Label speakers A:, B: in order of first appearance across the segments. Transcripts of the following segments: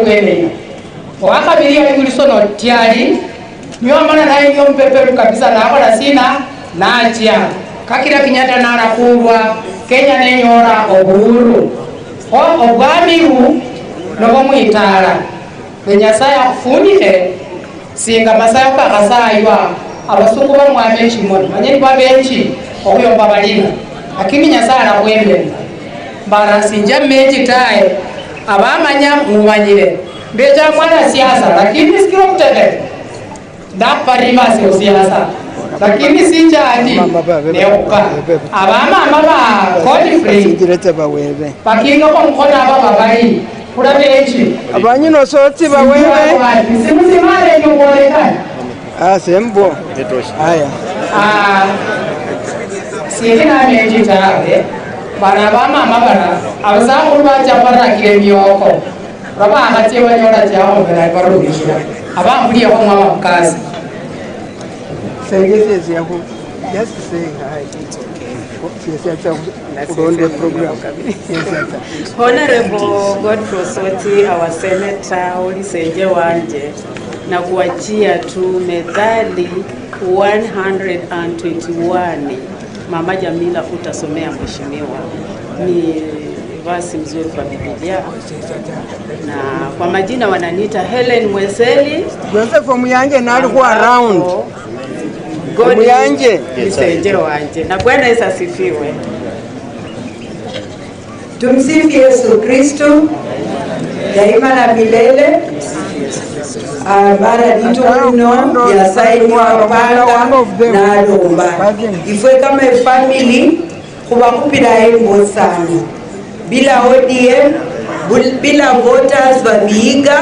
A: Kwene wakhabili ali Wilson Otiali niyo amala naye niyo mpeperu kabisa nakhola sina nachia kakila Kenyatta narakhulwa Kenya nenyora obuhuru kho obwamibu nobo mwitala ne Nyasaye akhufunikhe singa masayo kakhasaywa abasuku bamwame chimoni manye babenchi okhuyomba balina lakini Nyasaye alakhwemela mbara sinja mechi tae abamanya mumanyire mbecha mwana siasa lakini sikilo kutegeka ndaparima sio siasa lakini sinjani neuka abamama ba Godfrey bakinga kwa mkono aba babai kula benchi
B: abanyino sotsi bawewe
A: simusimale nyuboleka
B: sembo haya
A: siyena menji tawe bana bamama bana abasakhulu bacha barakile myoko rabakhatye banyola chakhomela barumishila abambuliyekho mwaba mukasi.
B: Just say hi. It's okay.
C: Honorable Godfrey Osotsi, our senator, ulisenje wanje na kuachia tu methali 121. Mama Jamila utasomea mheshimiwa. Ni verse mzuri kwa Biblia. Na kwa majina wananiita Helen Mweseli.
B: Joseph Muyange na alikuwa around. Muyanje
C: nisenje wanje. Na Bwana Yesu asifiwe.
D: Tumsifu Yesu Kristo daima na milele. Bara ditono ya saini wapanga na alomba. Ifwe kama family kubakupira embo sana. Bila ODM, bila voters wa Vihiga,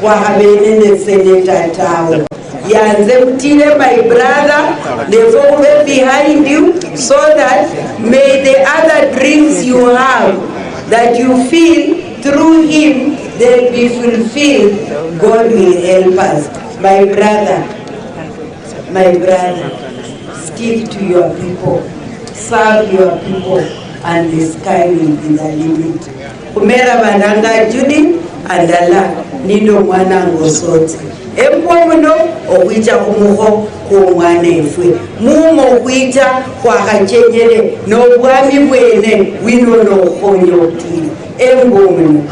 D: wahabene senator tao. Yanze mtile my brother, therefore we're behind you so that may the other dreams you have that you feel through him they'll be fulfilled. God will help us. My brother, stick to your people, serve your people, and the sky will be the limit. Kumera bananga Judy andala nindo mwana ngosotsi. Empwa muno okwicha kumukho kw'omwana efwe mumo okwicha khwakhachenyele n'obwami bwene wino nokhukhonya obutili embwa muno.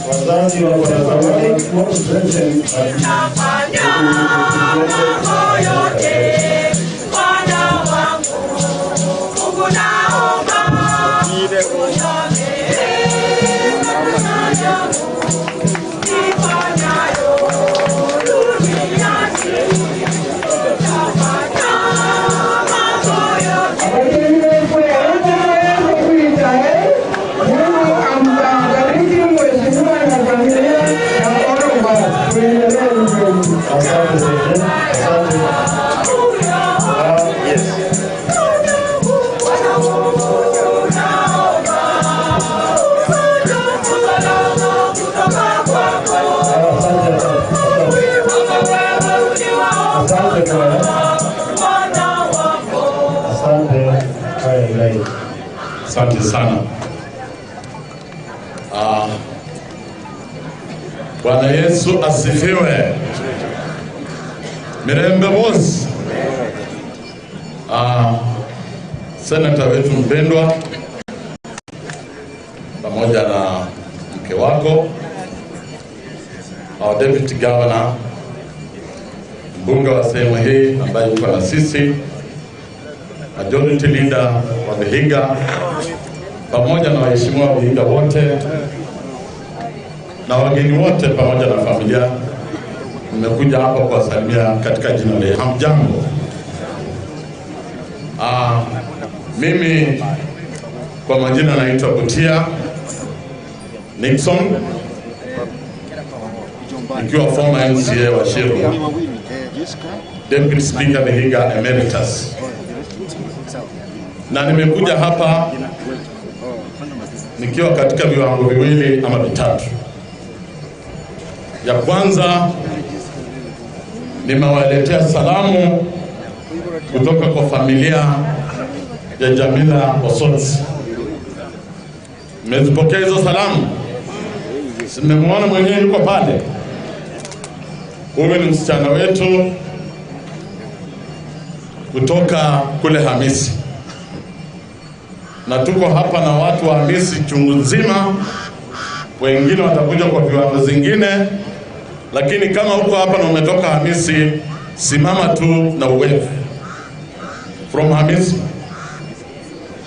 E: Wazazi wa zawadi
F: Asante sana. Bwana Yesu asifiwe. Mirembe boss. Senator wetu mpendwa pamoja na mke wako, our deputy governor, mbunge wa sehemu hii ambaye yuko na sisi, Majority Leader wa Vihiga, pamoja na waheshimiwa wa Vihiga wote na wageni wote pamoja na familia, nimekuja hapa kuwasalimia katika jina la hamjambo. Mimi kwa majina naitwa Butia Nixon, nikiwa former MCA wa Shiru, Deputy Speaker Vihiga Emeritus, na nimekuja hapa nikiwa katika viwango viwili ama vitatu. Ya kwanza, nimewaletea salamu kutoka kwa familia ya Jamila Osotsi. Mmezipokea hizo salamu? Simemwona mwenyewe yuko pale. Huyu ni msichana wetu kutoka kule Hamisi, na tuko hapa na watu wa Hamisi chungu nzima, wengine watakuja kwa viwango zingine, lakini kama uko hapa na umetoka Hamisi, simama tu na uwevu from Hamisi.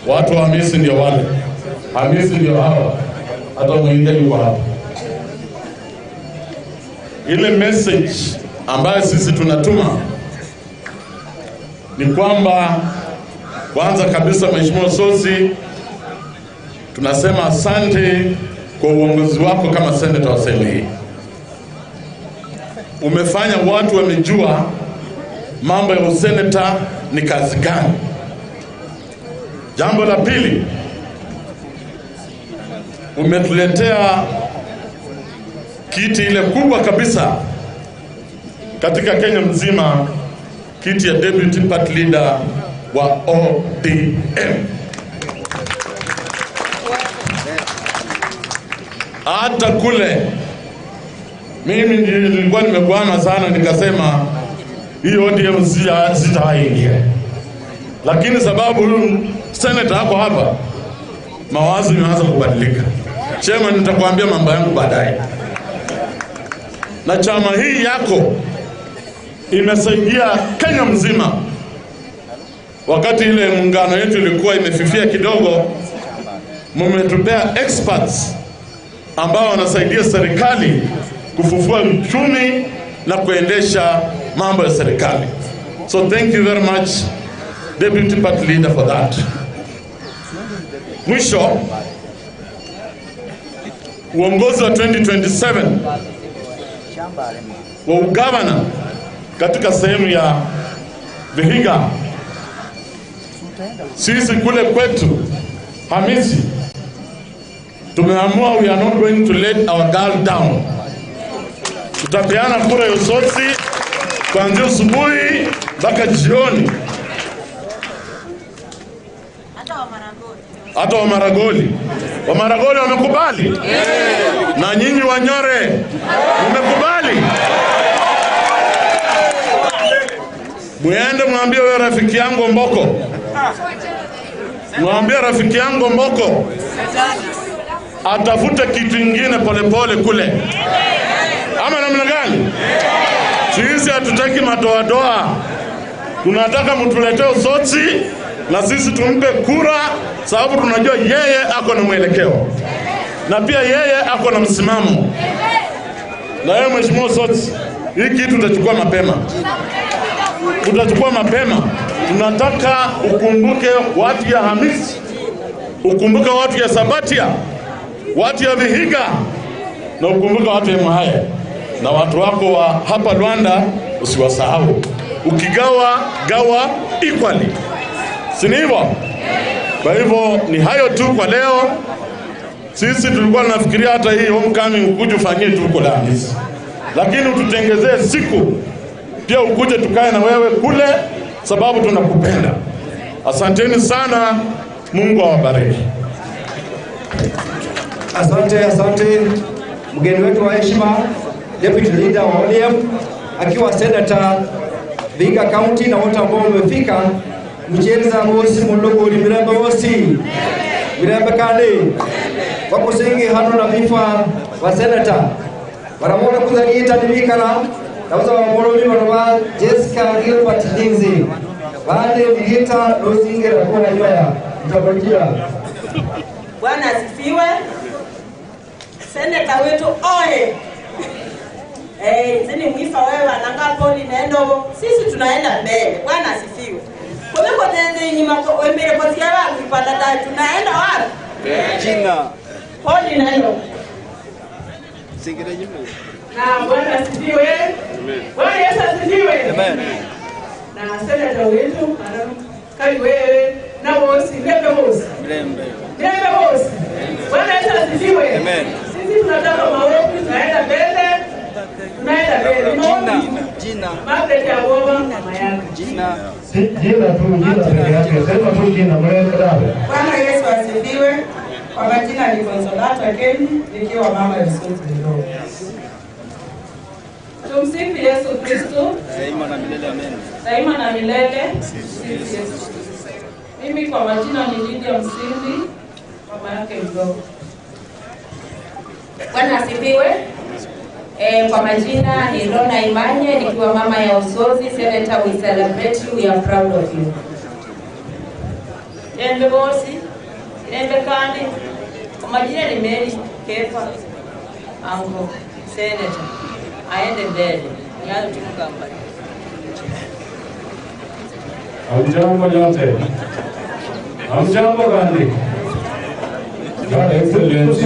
F: Watu wa Hamisi ndio wale, Hamisi ndio hawa, hata mwingine yuko hapa. Ile message ambayo sisi tunatuma ni kwamba kwanza kabisa, Mheshimiwa Osotsi, tunasema asante kwa uongozi wako kama senator wa sehemu hii. Umefanya watu wamejua mambo ya useneta ni kazi gani. Jambo la pili, umetuletea kiti ile kubwa kabisa katika Kenya mzima, kiti ya Deputy Party Leader wa ODM. Hata kule mimi nilikuwa nimekwama sana, nikasema hii ODM sitaingia, lakini sababu huyu senator hapo hapa, mawazo imeanza kubadilika. Chema, nitakwambia mambo yangu baadaye. Na chama hii yako imesaidia Kenya mzima. Wakati ile muungano yetu ilikuwa imefifia kidogo, mmetupea experts ambao wanasaidia serikali kufufua uchumi na kuendesha mambo ya serikali. So thank you very much, Deputy Party Leader, for that. Mwisho, uongozi wa 2027 wa ugavana katika sehemu ya Vihiga, sisi kule kwetu Hamisi tumeamua we are not going to let our girl down. Tutapeana kura ya Osotsi kuanzia asubuhi mpaka jioni, hata Wamaragoli. Wamaragoli wamekubali, na nyinyi Wanyore mmekubali. Muende mwambie wewe rafiki yangu Mboko, mwambie rafiki yangu Mboko atafute kitu kingine polepole kule, ama namna gani? Sisi hatutaki madoadoa, tunataka mtuletee Osotsi na sisi tumpe kura, sababu tunajua yeye ako na mwelekeo na pia yeye ako na msimamo. Na wewe Mheshimiwa Osotsi, hii kitu utachukua mapema, utachukua mapema. Tunataka ukumbuke watu ya Hamisi, ukumbuke watu ya Sabatia, watu ya Vihiga, na ukumbuke watu ya Mwahaya na watu wako wa hapa Rwanda usiwasahau. Ukigawa gawa equally, si ni hivyo? Kwa hivyo ni hayo tu kwa leo. Sisi tulikuwa tunafikiria hata hii homecoming ukuje ufanyie tu huko Hamisi, lakini ututengezee siku pia ukuje tukae na wewe kule, sababu tunakupenda. Asanteni sana, Mungu awabariki.
G: Asante, asante mgeni wetu wa heshima, Deputy Leader wa ODM akiwa Senator Vihiga County na wote ambao wamefika mchenza wosi muluguli mirembe wosi mirembe kandi wakusingi hano na vifa wa senator baramona kuzaliita nibikala nauza wamolomi bano ba Jessica Gilbert Lindsay. Baada nilita losingira kwa nyoya mtabakia.
H: Bwana asifiwe. Seneta wetu oye. Zini mwifa wewe ananga poli nendo. Sisi tunaenda mbele. Bwana asifiwe. Kwa tenze nyuma kwa mbele kwa tiara kuipata tunaenda wapi?
G: Jina.
H: Poli nendo.
G: Singira nyuma.
A: Na Bwana asifiwe. Bwana Yesu asifiwe.
G: Amen.
A: Na seneta wetu kali wewe na bosi lembe bosi.
G: Lembe.
A: Lembe bosi. Bwana Yesu asifiwe.
G: Amen.
A: Sisi tunataka maombi, tunaenda mbele. Tunaenda mbele. Maombi.
G: Jina.
A: Margaret ya baba mama yake.
G: Jina.
E: Jina tu, jina peke yake. Sema tu jina mrembe dawe.
D: Bwana Yesu asifiwe. Kwa majina ni Consolata Keni, nikiwa mama ya Yesu mdogo.
I: Tumsifu Yesu Kristo.
G: Daima na milele amen.
I: Daima na milele. Tumsifu Yesu. Mimi kwa majina ni Lydia Msindi, mama yake mdogo.
J: Bwana asifiwe. Kwa majina ni Lona Imanye, nikiwa mama ya Usozi. Senator, we celebrate you, we are proud of you.
H: Nembe bosi, nembe kandi. Kwa majina ni Mary Kefa, ango Senator. Aende mbele. Nianze tumkamba.
E: Hamjambo nyote. Hamjambo kandi. Your Excellency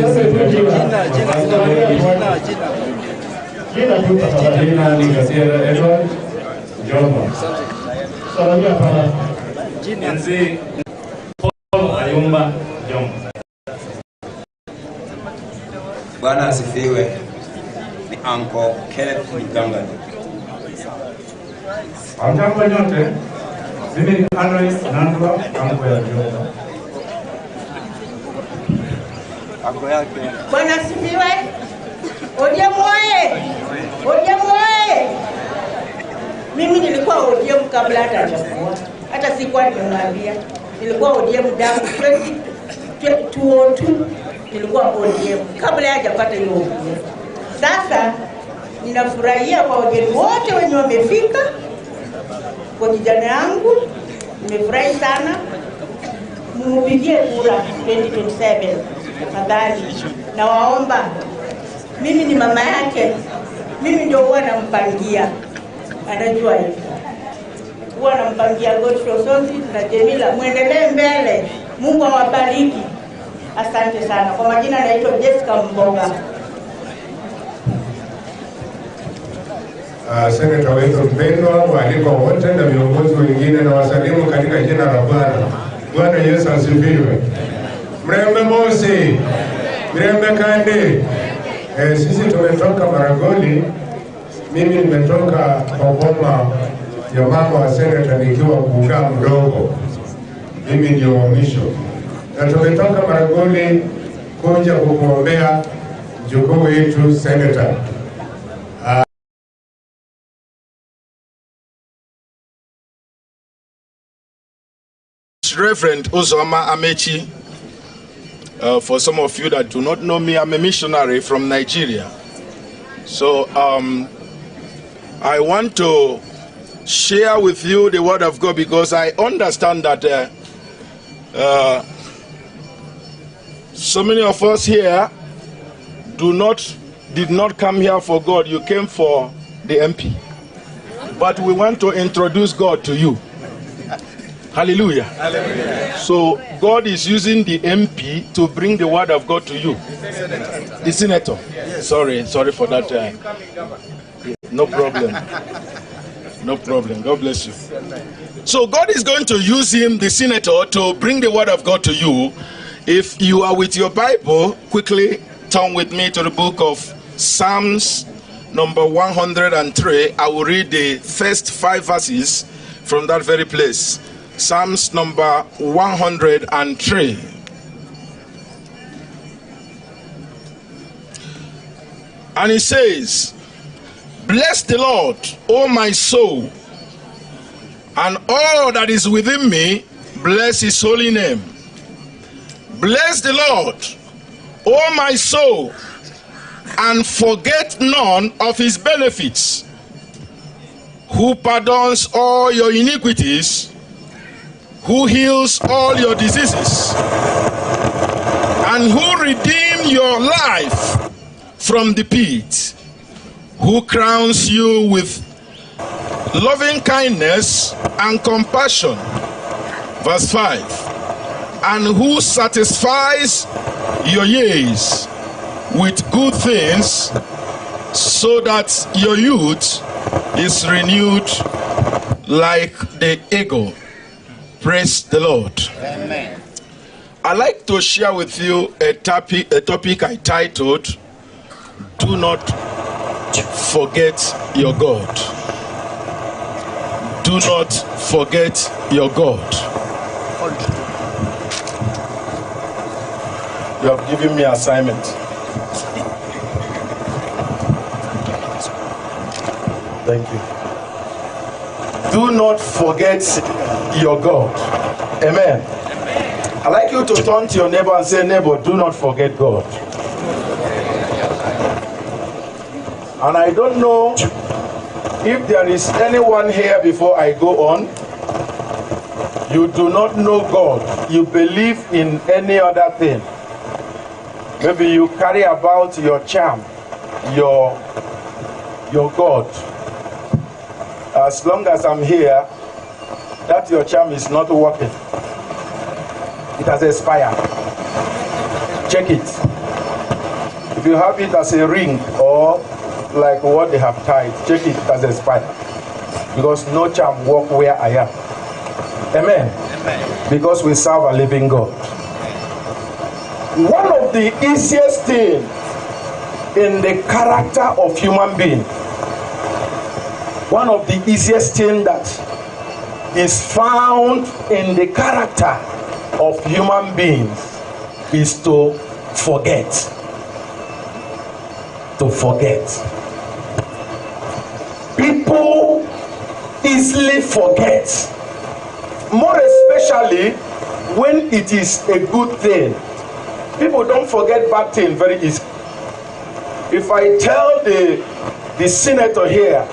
E: Jina tu tafadhali. Jina ni Kasiera Edward Jomba. Salamia pana.
K: Nzi Paul Ayumba Jomba.
L: Bwana asifiwe. Ni Uncle Kenneth Muganga.
E: Hamjambo nyote. Mimi ni Alois Nandwa, uncle ya Jomba.
G: Uncle yake.
H: Bwana asifiwe. ODM oye! ODM oye! Mimi nilikuwa ODM kabla hata hajakuwa. Hata sikuwa nimemwambia. Nilikuwa ODM damu 2002 nilikuwa ODM kabla hajapata hiyo ODM. Sasa ninafurahia kwa wageni wote wenye wamefika. Kwa kijana yangu nimefurahi sana. Mumpigie kura 2027 tafadhali. Nawaomba, mimi ni mama yake, mimi ndio huwa nampangia, anajua hivyo. Huwa nampangia Godfrey Osotsi na Jemila, muendelee mbele, Mungu awabariki. Asante sana. Kwa majina naitwa Jessica Mboga.
E: Seneta wetu mpendwa, waalikwa wote na viongozi wengine, na wasalimu katika jina la Bwana. Bwana Yesu asifiwe. Mrembe mosi, mrembe kandi. Sisi tumetoka Maragoli. Mimi nimetoka kwa ya mama wa seneta nikiwa kukaa mdogo. Mimi ndio wa mwisho. Na tumetoka Maragoli kuja kukuombea mjukuu wetu seneta.
F: Reverend Uzoma Amechi. For some of you that do not know me, I'm a missionary from Nigeria. So I want to share with you the word of God, because I understand that so many of us here did not come here for God. You came for the MP. But we want to introduce God to you. Hallelujah. Hallelujah. So God is using the MP to bring the word of God to you. The senator. Yes. Sorry for that. No problem. No problem. God bless you. So God is going to use him, the senator, to bring the word of God to you. If you are with your Bible, quickly turn with me to the book of Psalms number 103. I will read the first 5 verses from that very place. Psalms number 103. And it says, "Bless the Lord, O my soul, and all that is within me, bless his holy name. Bless the Lord, O my soul, and forget none of his benefits, who pardons all your iniquities, who heals all your diseases, and who redeemed your life from the pit, who crowns you with loving kindness and compassion. Verse 5. And who satisfies your years with good things, so that your youth is renewed like the eagle. Praise the Lord.
M: Amen.
F: I'd like to share with you a topic I titled, Do Not Forget Your God. Do not forget your God. You have given me assignment. Thank you. Do not forget your God. Amen. Amen. I'd like you to turn to your neighbor and say, neighbor, do not forget God. And I don't know if there is anyone here before I go on, you do not know God. You believe in any other thing. Maybe you carry about your charm, your God. As long as I'm here, that your charm is not working. It has expired. Check it. If you have it as a ring or like what they have tied, check it, it has expired. Because no charm work where I am. Amen. Amen. Because we serve a living God. One of the easiest things in the character of human being, one of the easiest things that is found in the character of human beings is to forget. To forget. People easily forget, more especially when it is a good thing. People don't forget bad things very easily. If I tell the senator here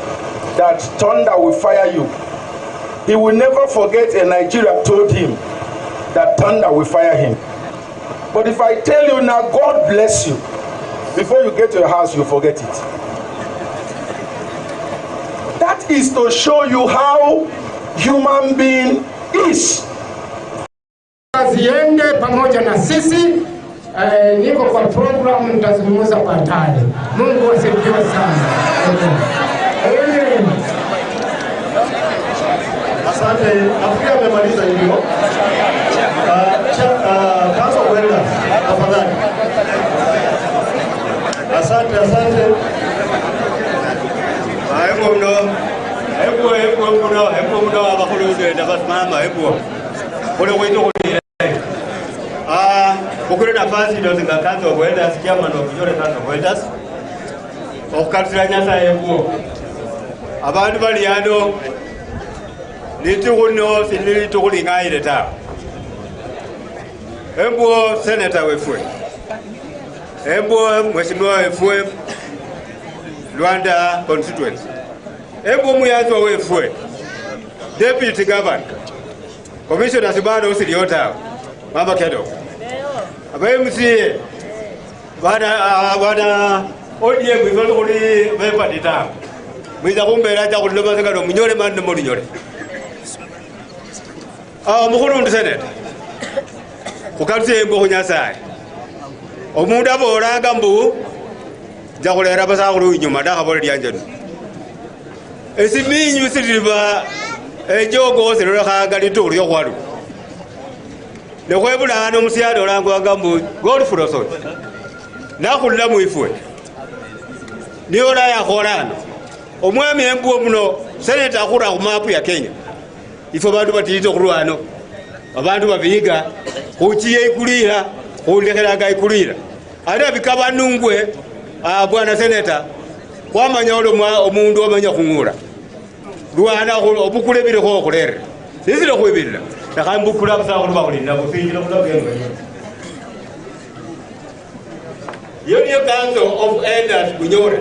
F: that thunder will fire you, he will never forget a Nigerian told him that thunder will fire him. But if I tell you now, God bless you, before you get to your house, you forget it. That is to show you how human being is.
A: Ziende pamoja na sisi. Niko kwa program nitazungumza baadaye. Mungu asifiwe sana. Amen.
N: Asante. Nafikiri amemaliza hivyo. Council of Elders, tafadhali. Asante, asante.
O: Hapo mno. Hapo hapo mno, hapo mno abakhulu ndabasimama hapo. Kule kwetu kule. Bukule nafasi ndio nga Council of Elders, chairman of Bunyore Council of Elders. Okukalusira Nyasaye mbuo. Abandu bali ano litukhu lino silili litukhu ling'ayile ta. Embuo senator wefwe. Embuo mheshimiwa wefwe Rwanda constituency. Embuo muyazwa wefwe deputy governor. Commissioner Sibado usiliota. Mama Kedo. Aba MCA bana ODM ifalo kuli bepati ta. Mwiza kumbera cha kuloba seka no munyore mande munyore. Mukhulu ndi senator. Khukaluse embo khu Nyasaye. Omundu abolanga mbu nja khulera basakhulu inyuma ndakhabola lyanje lino. Esiminyu siliba ejogo silolekhanga litukhu lyokhwalu. Nekhwebulana omusyalo olangwanga mbu Godfrey Osot. Nakhulila mwifwe. Niyo yakhola ano. Omwami embuo muno senator akhura khumapu ya Kenya. Ifwe bandu batilite khurwa ano. Abandu babiga khuchiye ikulira khulekhelanga ikulira. Ate bikabanungwe bwana senator khwamanya oli omundu omanya khung'ula. Lwana obukule bilikho khulere. Sisile khwibilila. Nakhambukula busakhulu bakhulila businjila khulabembe. Iyo niyo Council of Elders Bunyore.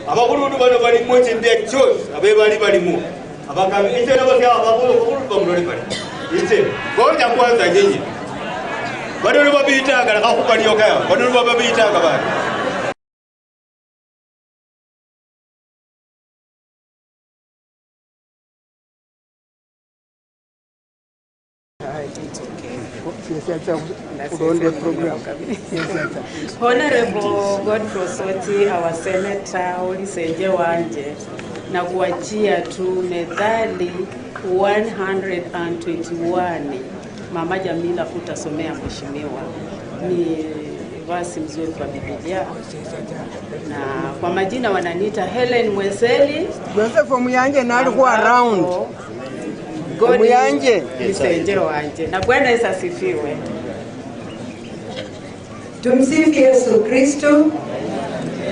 O: Abakhulundu bano balimo chimbya chosi abebali balimo. Abakabi ise nabasya abakhulu bamulole bali. Ise ngoja kwanza nyinyi. Bado ni babitanga nakakubaliyo kaya. Bado ni babitanga bana.
C: Honorable Godfrey Osotsi, our senator, ulisenje wanje na kuachia tu methali 121 Mama Jamila utasomea mheshimiwa, ni vasi mzuri kwa Biblia, na kwa majina wananiita Helen Mweseli.
B: Joseph Muyanje na alikuwa around. Muyanje
C: Msenjero wanje, na Bwana Yesu asifiwe.
D: Tumsifu Yesu Kristo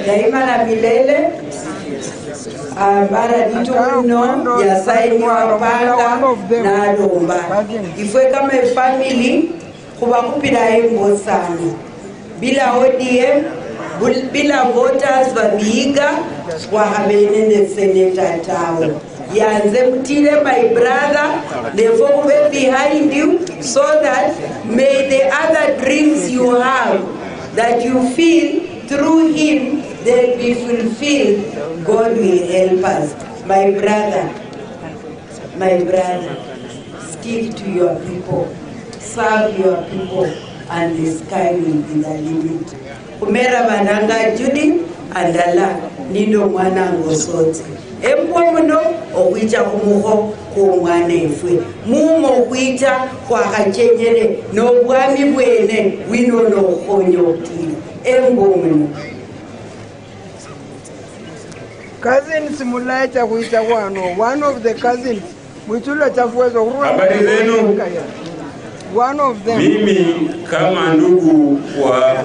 D: daima na milele. Ambara dituno yasainiwa panga na alomba ifwe kama family khubakupila embo sana bila ODM bila voters babiga wakhabene ne senator tawe yanze mutile my brother therefore we behind you so that may the other dreams you have that you feel through him they'll be fulfilled. God will help us. My brother, stick to your people, serve your people, and the sky will be the limit. Umera bananga Judy andala nindo mwana ngosotsi. Embwa muno okwicha kumuho ku mwana efwe. Mumo okwicha kwakhachenyele nobwami bwene wino nokhonya okutila. Embwa muno.
B: Cousins mulaita kuita wano, one of the cousins mwitula chafuwezo.
M: Habari zenu.
B: One of them.
M: Mimi kama ndugu wa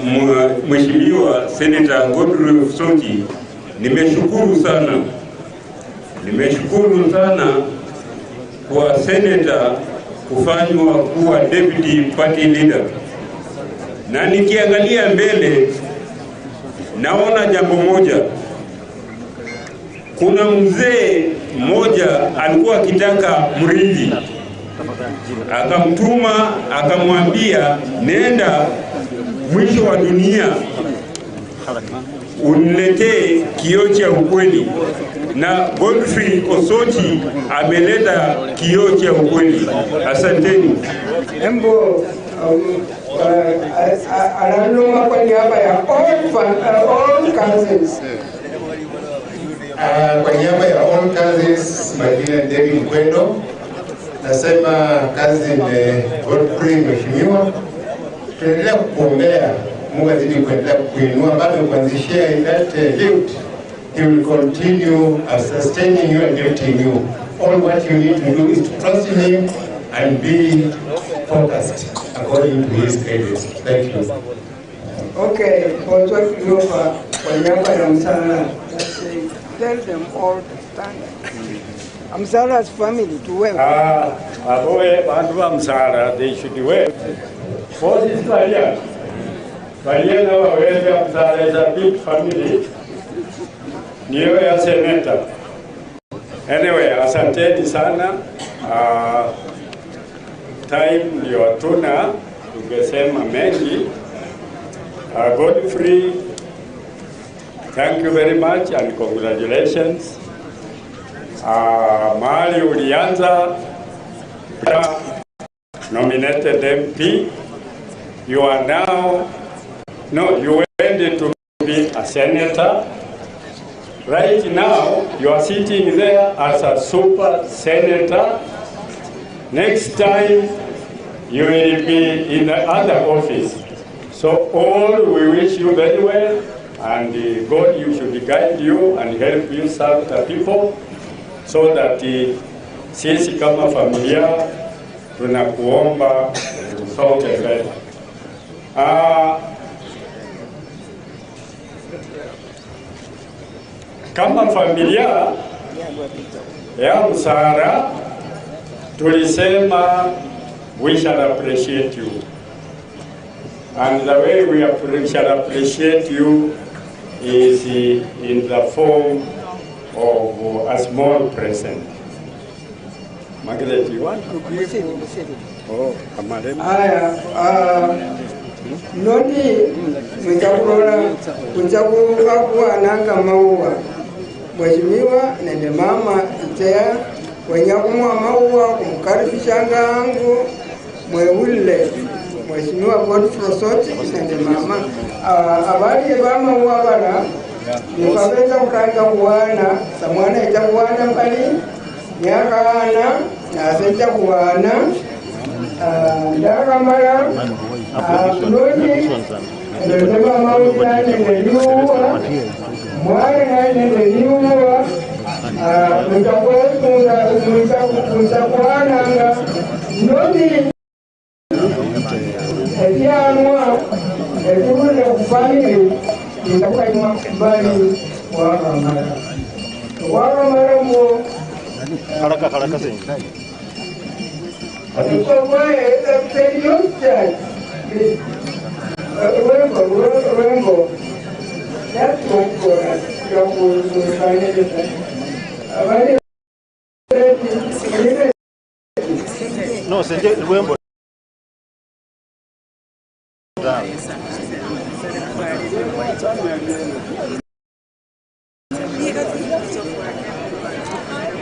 M: Mheshimiwa Senator Godfrey Osotsi nimeshukuru sana. Nimeshukuru sana kwa senator kufanywa kuwa deputy party leader. Na nikiangalia mbele naona jambo moja. Kuna mzee mmoja alikuwa akitaka mrithi, akamtuma akamwambia, nenda mwisho wa dunia uniletee kioo cha ukweli. Na Godfrey Osotsi ameleta kioo cha ukweli. Asanteni.
B: Embo analuma kwa niaba ya all cousins.
E: Kwa niaba ya all cousins, majina ni David Mkwendo. Nasema kazi ni Godfrey mheshimiwa, tunaendelea kukuombea Mungu azidi kuendelea kukuinua, bado kuanzishia that lift. He will continue sustaining you and lifting you. All what you need to do is to trust in him and be focused according to his guidance. Thank you.
B: Okay, kwa niaba ya Msala, tell them all to stand. Msala's family to work.
P: Aboe bandu ba Msala, they should work. For this area, Baliana waweza Msala is a big family. Niyo ya senator. Anyway, asanteni sana. Time ndio hatuna, tungesema mengi. Godfrey, thank you very much and congratulations. Mahali ulianza nominated MP, you are now, no, you went to be a senator. Right now, you are sitting there as a super senator. Next time, you will be in the other office. So all we wish you very well, and God, you should guide you and help you serve the people, so that sisi kama familia tunakuomba usonge mbele. Kama familia ya Msara tulisema we shall appreciate you, and the way we shall appreciate you is in the form of a small present. Margaret, you want to give? Oh, Amarem.
B: Aya, noni mwija kulola kuja kuwananga maua mheshimiwa nende mama itea wenya kumwa maua kumkaribishanga angu mwewule mheshimiwa Godfrey Osotsi nende mama abaliye bamauwa bala nikabeza kutanga kuwana samwana ija kuwana mbali nyakaana naseja kuwana ndakamala noni nende mama nende liuwa mwana nende liuwa mutakuwananga noni ebyanwa ebibulire ku family nitakukaimwa bali wakamala wakamala mbo
N: Haraka haraka zaidi. No, senje Rwembo.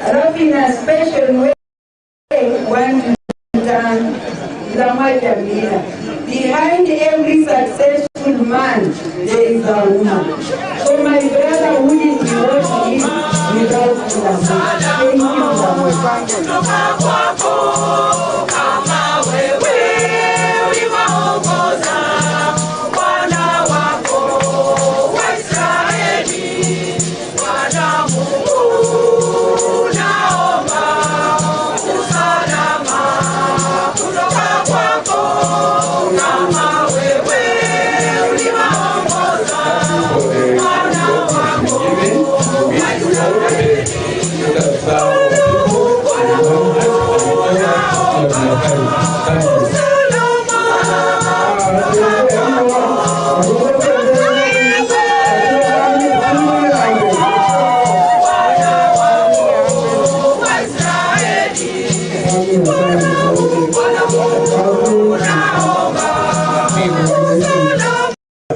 D: Alafu in a special way, want to thank Lama Jamila. Behind every successful man, there is a woman. So my brother wouldn't be what he is without Lama. Thank you, Lama.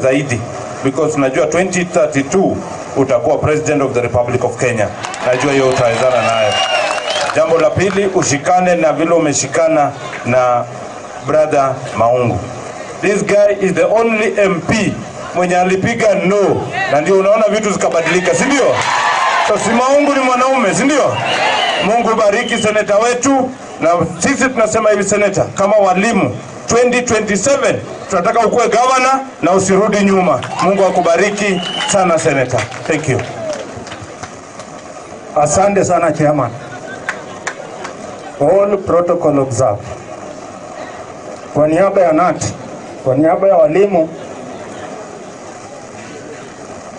M: Zaidi because najua 2032 utakuwa president of the Republic of Kenya. Najua hiyo utawezana nayo. Jambo la pili, ushikane na vile umeshikana na brother Maungu. This guy is the only MP mwenye alipiga no, na ndio unaona vitu zikabadilika, si ndio? So si Maungu ni mwanaume, si ndio? Mungu bariki seneta wetu, na sisi tunasema hivi seneta, kama walimu 2027 tunataka ukuwe governor na usirudi nyuma. Mungu akubariki sana seneta. Thank you.
Q: Asante sana chairman. All protocol observed. Kwa niaba ya KNUT, kwa niaba ya walimu,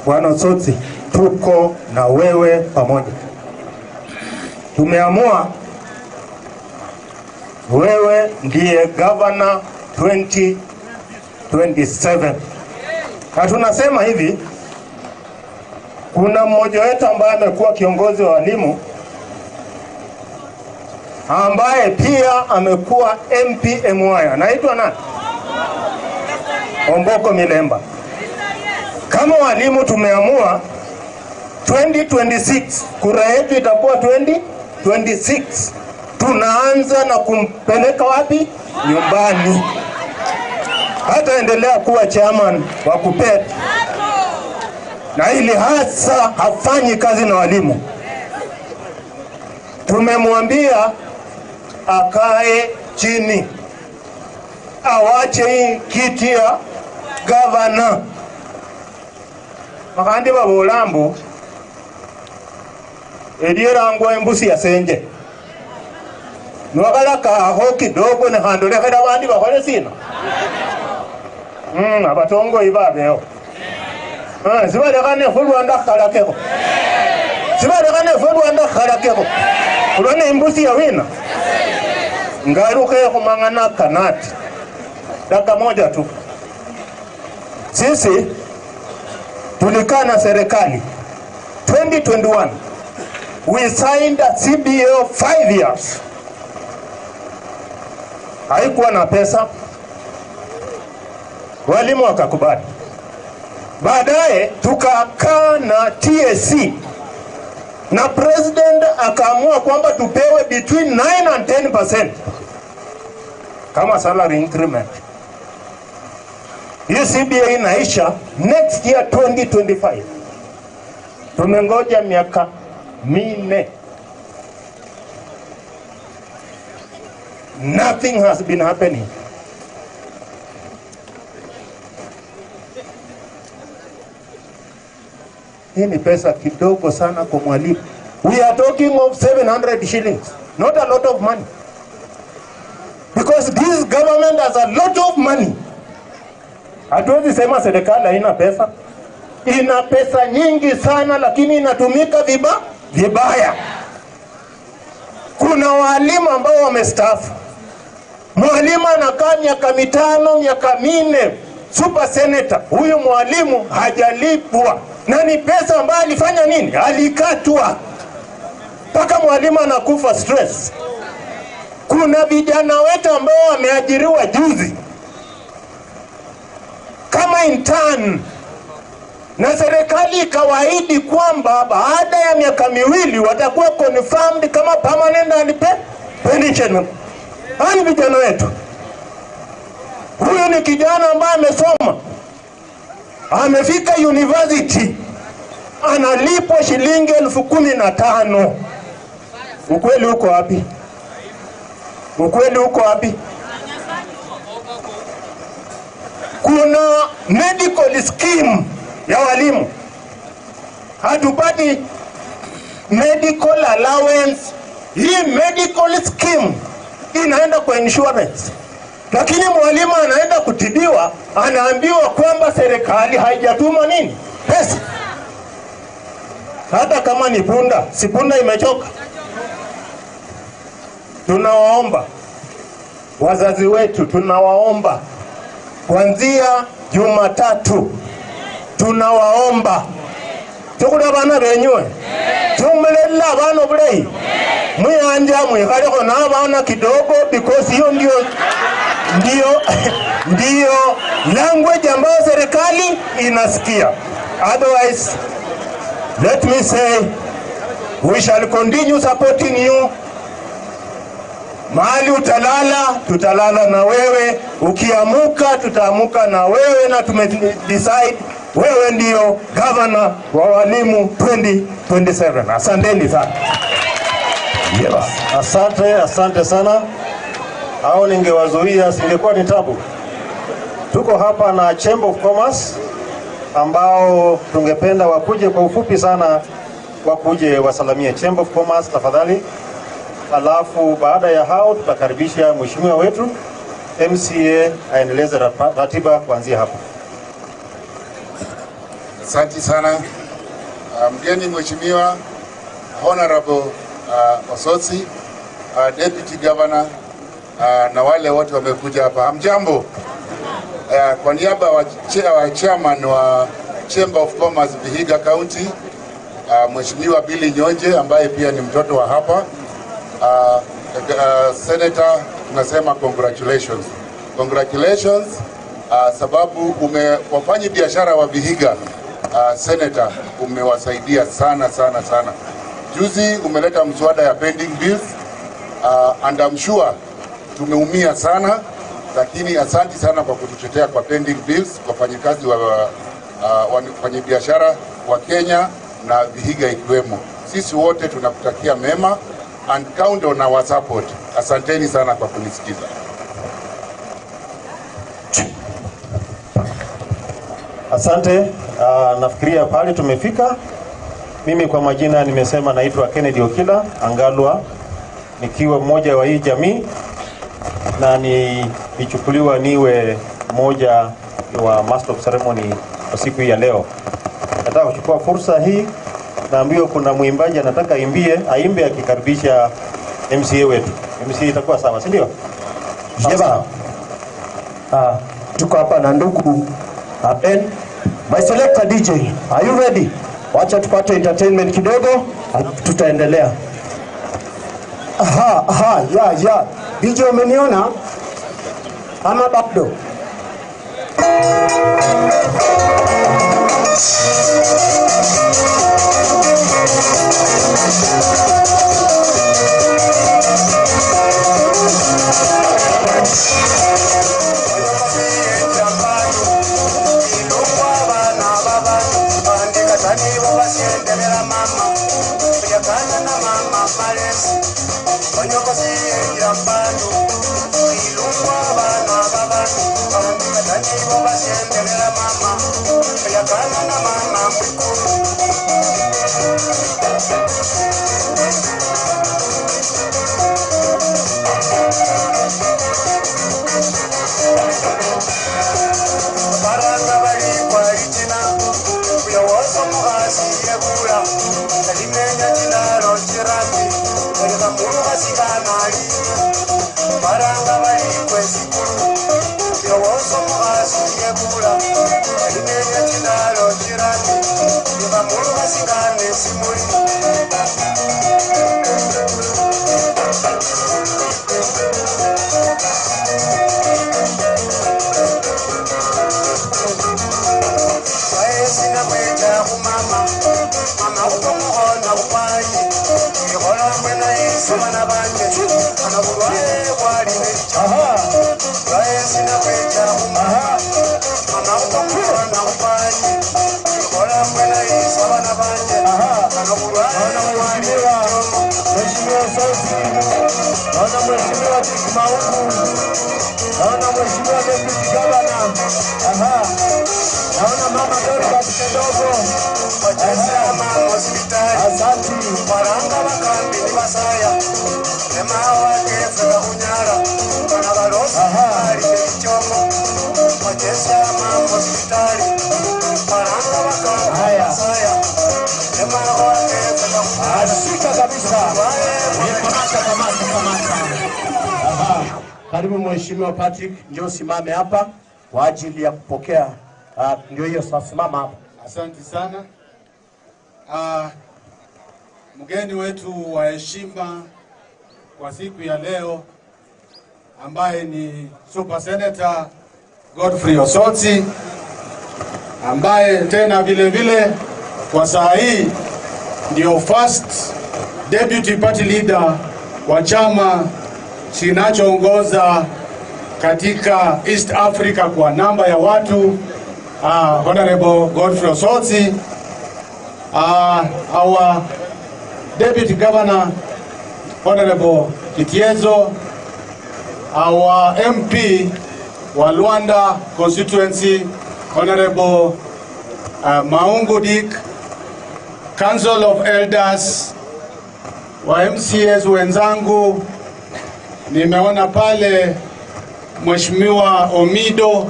Q: Bwana Osotsi, tuko na wewe pamoja. Tumeamua wewe ndiye governor 2027. Na tunasema hivi, kuna mmoja wetu ambaye amekuwa kiongozi wa walimu ambaye pia amekuwa MP Mwaya, anaitwa nani? Omboko Milemba. Kama walimu tumeamua 2026 kura yetu itakuwa 2026. Tunaanza na kumpeleka wapi? Nyumbani. Hataendelea kuwa chairman wa KUPPET, na ili hasa hafanyi kazi na walimu. Tumemwambia akae chini, awache hii kiti ya gavana. Makandi babola mbu elierangwa embusi yasenje niwakalaka kidogo nekhandolekhela bandi bakhole sina abatongoi babeo sibalekha nefwe Rwanda khukhalakekho, sibalekha nefwe Rwanda khukhalakekho khulwa nembusi ya wina ngalukhe khumang'ana kanati dakika moja tu. Sisi tulikaa na serikali 2021, we signed a CBA of 5 years. Haikuwa na pesa, walimu wakakubali. Baadaye tukakaa na TSC na president akaamua kwamba tupewe between 9 and 10% kama salary increment. Hiyo CBA inaisha next year 2025. Tumengoja miaka 4. Nothing has been happening. Hii ni pesa kidogo sana kwa mwalimu. We are talking of 700 shillings, not a lot of money. Because this government has a lot of money. Hatuwezi sema serikali haina pesa. Ina pesa nyingi sana, lakini inatumika vibaya. Kuna walimu ambao wamestaafu. Mwalimu anakaa miaka 5, miaka 4, super senator. Huyu mwalimu hajalipwa, na ni pesa ambayo alifanya nini? Alikatwa mpaka mwalimu anakufa stress. Kuna vijana wetu ambao wameajiriwa juzi kama intern, na serikali ikawaahidi kwamba baada ya miaka 2 watakuwa confirmed kama permanent and pension. Hani vijana wetu, huyu ni kijana ambaye amesoma, amefika university, analipwa shilingi 15,000. Ukweli uko wapi? Ukweli uko wapi? Kuna medical scheme ya walimu, hatupati medical allowance. Hii medical scheme inaenda kwa insurance, lakini mwalimu anaenda kutibiwa, anaambiwa kwamba serikali haijatuma nini pesa. Hata kama ni punda, si punda imechoka. Tunawaomba wazazi wetu, tunawaomba kuanzia Jumatatu, tunawaomba tukula bana benywe tumulela bana obulayi mwiyanja mwikhalekho na abana kidogo, because hiyo ndio language ambayo serikali inasikia. Otherwise, let me say we shall continue supporting you. Mahali utalala tutalala na wewe, ukiamuka tutaamuka na wewe, na tume decide wewe ndio governor wa walimu 2027. Asanteni sana.
N: Yes. Asante, asante sana. Hao ningewazuia singekuwa ni tabu. Tuko hapa na Chamber of Commerce ambao tungependa wakuje kwa ufupi sana, wakuje wasalamie Chamber of Commerce tafadhali. Alafu baada ya hao tutakaribisha mheshimiwa wetu MCA aendeleze ratiba kuanzia hapo.
R: Asante sana. Mgeni mheshimiwa Honorable Osotsi, Deputy Governor, na wale wote wamekuja hapa. Hamjambo. Kwa niaba wa chairman wa Chamber of Commerce Vihiga County, Mheshimiwa Billy Nyonje ambaye pia ni mtoto wa hapa, Senator, tunasema congratulations. Congratulations, sababu wafanya biashara wa Vihiga, Senator, umewasaidia sana sana sana. Juzi umeleta mswada ya pending bills, and I'm sure tumeumia sana, lakini asanti sana kwa kututetea kwa pending bills kwa wafanyikazi wa wafanyabiashara wa Kenya na Vihiga ikiwemo. Sisi wote tunakutakia mema and count on our support. Asanteni sana kwa kunisikiza.
N: Asante. Nafikiria pale tumefika. Mimi kwa majina nimesema naitwa Kennedy Okila Angalwa, nikiwa mmoja wa hii jamii na nichukuliwa niwe mmoja wa master of ceremony kwa siku hii ya leo. Nataka kuchukua fursa hii, naambiwa kuna mwimbaji anataka aimbe akikaribisha MCA wetu. MCA itakuwa sawa, si ndio?
S: Jeba. Tuko hapa na ndugu Ben. My selector DJ, are you ready? Wacha tupate entertainment kidogo, alafu tutaendelea. Aha, aha, ya, ya. DJ umeniona? Ama bado? Naona Mheshimiwa Dick Maungu, naona Mheshimiwa Deputy Governor, aha, naona Mama Dorcas Kedogo, asante. Haya, ashika kabisa. Kamata, kamata, kamata. Aha. Karibu Mheshimiwa Patrick, njoo simame hapa kwa ajili ya kupokea. Ndio hiyo sasa, simama hapa.
T: Asante sana. Mgeni wetu wa heshima kwa siku ya leo ambaye ni Super Senator Godfrey Osotsi, ambaye tena vile vile kwa saa hii ndio first deputy party leader wa chama kinachoongoza katika East Africa kwa namba ya watu, Honorable Godfrey Osotsi, our Deputy Governor Honorable Kitiezo, our MP wa Luanda constituency Honorable Maungu Dick, Council of Elders wa MCAs wenzangu, nimeona pale Mheshimiwa Omido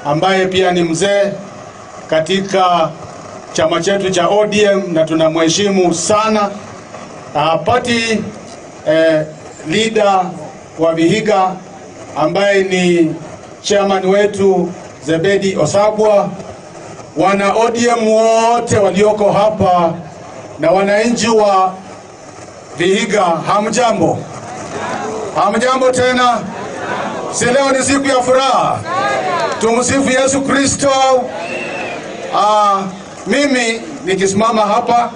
T: ambaye pia ni mzee katika chama chetu cha ODM na tunamheshimu sana. Party leader wa Vihiga ambaye ni chairman wetu Zebedi Osabwa, wana ODM wote walioko hapa na wananchi wa Vihiga, hamjambo? Hamjambo tena? Si leo ni siku ya furaha? Tumsifu Yesu Kristo. Mimi nikisimama hapa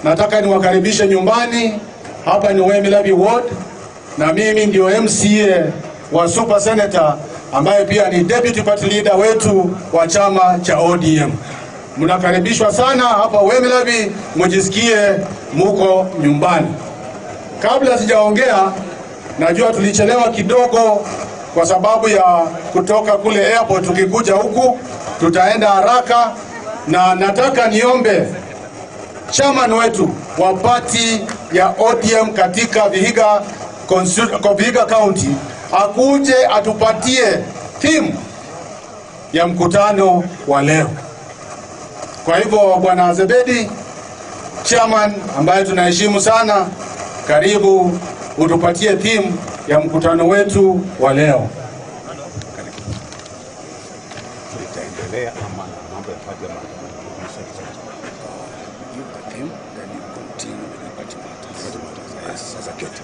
T: nataka niwakaribishe nyumbani. Hapa ni Wemilabi Ward na mimi ndio MCA wa Super Senator ambaye pia ni deputy party leader wetu wa chama cha ODM. Mnakaribishwa sana hapa Wemilabi, mjisikie muko nyumbani. Kabla sijaongea, najua tulichelewa kidogo kwa sababu ya kutoka kule airport tukikuja huku, tutaenda haraka, na nataka niombe chairman wetu wa party ya ODM katika Vihiga, Vihiga County akuje atupatie theme ya mkutano wa leo. Kwa hivyo Bwana Zebedi, chairman ambaye tunaheshimu sana, karibu utupatie theme ya mkutano wetu wa leo.
U: Itaendelea ama mambo ya party ama give the theme, then you continue with the party matters. Yes, sasa keti.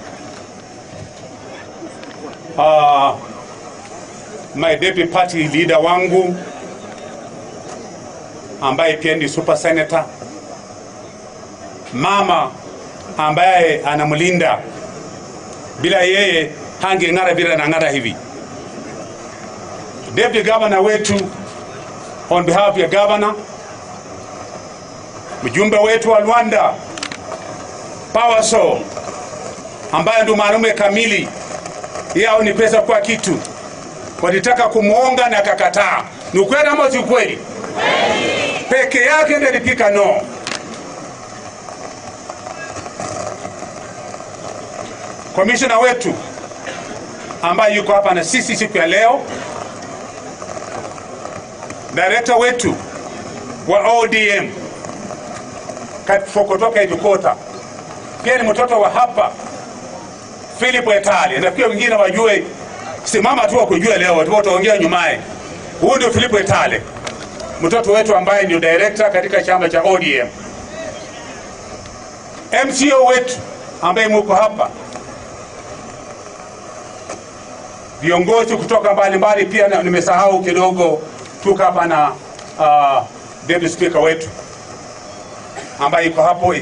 U: My deputy party leader wangu ambaye pia ni super senator, mama ambaye anamlinda, bila yeye hangeng'ara bila nang'ara hivi. Deputy governor wetu, on behalf ya governor, mjumbe wetu wa Luanda Powerso, ambaye ndio mwanaume kamili, yao ni pesa kwa kitu, walitaka kumuonga na akakataa. Ni ukweli ama si ukweli? Peke yake ndiye alipika no. Commissioner wetu ambaye yuko hapa na sisi siku ya leo, director wetu wa ODM kutoka headquarter, pia ni mtoto wa hapa Philip Etali. Nafikiri wengine wajue, simama tu wakujue leo, tutaongea nyumaye. Huyu ndio Philip Etale, mtoto wetu ambaye ndio director katika chama cha ODM. MCO wetu ambaye muko hapa, viongozi kutoka mbalimbali pia, nimesahau kidogo, tuko hapa na deputy speaker wetu ambaye yuko hapo,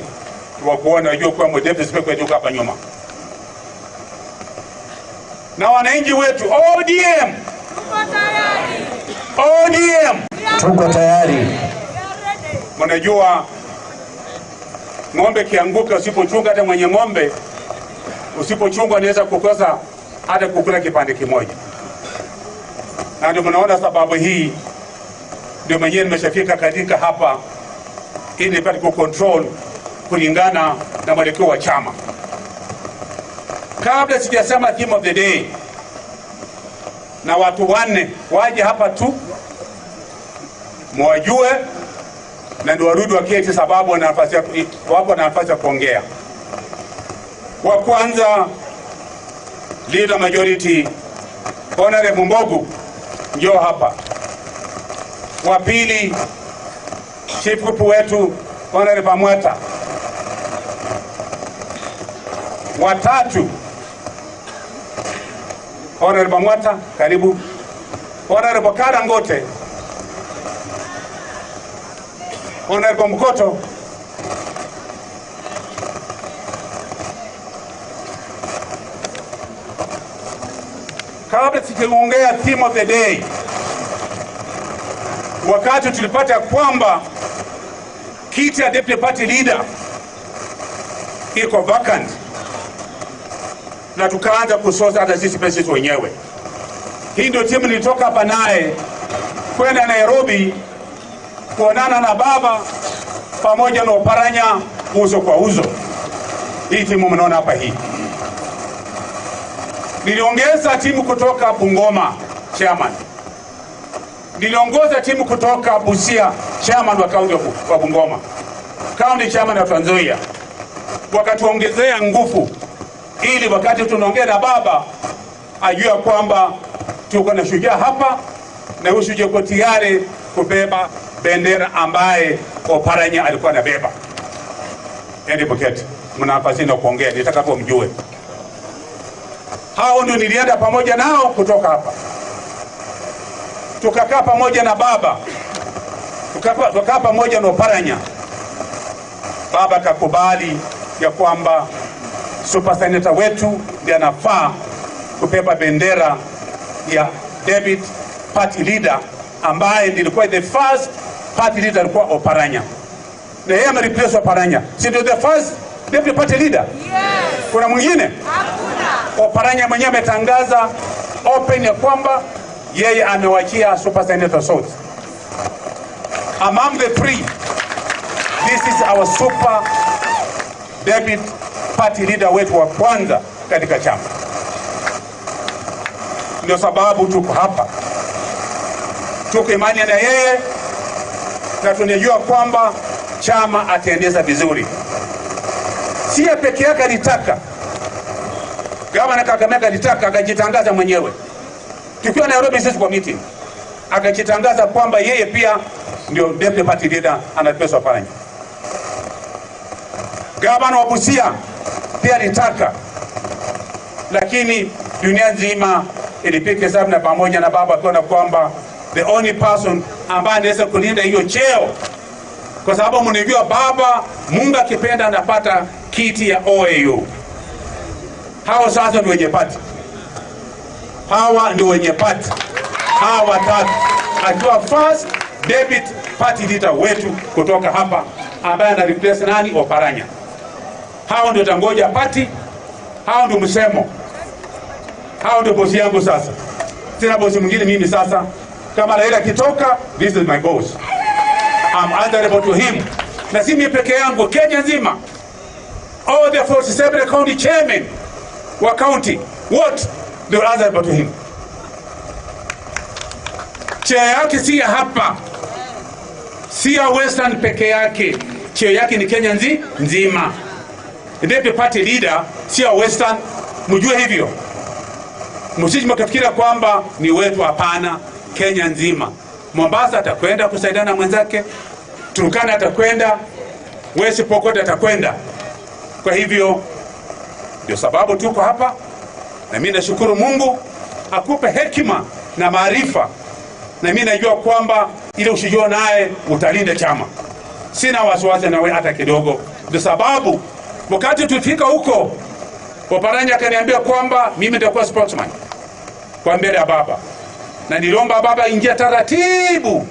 U: wa kuona wajue kwa deputy speaker wetu hapa nyuma, na wananchi wetu ODM, ODM
S: tuko tayari.
U: Mnajua ng'ombe kianguka, usipochunga, hata mwenye ng'ombe usipochunga anaweza kukosa hata kukula kipande kimoja. Na ndio mnaona sababu hii ndio mwenyewe nimeshafika katika hapa ili nipate kucontrol kulingana na mwelekeo wa chama. Kabla sijasema theme of the day, na watu wanne waje hapa tu mwajue na ndio warudi waketi, sababu wapo na nafasi ya kuongea. Wa kwanza, leader majority Honorable Mbogu, njoo hapa. Wa pili, chief whip wetu Honorable Amwata. Wa tatu, Honorable Amwata, karibu. Honorable Karangote, Honorable Mkoto, Kabla sijaongea theme of the day, wakati tulipata kwamba kiti ya deputy party leader iko vacant, na tukaanza kusosa hata sisi pesa wenyewe. Hii ndio timu nilitoka hapa naye kwenda Nairobi kuonana na baba pamoja na Oparanya uso kwa uso. Hii timu mnaona hapa hii. Niliongeza timu kutoka Bungoma chairman. Niliongoza timu kutoka Busia chairman wa kaunti wa Bungoma, county chairman wa Trans Nzoia. Wakatuongezea nguvu ili wakati tunaongea na baba ajue kwamba tuko na shujaa hapa, na huyu shujaa yuko tayari kubeba bendera ambaye Oparanya alikuwa anabeba. Endi Buketi, mna nafasi ya kuongea, nitaka tu mjue. Hao ndio nilienda pamoja nao kutoka hapa. Tukakaa pamoja na baba. Tukakaa pamoja na Oparanya. Baba kakubali ya kwamba super senator wetu ndiye anafaa kubeba bendera ya deputy party leader, ambaye nilikuwa the first party leader alikuwa Oparanya. Na yeye amereplace Oparanya. Si ndio the first deputy party leader? Yes. Kuna mwingine? Hakuna. Oparanya mwenyewe ametangaza open ya kwamba yeye amewachia super senator South. Among the three, this is our super deputy party leader wetu wa kwanza katika chama. Ndio sababu tuko hapa. Tuko imani na yeye na tunajua kwamba chama ataendeza vizuri. Si peke yake alitaka. Gavana Kakamega alitaka, akajitangaza mwenyewe. Tukiwa Nairobi sisi kwa meeting, akajitangaza kwamba yeye pia ndio deputy party leader anapaswa fanya. Gavana wa Busia pia alitaka, lakini dunia nzima Ilipiga hesabu na pamoja na baba akiona kwamba the only person ambaye anaweza kulinda hiyo cheo, kwa sababu mnajua baba, Mungu akipenda anapata kiti ya OAU. Hao sasa ndio wenye party, hawa ndio wenye party, hawa watatu, akiwa first deputy party leader wetu kutoka hapa ambaye ana replace nani? Oparanya. Hao ndio tangoja party, hao ndio msemo, hao ndio bosi yangu sasa. Sina bosi mwingine mimi sasa. Kama Raila akitoka, this is my boss. I'm answerable to him. Na si mimi peke yangu, Kenya nzima. All the 47 county chairmen wa county, what they are answerable to him. Chair yake si ya hapa, si ya Western peke yake, cheo yake ni Kenya nzima. Deputy party leader si ya Western, mjue hivyo, msije mkafikiria kwamba ni wetu. Hapana, Kenya nzima. Mombasa atakwenda kusaidiana na mwenzake, Turkana atakwenda, West Pokot atakwenda. Kwa hivyo ndio sababu tuko hapa, na mimi nashukuru Mungu akupe hekima na maarifa, na mimi najua kwamba ile ushijua naye utalinda chama. Sina wasiwasi nawe hata kidogo. Ndio sababu wakati tulifika huko, Oparanya akaniambia kwamba mimi nitakuwa spokesman kwa mbele ya baba, na niliomba baba ingia taratibu,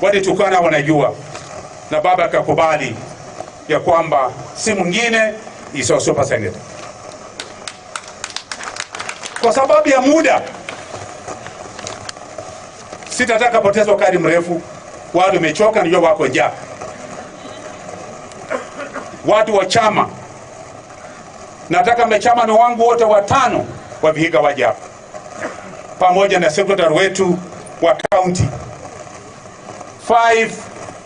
U: wale Turkana wanajua, na baba akakubali ya kwamba si mwingine is super senator. Kwa sababu ya muda sitataka poteza wakati mrefu. Watu wamechoka, najua wako njaa. Watu wa chama, nataka mechamano wangu wote watano wa Vihiga waje hapa pamoja na secretary wetu wa county, 5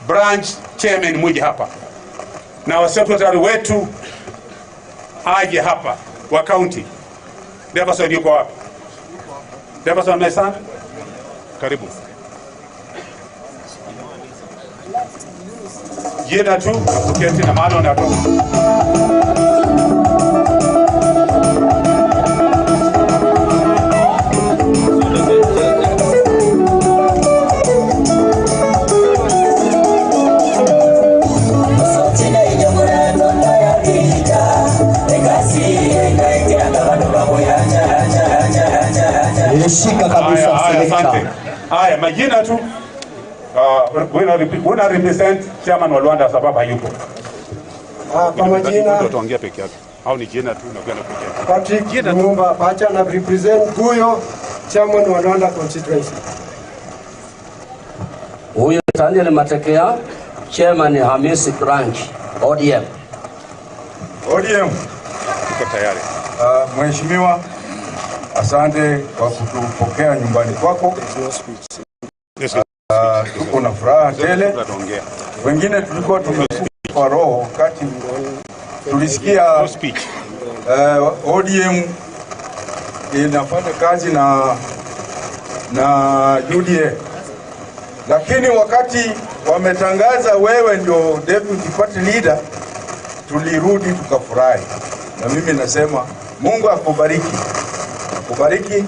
U: branch chairman muje hapa na wa secretary wetu aje hapa wa county. Jefferson yuko wapi? Jefferson Mesa, karibu. Jina tu uketi na mahali unatoka.
S: Shika kabisa.
U: Haya,
S: Selector.
U: asante. Haya, majina tu. We represent chairman wa Luanda sababu hayupo.
I: Kwa majina
U: Utaongea peke yake au ni jina tu na kwenda peke yake?
I: Patrick Lumumba Pacha na represent Guyo, chairman wa Luanda constituency.
V: Huyu Daniel Matekea, chairman Hamisi branch ODM.
U: ODM. Tuko tayari.
W: Mheshimiwa, asante kwa kutupokea nyumbani kwako. Tuko na furaha tele. Wengine tulikuwa tumekufa roho wakati tulisikia ODM inafanya kazi na UDA, lakini wakati wametangaza wewe ndio deputy party leader, tulirudi tukafurahi. Na mimi nasema Mungu akubariki, akubariki,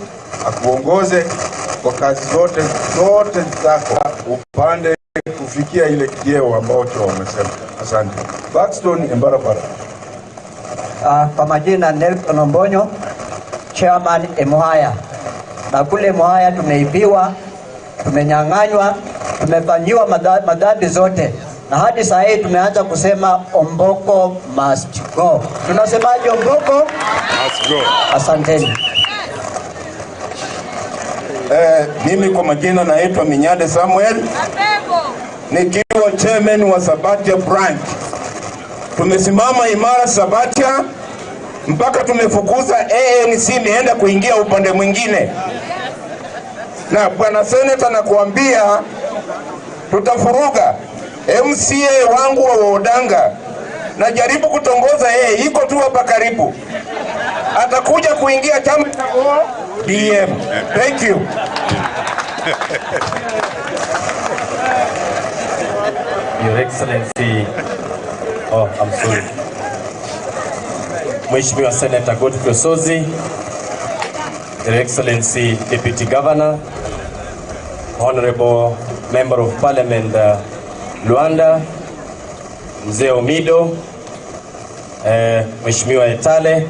W: akuongoze kwa kazi zote zote zako, upande kufikia ile kieo ambacho wamesema. Asante. Baxton Embarabara.
X: Kwa majina Nelson Ombonyo, chairman Emuhaya. Na kule Emuhaya tumeibiwa, tumenyang'anywa, tumefanyiwa madhambi zote, na hadi saa hii tumeanza kusema Omboko must go. Tunasemaje? Omboko
U: must go.
X: Asanteni.
Q: Mimi kwa majina naitwa Minyade Samuel, nikiwa chairman wa Sabatia branch. Tumesimama imara Sabatia mpaka tumefukuza ANC nienda kuingia upande mwingine. Na bwana senator, nakuambia tutafuruga MCA wangu wa Wodanga. Najaribu kutongoza yeye, iko tu hapa karibu, atakuja kuingia chama cha ODM. Thank you.
Y: Your Excellency, oh, I'm sorry. Mheshimiwa Senator Godfrey Osotsi, Your Excellency Deputy Governor, Honorable Member of Parliament Luanda, Mzee Omido, Mheshimiwa Etale,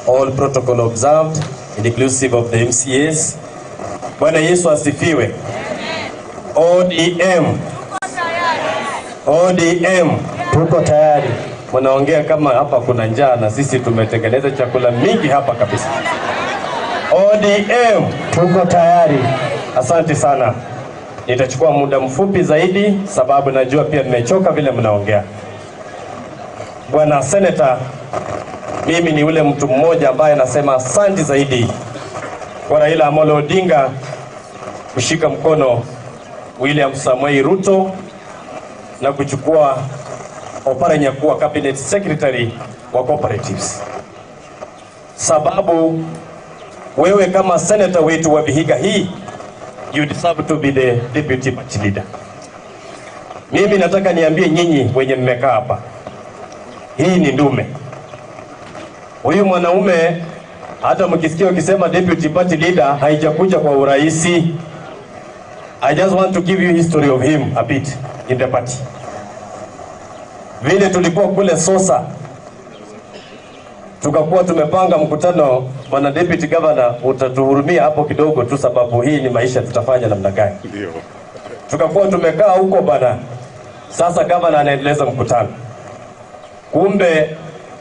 Y: all protocol observed, inclusive of the MCAs. Bwana Yesu asifiwe. ODM. ODM.
S: Tuko tayari.
Y: Mnaongea kama hapa kuna njaa na sisi tumetengeneza chakula mingi hapa kabisa. ODM.
S: Tuko tayari.
Y: Asante sana. Nitachukua muda mfupi zaidi sababu najua pia mmechoka vile mnaongea. Bwana Senator, mimi ni ule mtu mmoja ambaye nasema asante zaidi kwa Raila Amolo Odinga kushika mkono William Samoei Ruto na kuchukua Oparanya kuwa cabinet secretary wa cooperatives. Sababu wewe kama senator wetu wa Vihiga hii, you deserve to be the deputy party leader. Mimi nataka niambie nyinyi wenye mmekaa hapa, hii ni ndume. Huyu mwanaume hata mkisikia ukisema deputy party leader haijakuja kwa urahisi. I just want to give you history of him a bit in the party. Vile tulikuwa kule Sosa, tukakuwa tumepanga mkutano, bwana deputy governor, utatuhurumia hapo kidogo tu, sababu hii ni maisha, tutafanya namna gani?
F: Ndio.
Y: Tukakuwa tumekaa huko bana. Sasa governor anaendeleza mkutano, kumbe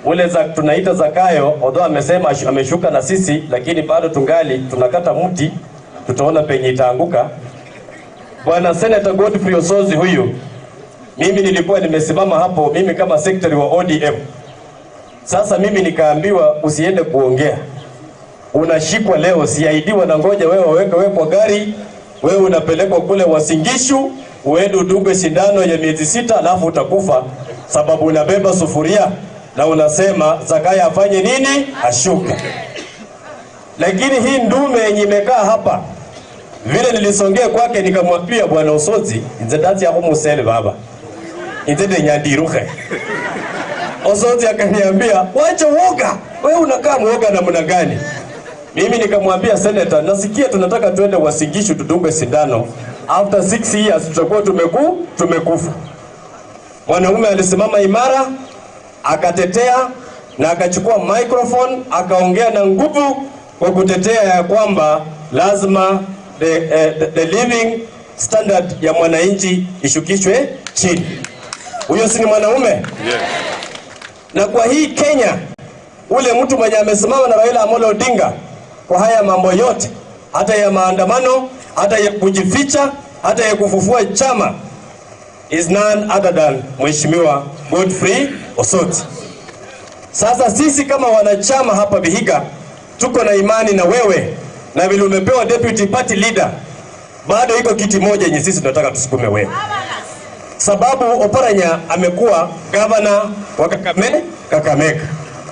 Y: ule za, tunaita Zakayo, although amesema ameshuka na sisi, lakini bado tungali tunakata mti, tutaona penye itaanguka. Bwana Senator Godfrey Osotsi huyu, mimi nilikuwa nimesimama hapo, mimi kama secretary wa ODM. Sasa mimi nikaambiwa usiende kuongea, unashikwa leo, CID wanangoja wewe waweke wewe kwa gari, wewe unapelekwa kule Uasin Gishu, uende udungwe sindano ya miezi 6, alafu utakufa sababu unabeba sufuria na unasema Zakayo afanye nini? Ashuke. Lakini hii ndume yenye imekaa hapa, vile nilisongea kwake nikamwambia, bwana Osotsi, inze dati yako musele baba, inze nyandiruhe. Osotsi akaniambia, wacha uoga, wewe unakaa muoga namna gani? Mimi nikamwambia senator, nasikia tunataka tuende Uasin Gishu tudungwe sindano, after 6 years tutakuwa tumekufa. Mwanaume alisimama imara, akatetea na akachukua microphone akaongea na nguvu kwa kutetea ya kwamba lazima the living standard ya mwananchi ishukishwe chini. Huyo si ni mwanaume?
F: Yes.
Y: Na kwa hii Kenya, ule mtu mwenye amesimama na Raila Amolo Odinga kwa haya mambo yote, hata ya maandamano, hata ya kujificha, hata ya kufufua chama, is none other than Mheshimiwa Godfrey Osotsi. Sasa sisi kama wanachama hapa Vihiga tuko na imani na wewe, na vile umepewa deputy party leader, bado iko kiti moja yenye sisi tunataka tusukume wewe, sababu Oparanya amekuwa governor wa Kakamega,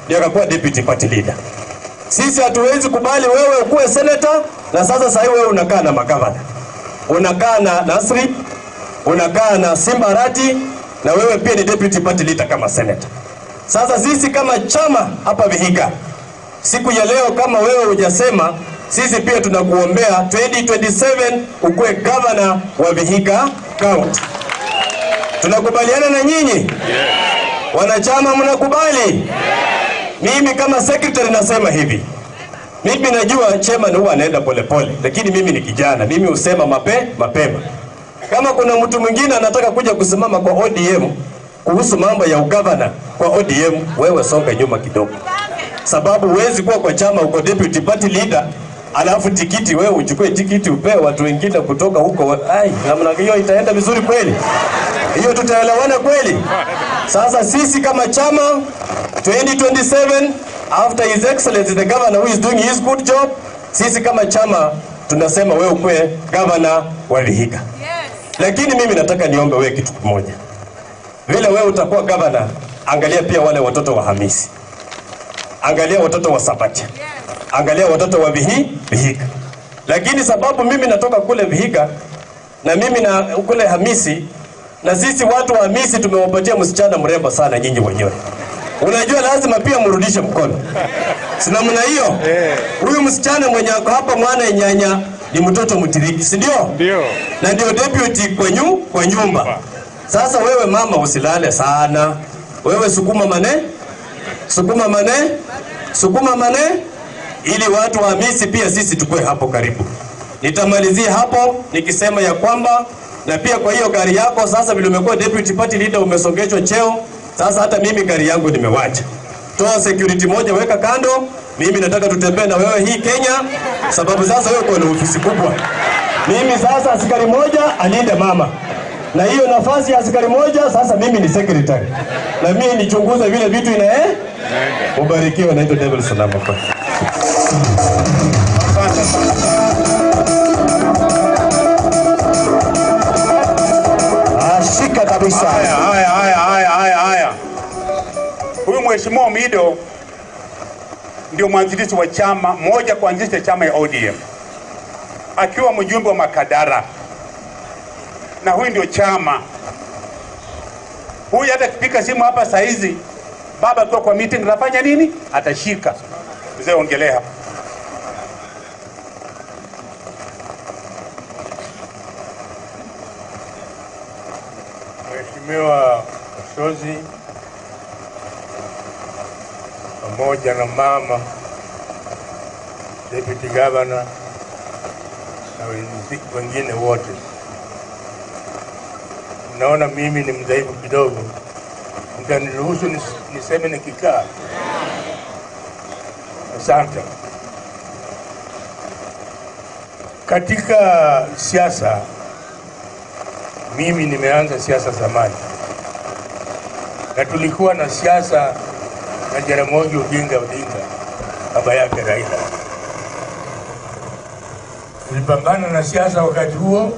Y: ndio akakuwa deputy party leader. Sisi hatuwezi kubali wewe ukuwe senator na sasa wewe unakaa na magavana, unakaa na Nasri, unakaa na Simba Arati, na wewe pia ni deputy party leader kama senator. Sasa sisi kama chama hapa Vihiga, siku ya leo kama wewe hujasema, sisi pia tunakuombea 2027 ukuwe governor wa Vihiga County. Tunakubaliana na nyinyi?
F: Yes.
Y: Wanachama mnakubali?
F: Yes.
Y: Mimi kama secretary nasema hivi. Mimi najua chairman huwa anaenda polepole, lakini mimi ni kijana, mimi husema mapema. Kama kuna mtu mwingine anataka kuja kusimama kwa ODM kuhusu mambo ya ugavana kwa ODM, wewe songa nyuma kidogo, sababu huwezi kuwa kwa chama uko deputy party leader alafu tikiti wewe uchukue tikiti upewe watu wengine kutoka huko. Ai, namna hiyo itaenda vizuri kweli? Hiyo tutaelewana kweli? Sasa sisi kama chama 2027 after His Excellency the governor who is doing his good job, sisi kama chama tunasema wewe ukuwe governor wa Vihiga. Lakini mimi nataka niombe wewe kitu kimoja. Vile wewe utakuwa governor, angalia pia wale watoto wa Hamisi, angalia watoto wa Sabatia, angalia watoto wa Vihiga. Lakini sababu mimi natoka kule Vihiga na mimi na kule Hamisi, na sisi watu wa Hamisi tumewapatia msichana mrembo sana nyinyi wenyewe. Unajua lazima pia mrudishe mkono. Si namna hiyo? Huyu msichana mwenye ako hapa mwana nyanya ni mtoto mtiriki, si ndio?
P: Ndio.
Y: Na ndio deputy kwa nyumba. Sasa wewe mama usilale sana. Wewe sukuma mane, sukuma mane, sukuma mane ili watu wa Hamisi pia sisi tukue hapo karibu. Nitamalizia hapo nikisema ya kwamba na pia kwa hiyo gari yako sasa, vile umekuwa deputy party leader umesongeshwa cheo, sasa hata mimi gari yangu nimewacha. Toa security moja weka kando, mimi nataka tutembee na wewe hii Kenya, sababu sasa wewe uko na ofisi kubwa. Mimi sasa askari moja alinde mama, na hiyo nafasi ya askari moja sasa mimi ni secretary, na mimi nichunguze vile vitu ina Ubarikiwe. Naitwa Devil Salama.
S: Ashika kabisa.
U: Haya, haya, haya, haya, haya, haya. Huyu Mheshimiwa Mido ndio mwanzilishi wa chama moja kuanzisha chama ya ODM akiwa mjumbe wa Makadara, na huyu ndio chama. Huyu hata kipika simu hapa saa hizi, baba akiwa kwa meeting atafanya nini? Atashika. Mzee, ongelea hapa.
E: Mheshimiwa Oshozi pamoja na mama deputy governor na wengine wote, naona mimi ni mdhaifu kidogo, mtaniruhusu niseme nikikaa? Asante. Katika siasa, mimi nimeanza siasa zamani, na tulikuwa na siasa na Jaramogi Oginga Odinga, baba yake Raila. Tulipambana na siasa wakati huo,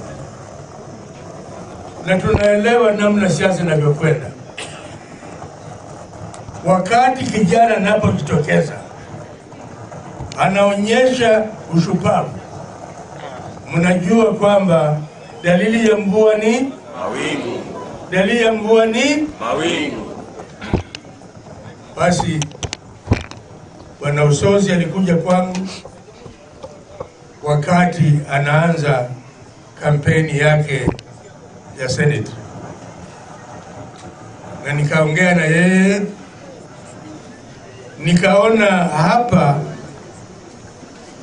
E: na tunaelewa namna siasa inavyokwenda. Wakati kijana anapojitokeza anaonyesha ushupavu, mnajua kwamba dalili ya mvua ni
G: mawingu.
E: Dalili ya mvua ni
G: mawingu.
E: Basi Bwana Usozi alikuja kwangu wakati anaanza kampeni yake ya Senate, na nikaongea na yeye, nikaona hapa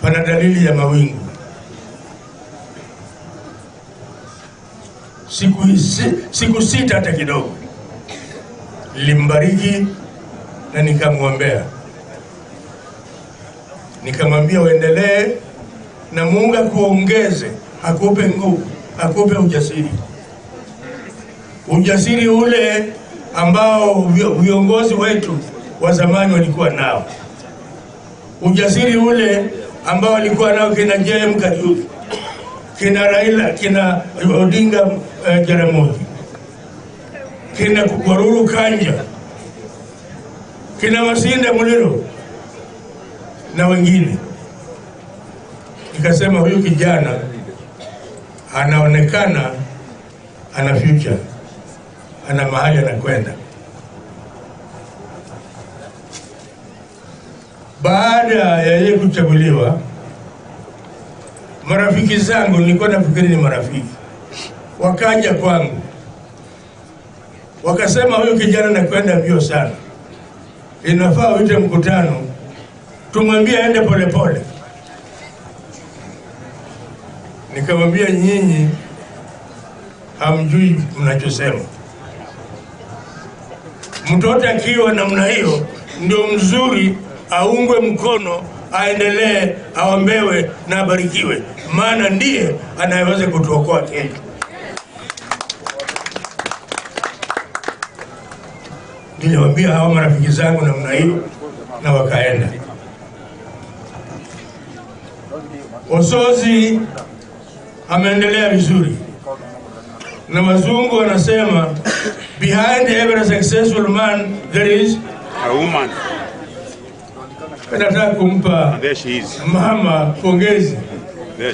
E: pana dalili ya mawingu. Siku sita hata kidogo, nilimbariki na nikamwombea, nikamwambia uendelee na Mungu akuongeze, akupe nguvu, akupe ujasiri, ujasiri ule ambao viongozi wetu wa zamani walikuwa nao, ujasiri ule ambao walikuwa nao kina JM Kariuki, kina Raila, kina Odinga Jaramogi, kina Waruru Kanja, kina Masinde Muliro na wengine. Nikasema huyu kijana anaonekana ana future, ana mahali anakwenda. Baada ya yeye kuchaguliwa, marafiki zangu, nilikuwa nafikiri ni marafiki, wakaja kwangu wakasema huyu kijana anakwenda mbio sana, inafaa uite mkutano tumwambie aende polepole. Nikamwambia nyinyi hamjui mnachosema. Mtoto akiwa namna hiyo ndio mzuri, aungwe mkono, aendelee, aombewe na abarikiwe, maana ndiye anayeweza kutuokoa Kenya. Niliwaambia hawa marafiki zangu namna hiyo na wakaenda. Oshozi ameendelea vizuri, na wazungu wanasema behind every successful man there is
U: a woman.
E: Nataka kumpa mama pongezi,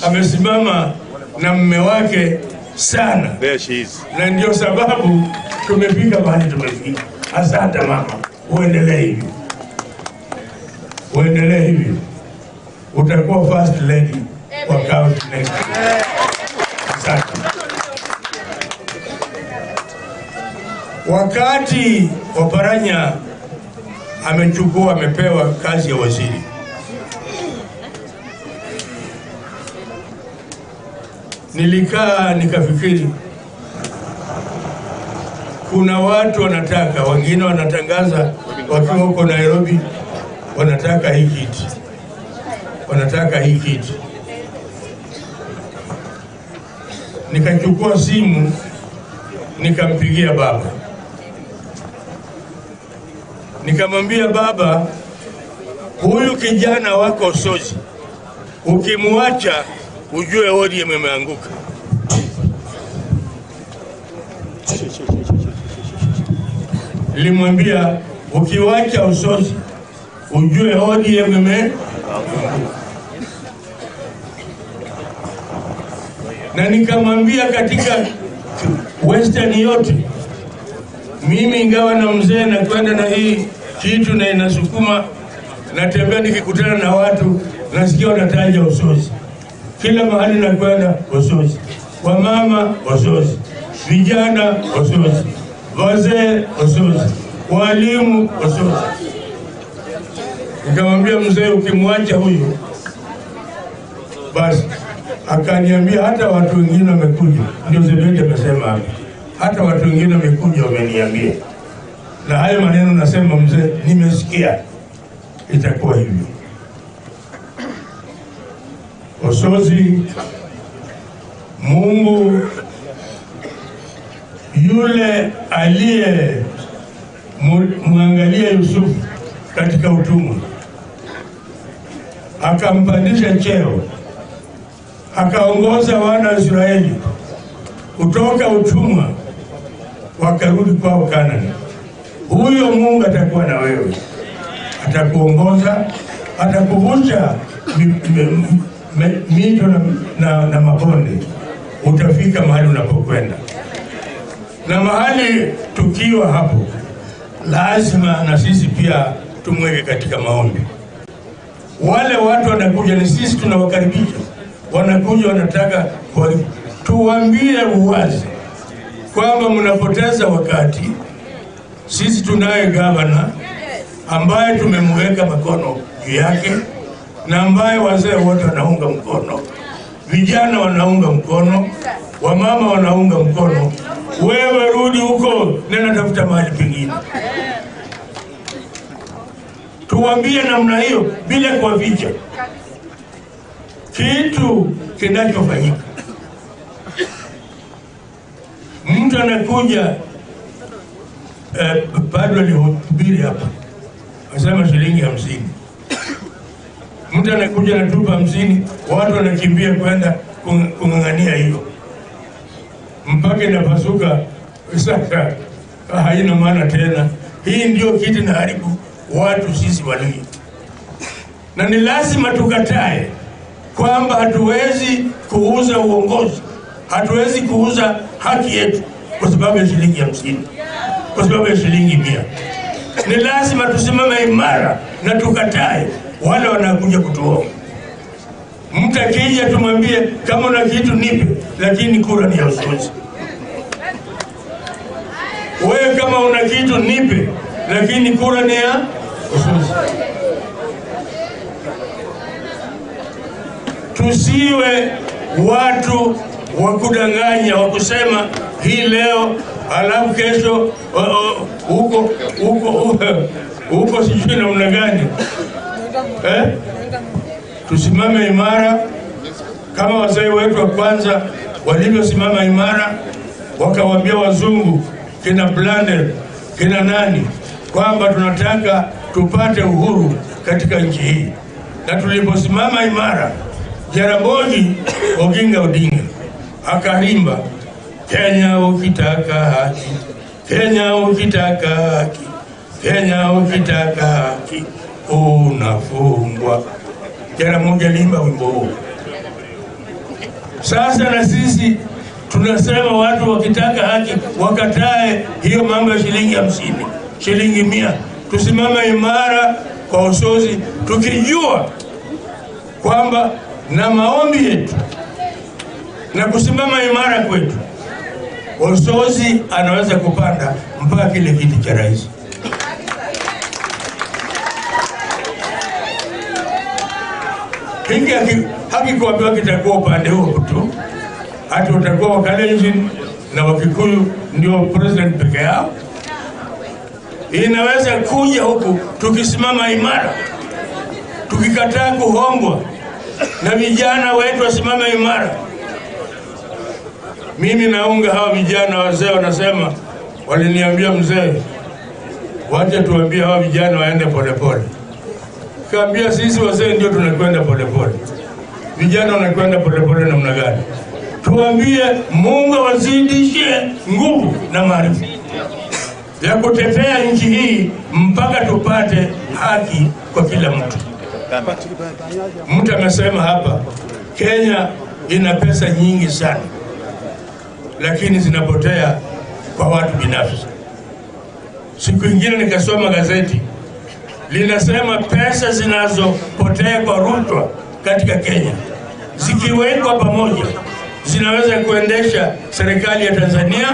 E: amesimama na mume wake sana.
U: There she is.
E: Na ndio sababu tumefika mahali tumefika. Asante mama. Uendelee hivi, uendelee hivi, utakuwa first lady wa county next year. Asante. Wakati Oparanya amechukua, amepewa kazi ya waziri, nilikaa nikafikiri, kuna watu wanataka, wengine wanatangaza wakiwa huko Nairobi, wanataka hii kiti, wanataka hii kiti. Nikachukua simu nikampigia baba, nikamwambia baba, huyu kijana wako Osotsi, ukimwacha ujue ODM imeanguka. Nilimwambia ukiwacha Osotsi ujue ODM imeanguka. Na nikamwambia katika Western yote, mimi ingawa na mzee na kwenda na hii kitu na inasukuma, natembea nikikutana na watu nasikia wanataja Osotsi kila mahali nakwenda, Osotsi, wamama Osotsi, vijana Osotsi, wazee Osotsi, walimu Osotsi. Nikamwambia mzee, ukimwacha huyu basi. Akaniambia hata watu wengine wamekuja, ndio Zebedi amesema hapa, hata watu wengine wamekuja wameniambia, na hayo maneno nasema mzee, nimesikia, itakuwa hivyo. Osotsi, Mungu yule aliye mwangalia Yusufu katika utumwa akampandisha cheo, akaongoza wana wa Israeli kutoka utumwa wakarudi kwao Kanani. Huyo Mungu atakuwa na wewe, atakuongoza, atakuvusha mito na mabonde, utafika mahali unapokwenda. Na mahali tukiwa hapo, lazima na sisi pia tumweke katika maombi. Wale watu wanakuja, ni sisi tunawakaribisha, wanakuja wanataka tuambie uwazi kwamba mnapoteza wakati. Sisi tunaye gavana ambaye tumemweka mkono juu yake na ambaye wazee wote wanaunga mkono, vijana wanaunga mkono, wamama wanaunga mkono. Wewe rudi huko, nenda tafuta mahali pengine. Tuambie namna hiyo bila kuwaficha kitu kinachofanyika. Mtu anakuja bado alihubiri hapa asema shilingi 50. Mtu anakuja anatupa 50, watu wanakimbia kwenda kung'ang'ania hiyo mpaka inapasuka. Sasa haina maana tena. Hii ndio kitu inaharibu watu sisi walio, na ni lazima tukatae kwamba hatuwezi kuuza uongozi, hatuwezi kuuza haki yetu kwa sababu ya shilingi 50, kwa sababu ya shilingi 100. Ni lazima tusimame imara na tukatae wale wanakuja kutuomba. Mtu akija tumwambie kama una kitu nipe, lakini kura ni ya Osotsi. Wewe kama una kitu nipe, lakini kura ni ya Osotsi. Tusiwe watu wa kudanganya, wa kusema hii leo alafu kesho huko huko huko sijui namna gani. Tusimame imara kama wazee wetu wa kwanza walivyosimama imara, wakawaambia wazungu kina Blundell kina nani kwamba tunataka tupate uhuru katika nchi hii. Na tuliposimama imara, Jaramogi Oginga Odinga akarimba, Kenya ukitaka haki, Kenya ukitaka haki, Kenya ukitaka haki unafungwa. Jaramogi alimba wimbo huo. Sasa na sisi tunasema watu wakitaka haki wakatae hiyo mambo ya shilingi 50, shilingi 100.
G: Tusimame imara kwa Osotsi, tukijua kwamba na maombi yetu na kusimama imara kwetu, Osotsi anaweza kupanda mpaka kile kiti cha rais. Hiki hakikuambiwa kitakuwa upande huo tu, hata utakuwa Wakalenjin na Wakikuyu ndio president peke yao. Inaweza kuja huku tukisimama imara, tukikataa kuhongwa, na vijana wetu wasimame imara. Mimi naunga hawa vijana. Wazee wanasema, waliniambia mzee, wacha tuambie hawa vijana waende polepole. Kaambia sisi wazee ndio tunakwenda polepole, vijana wanakwenda polepole namna gani? Tuambie Mungu awazidishie nguvu na maarifa ya kutetea nchi hii mpaka tupate haki kwa kila mtu. Mtu amesema hapa, Kenya ina pesa nyingi sana, lakini zinapotea kwa watu binafsi. Siku ingine nikasoma gazeti linasema pesa zinazopotea kwa rushwa katika Kenya zikiwekwa pamoja zinaweza kuendesha serikali ya Tanzania,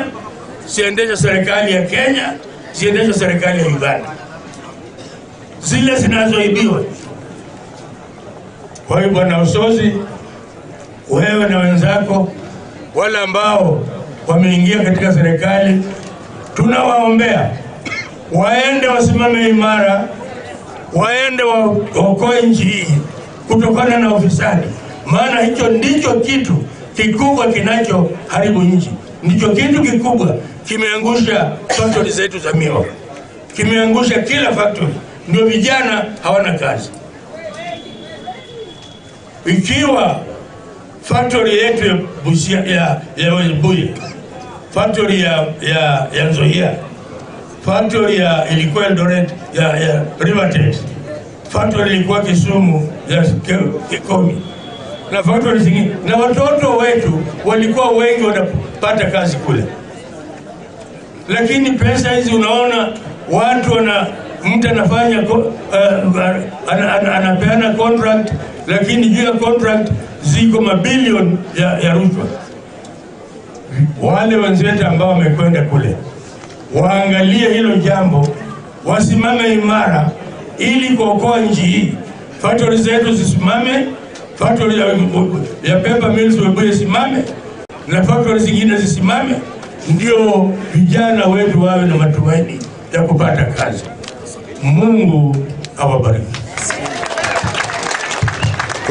G: ziendesha serikali ya Kenya, ziendesha serikali ya Uganda, zile zinazoibiwa. Kwa hiyo Bwana Osotsi, wewe na wenzako wale ambao wameingia katika serikali, tunawaombea waende wasimame imara, waende waokoe nchi hii kutokana na ufisadi, maana hicho ndicho kitu kikubwa kinachoharibu nchi, ndicho kitu kikubwa kimeangusha factory zetu za miwa, kimeangusha kila factory, ndio vijana hawana kazi. Ikiwa factory yetu ya Busia, ya Webuye, factory ya Nzoia, factory ya ilikuwa Eldoret ya Rivertex, factory ilikuwa Kisumu ya Kikomi, na factory zingine, na watoto wetu walikuwa wengi wanapata kazi kule, lakini pesa hizi unaona watu wana, mtu anafanya anapeana contract, lakini juu ya contract ziko mabilioni ya rushwa. Wale wenzetu ambao wamekwenda kule waangalie hilo jambo, wasimame imara ili kuokoa nchi hii. Factory zetu zisimame, factory ya paper mills Webuye isimame na factory zingine zisimame, ndio vijana wetu wawe na matumaini ya kupata kazi. Mungu awabariki.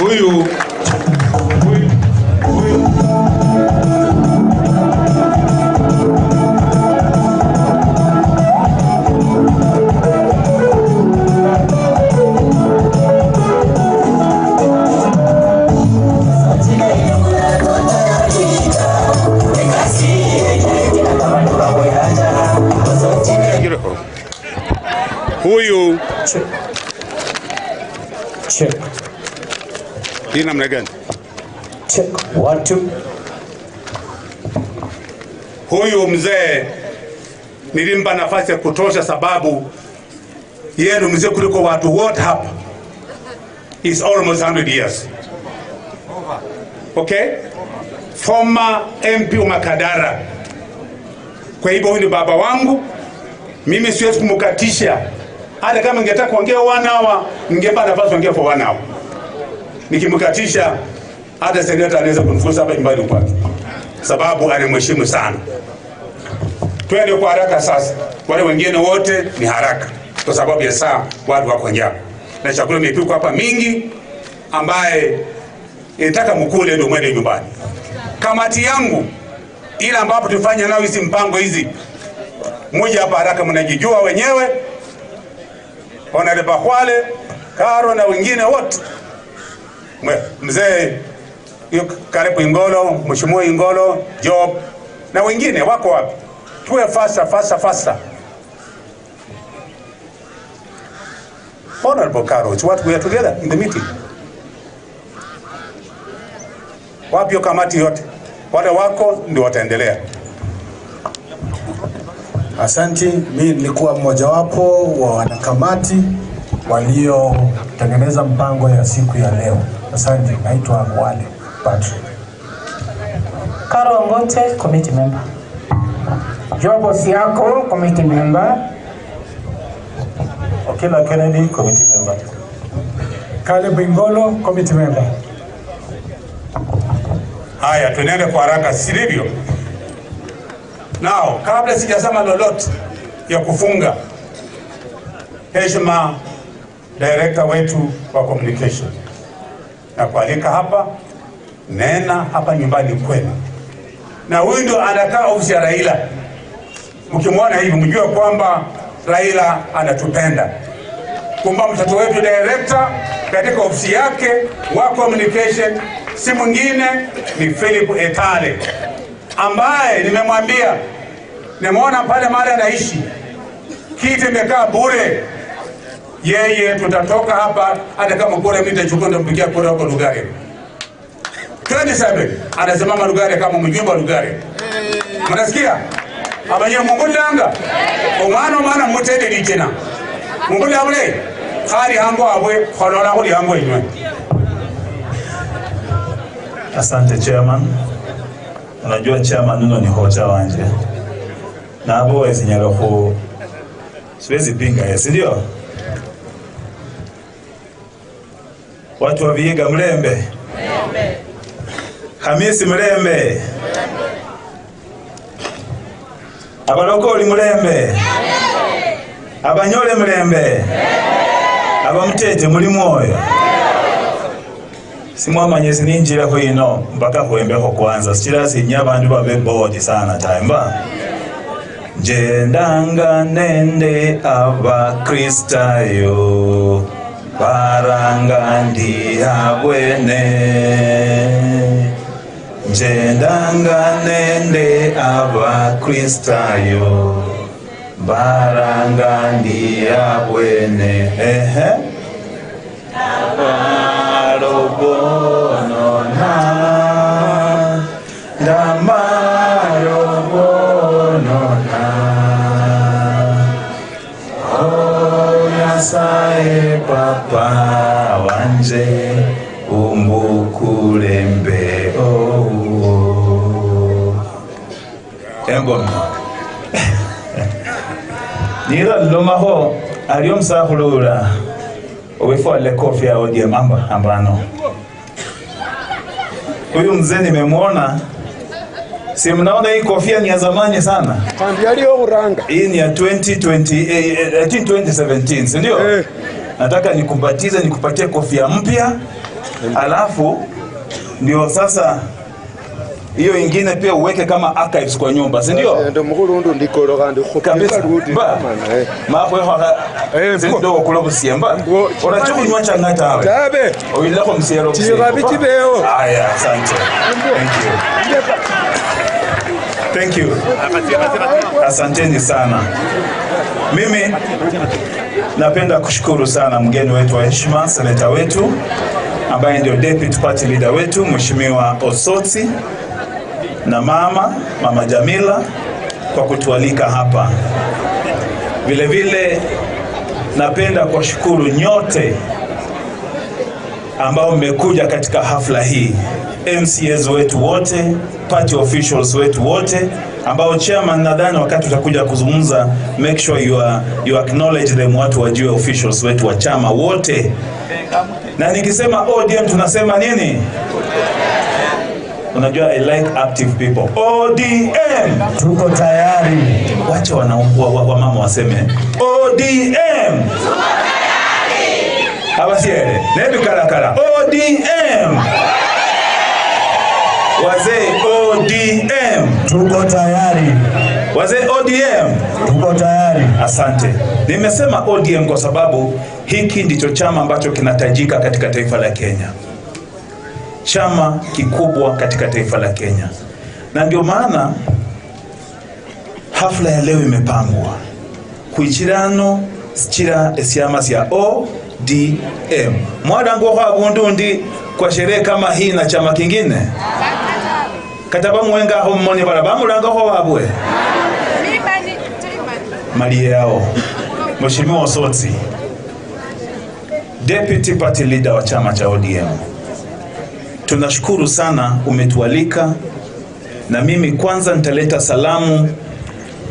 U: Huyu huyu
S: Check.
U: Hii namna gani?
S: Check. 1 2.
U: Huyu mzee nilimpa nafasi ya kutosha, sababu yeye ni mzee kuliko watu wote hapa. He's almost 100 years. Okay? Former MP wa Makadara. Kwa hivyo huyu ni baba wangu. Mimi siwezi kumkatisha. Hata kama ningetaka kuongea 1 hour, ningepata nafasi kuongea for 1 hour. Nikimkatisha hata seneta anaweza kunifukuza hapa nyumbani kwake, sababu alimheshimu sana. Twende kwa haraka sasa. Wale wengine wote ni haraka kwa sababu ya saa, watu wako njaa. Na chakula imepikwa hapa mingi ambaye inataka mkule ndio mwende nyumbani. Kamati yangu ile ambapo tufanya nao hizi mpango hizi, mmoja hapa haraka, mnajijua wenyewe, Honorable Kwale, Karo na wengine wote. Mzee karibu Ingolo, Mheshimiwa Ingolo, Job na wengine wako wapi? Tuwe fasta fasta fasta. Honorable Karo, it's what we are together in the meeting. Wapi kamati yote? Wale wako ndio wataendelea.
A: Asanti, mimi nilikuwa mmojawapo wa wanakamati waliotengeneza mpango ya siku ya leo. Asante, naitwa Wale Patrick.
H: Caro Ngote, committee member.
J: Jobo Siako, committee member.
N: Okila Kennedy, committee member.
A: Caleb Ingolo, committee member.
U: Haya, tunaende kwa haraka, si ndivyo? Nao, kabla sijasema lolote ya kufunga, heshima director wetu wa communication na kualika hapa, nena hapa nyumbani kwenu, na huyu ndio anakaa ofisi ya Raila. Mkimwona hivi mjue kwamba Raila anatupenda. Kumba mtoto wetu director katika ofisi yake wa communication si mwingine ni Philip Etale, ambaye nimemwambia, nimeona pale mahali anaishi kiti imekaa bure. Yeye tutatoka hapa, hata kama kura mimi nitachukua nitampigia kura huko Lugari 27 anasimama Lugari kama mjumbe wa Lugari. Mnasikia? Abanye mungulanga omwana omwana mutende lichena mungula bule khali hango abwe kholola khuli hango inywe.
K: Asante chairman. Unajua chairman uno ni hoja wanje na hapo wezinyalo ku siwezi pinga yeye, si ndio? Watu wa Vihiga mlembe, Hamisi mlembe, abalokoli mlembe, abanyole mlembe, abamutete muli mwoyo. Simwamanye sininjirako ino mpaka huembeko kwanza sichira sinya bandu babe board sana taimba njendanga nende abakristayo baranga ndi abwene njendanga nende abakristayo baranga ndi abwene ehe Ndamaro ndamaro bonona oh Nyasaye papa wanje umbukulembe oh engoma nira lomaho aliyo msahulula uwefwale kofi ya ODM amba ambano. Huyu mzee nimemwona. Si mnaona hii kofia ni ya zamani sana. Hii ni ya 2017, si ndio? Nataka nikumbatize nikupatie kofia mpya. Alafu ndio sasa hiyo ingine pia uweke kama archives kwa nyumba, si ndio?
I: Ndio mkulundu ndikolo kandi
K: kabisa. Mapo ndio kula busiemba. Unachokunywa changata hawe.
I: Tabe.
K: Oilako msiero.
I: Chirabiti beo.
K: Haya, asante. Thank you. Thank you. Asanteni sana. Mimi napenda kushukuru sana mgeni wetu wa heshima, seneta wetu ambaye ndio deputy party leader wetu Mheshimiwa Osotsi na mama Jamila kwa kutualika hapa. Vile vile napenda kuwashukuru nyote ambao mmekuja katika hafla hii, MCAs wetu wote, party officials wetu wote, ambao chairman nadhani wakati utakuja kuzungumza, make sure you acknowledge them, watu wajue officials wetu wa chama wote. Na nikisema ODM tunasema nini? Unajua I like active people. ODM
S: tuko tayari.
K: Wacha wa mama waseme ODM. Abasiere, nebi karakara. ODM. Wazee ODM
S: tuko tayari.
K: Wazee ODM
S: tuko tayari.
K: Asante. Nimesema ODM kwa sababu hiki ndicho chama ambacho kinatajika katika taifa la Kenya. Chama kikubwa katika taifa la Kenya. Na ndio maana hafla ya leo imepangwa. Kuichirano sichira esiama sia ODM. Mwadango kwa bundundi kwa sherehe kama hii na chama kingine. Kataba mwenga ho mmoni baraba mulanga ho wabwe. Mali yao. Mheshimiwa Osotsi, Deputy Party Leader wa chama cha ODM, tunashukuru sana umetualika, na mimi kwanza nitaleta salamu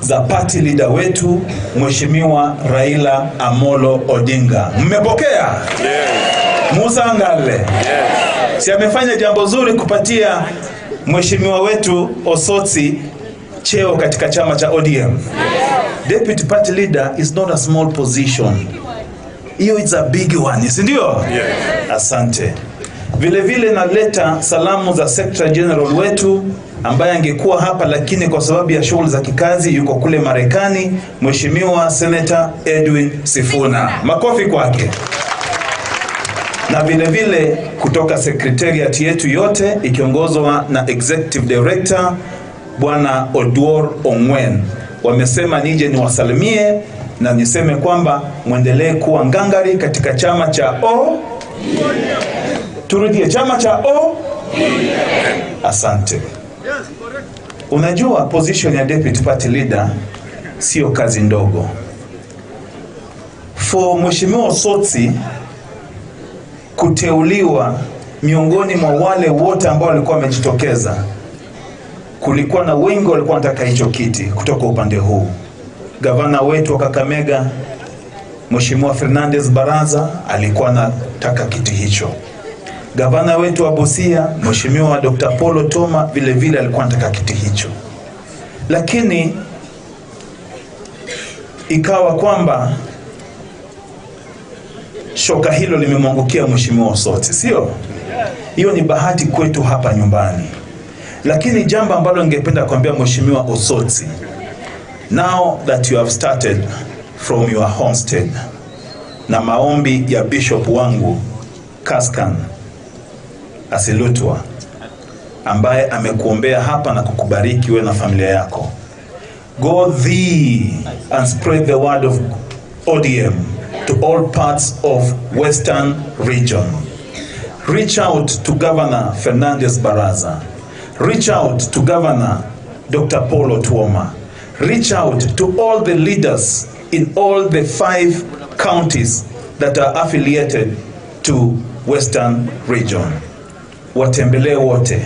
K: za party leader wetu Mheshimiwa Raila Amolo Odinga. Mmepokea?
F: Yes.
K: Musa Ngale.
F: Yes.
K: Si amefanya jambo zuri kupatia mheshimiwa wetu Osotsi cheo katika chama cha ODM. Yes. Deputy party leader is not a small position. Hiyo is a big one, si ndio?
F: Yes.
K: Asante. Vile vile naleta salamu za Secretary General wetu ambaye angekuwa hapa lakini kwa sababu ya shughuli za kikazi yuko kule Marekani, Mheshimiwa Senator Edwin Sifuna. Makofi kwake. Na vile vile kutoka secretariat yetu yote ikiongozwa na Executive Director Bwana Oduor Ongwen, wamesema nije niwasalimie na niseme kwamba mwendelee kuwa ngangari katika chama cha O. Turudie, chama cha O. Asante. Unajua position ya deputy party leader sio kazi ndogo. For Mheshimiwa Osotsi kuteuliwa miongoni mwa wale wote ambao walikuwa wamejitokeza, kulikuwa na wengi walikuwa wanataka hicho kiti kutoka upande huu. Gavana wetu wa Kakamega Mheshimiwa Fernandez Baraza alikuwa anataka kiti hicho. Gavana wetu wa Busia Mheshimiwa Dr. Polo Toma vile vile alikuwa anataka kiti hicho, lakini ikawa kwamba shoka hilo limemwangukia Mheshimiwa Osotsi, sio? Hiyo ni bahati kwetu hapa nyumbani. Lakini jambo ambalo ningependa kuambia Mheshimiwa Osotsi, now that you have started from your homestead, na maombi ya bishop wangu Kaskan Asilutwa ambaye amekuombea hapa na kukubariki wewe na familia yako, go thee and spread the word of ODM to all parts of Western region. Reach out to Governor Fernandez Baraza. Reach out to Governor Dr. Paul Otuoma. Reach out to all the leaders in all the 5 counties that are affiliated to Western region. Watembelee wote,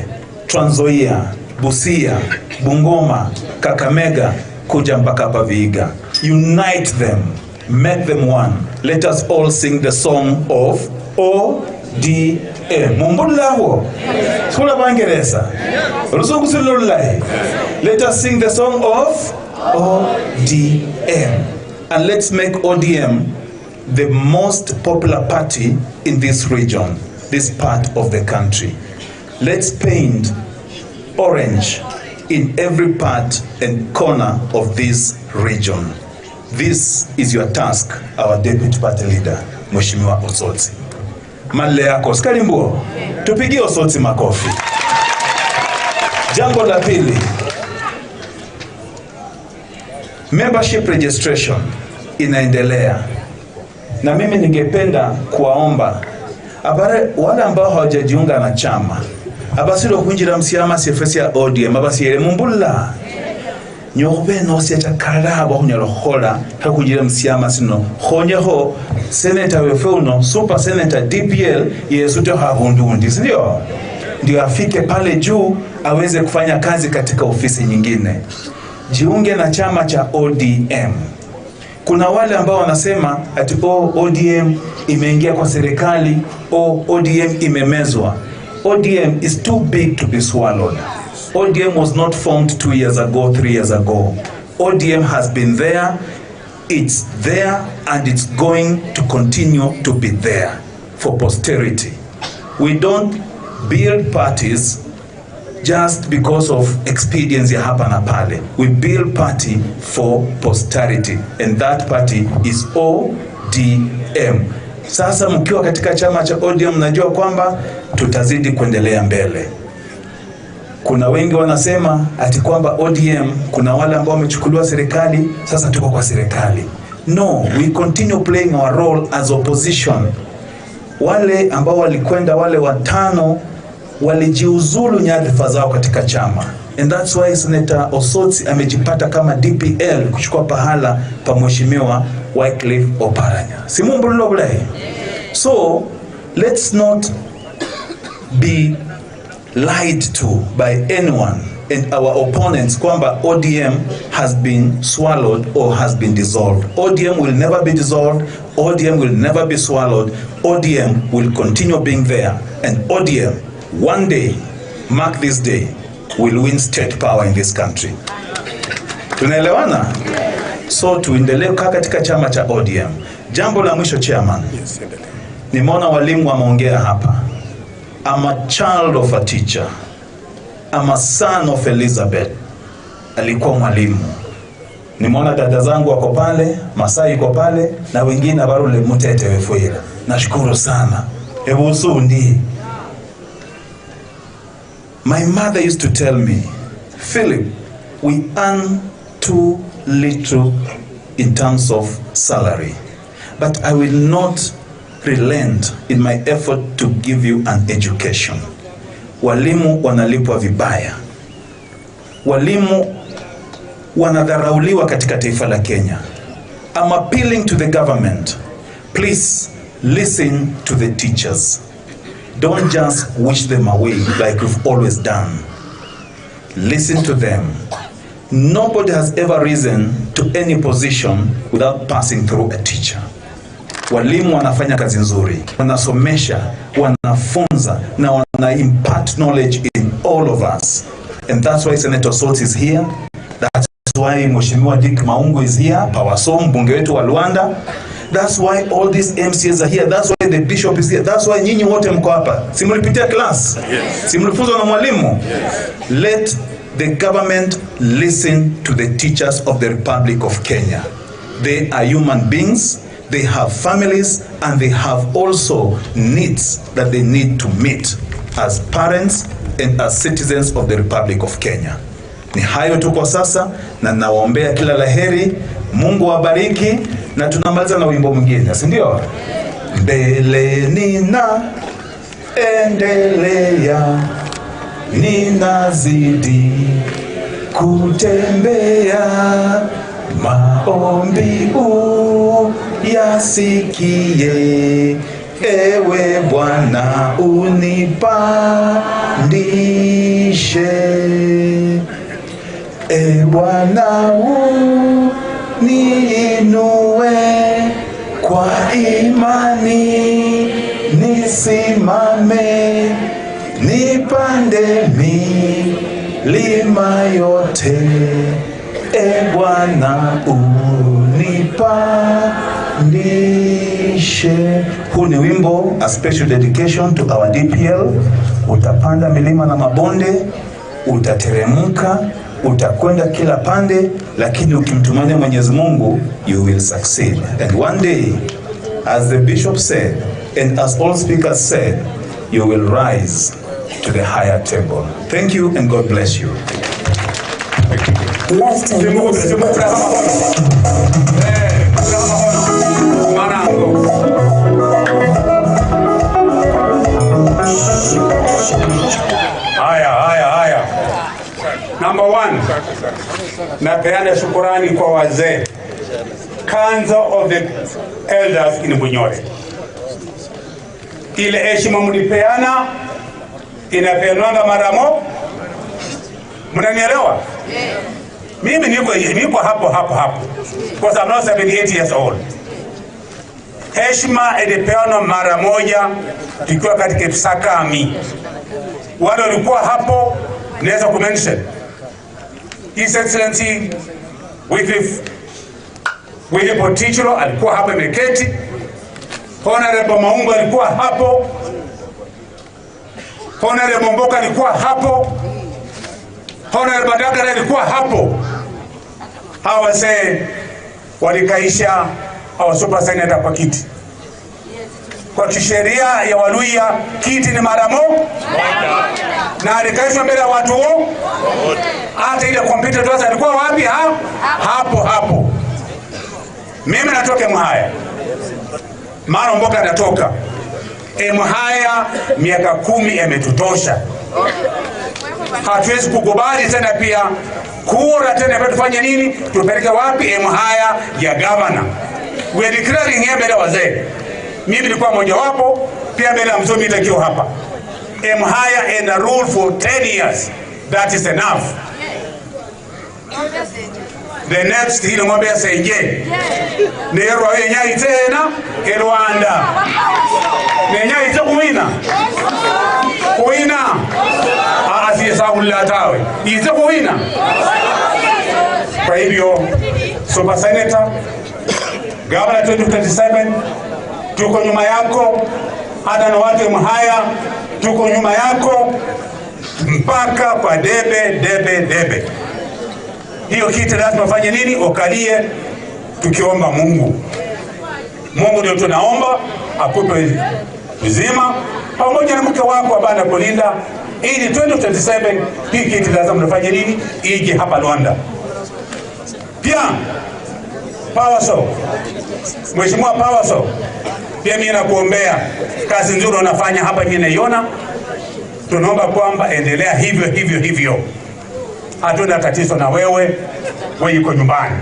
K: Trans Nzoia, Busia, Bungoma, Kakamega, kuja mpaka hapa Vihiga. Unite them, make them one. Let us all sing the song of ODM. Mumbullahu. Sikula Bangereza. Rusungu silulai. Let us sing the song of ODM. And let's make ODM the most popular party in this region, this part of the country. Let's paint orange in every part and corner of this region. This is your task, our deputy party leader, Mheshimiwa Osotsi. Male yako, skalimbuo. Tupigie Osotsi makofi. Jambo la pili, membership registration inaendelea. Na mimi ningependa kuwaomba abare wale ambao hawajajiunga na chama, abasiro kunjira msiama sefesi ya ODM, abasire mumbula. Nyobe no siacha kalabo hunyalo hola hakujira msiama sino honyeho senator wefe uno super senator DPL yesuto havundundi, si ndio? Ndio afike pale juu aweze kufanya kazi katika ofisi nyingine. Jiunge na chama cha ODM. Kuna wale ambao wanasema ati oh, ODM imeingia kwa serikali, oh, ODM imemezwa. ODM is too big to be swallowed. ODM was not formed 2 years ago, 3 years ago. ODM has been there, it's there, and it's going to continue to be there for posterity. We don't build parties just because of expediency hapa na pale. We build party for posterity, and that party is ODM. Sasa mkiwa katika chama cha ODM mnajua kwamba tutazidi kuendelea mbele. Kuna wengi wanasema ati kwamba ODM kuna wale ambao wamechukuliwa serikali, sasa tuko kwa serikali. No, we continue playing our role as opposition. Wale ambao walikwenda, wale watano walijiuzulu nyadhifa zao katika chama, And that's why Senator Osotsi amejipata kama DPL kuchukua pahala pa Mheshimiwa Wycliffe Oparanya. Simumbulilo bulayi. So let's not be lied to by anyone and our opponents kwamba ODM has been swallowed or has been dissolved. ODM will never be dissolved. ODM will never be swallowed. ODM will continue being there. And ODM, one day, mark this day, will win state power in this country. Tunaelewana? So tuendelee kukaa katika chama cha ODM. Jambo la mwisho, chairman. Nimeona walimu wameongea hapa. I'm a child of a teacher. I'm a son of Elizabeth. Alikuwa mwalimu. Nimeona dada zangu wako pale, Masai yuko pale na wengine barule mutete wefuira. Nashukuru sana. Ebusundi. My mother used to tell me, "Philip, we earn too little in terms of salary, but I will not relent in my effort to give you an education." Walimu wanalipwa vibaya. Walimu wanadharauliwa katika taifa la Kenya. I'm appealing to the government. Please listen to the teachers. Don't just wish them away like we've always done. Listen to them. Nobody has ever risen to any position without passing through a teacher. Walimu wanafanya kazi nzuri, wanasomesha, wanafunza na wana impart knowledge in all of us. And that's why Senator Osotsi is here. That's why Mheshimiwa Dick Maungu is here, Powerso, mbunge wetu wa Luanda. That's why all these MCAs are here. That's why the bishop is here. That's why nyinyi wote mko hapa. Si mlipitia class?
F: Yes.
K: Si mlifunzwa na mwalimu?
F: Yes.
K: Let the government listen to the teachers of the Republic of Kenya. They are human beings, they have families, and they have also needs that they need to meet as parents and as citizens of the Republic of Kenya. Ni hayo tu kwa sasa, na nawaombea kila laheri. Mungu awabariki, na tunamaliza na wimbo mwingine, si ndio? Mbele nina endelea, ninazidi kutembea, maombi uyasikie, ewe Bwana unipandishe. E Bwana uniinue kwa imani nisimame, nipande milima yote. E Bwana unipandishe. Huu ni wimbo, a special dedication to our DPL. Utapanda milima na mabonde, utateremka, utakwenda kila pande, lakini ukimtumainia Mwenyezi Mungu you will succeed. And one day, as the bishop said, and as all speakers said, you will rise to the higher table. Thank you and God bless you.
H: Left and right.
U: Haya, haya, haya. Number one, napeana shukurani kwa wazee, Council of the Elders in Bunyore. Ile heshima mlipeana inapeanwanga mara moja. Mnanielewa? Mimi niko hapo hapo hapo. Because I'm now 78 years old. Heshima ilipeanwa mara moja tukiwa katika Epsakami. Wale walikuwa hapo naweza kumention His Excellency Wycliffe Willy Otichilo alikuwa hapo ameketi. Honorable Maungu alikuwa hapo. Honorable Mboka alikuwa hapo. Honorable Badagara alikuwa hapo. Hawa wazee walikaisha our super senator kwa kiti. Kwa kisheria ya Waluhya kiti ni mara moja, na alikaishwa mbele ya watu wote. Hata ile kompyuta tu alikuwa wapi? Ha? Hapo hapo. Mimi natoka Mwaya, Mara Mboka anatoka. Emuhaya miaka 10 yametutosha. Hatuwezi kukubali tena pia kura tena tufanye nini? Tupeleke wapi Emuhaya ya governor? We are declaring here mbele wazee. Mimi nilikuwa mmoja wapo pia mbele ya msomi itakiwa hapa. Emuhaya and a rule for 10 years. That is enough. The next hilo ng'ombe ya senje. Nerwa yenyai tena Rwanda. Nenyai tena kuwina. Kuwina. Asiyesahulila tawe. Ize kuwina. Kwa hivyo Super Senator, Governor 2027, tuko nyuma yako, hata na watu Emuhaya tuko nyuma yako mpaka kwa debe debe debe. Hiyo kiti lazima fanye nini? Ukalie, tukiomba Mungu. Mungu ndio tunaomba akupe uzima pamoja na mke wako ambaye anakulinda, ili 2027 hii kiti lazima mnafanye nini? Ije hapa Luanda. Pia Powerso, Mheshimiwa Powerso, pia mimi nakuombea kazi nzuri unafanya hapa, mimi naiona. Tunaomba kwamba endelea hivyo hivyo hivyo, hatuna tatizo na wewe, wewe yuko nyumbani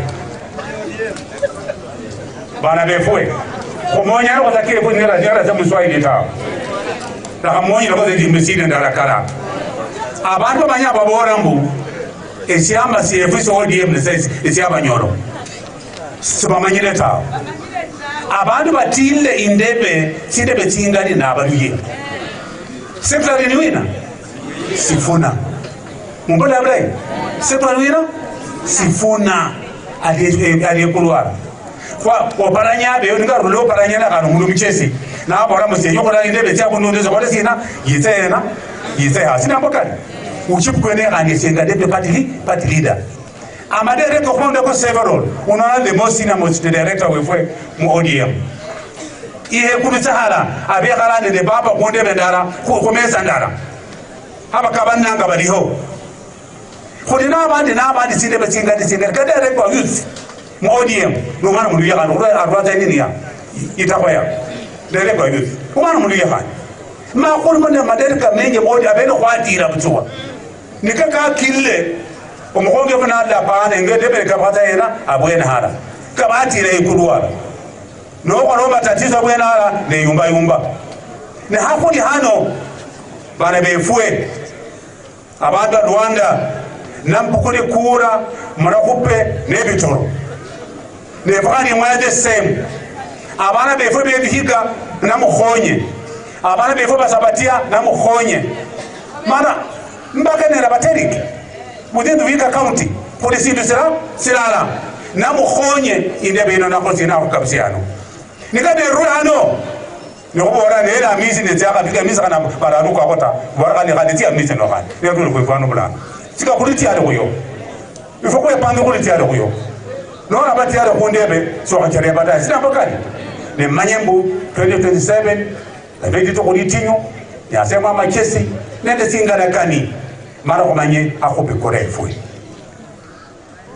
U: bana befwe kumonya watakie kunyera nyera za Mswahili ta rakamonya koze jimbisine ndarakara abantu banya babora mbu esyamba CFC ODM ne esyaba nyoro sibamanyire ta abantu batile indebe sindebe tsingani nabaluye secretary ni wina Sifuna mumbola abrai secretary wina Sifuna aliyekulwara kwa oparanya be ninga rulo oparanya na kanu mundu mchesi na bora mse yokora indebe tya bundu zo kore sina yitsena yitse hasina mbokani uchipu kwene anisenga deputy party leader amadere ko kwanda ko several unaona the most senior most director wefwe mu ODM ihe kubitsahala abekhala ne baba kunde bendara ku mesa ndara haba kabananga baliho khuli nabandi nabandi sinde batsinga tsinga ka director youth mu ODM no mwana mundu yakhana arwaza nini ya itakwaya director youth umwana mundu yakhana makhulu mane madereka menye modi abene khwatira butsuwa nikaka kille omukhonge funala pane ngedebeleka pata yena abwene hala kabatire ikulwala nokhola matatizo abwene hala ne yumba yumba ne hakhuli hano bana befwe abantu Rwanda nampukuli kura murakhupe nebitoro nefani mwa the same abana befwe bebihiga namukhonye abana befwe basabatia namukhonye mana mbakenera baterike within the Vihiga County polisi ndusira silala namukhonye indebe ino nakhosina khukabisiano nikade rurano nikubora nera mizi netsaka bika mizi kana baranu kwa kota barani khandi tia mizi no khandi nekulu kwefano bulana sika kuliti ali kuyo ifo kwepanga kuliti ali kuyo nora bati ali kundebe so khachere bata sina bakali ne manyembu 2027 ebedi to kulitinyo yasema machesi nende singana kani mara kumanye akhupe kora ifwe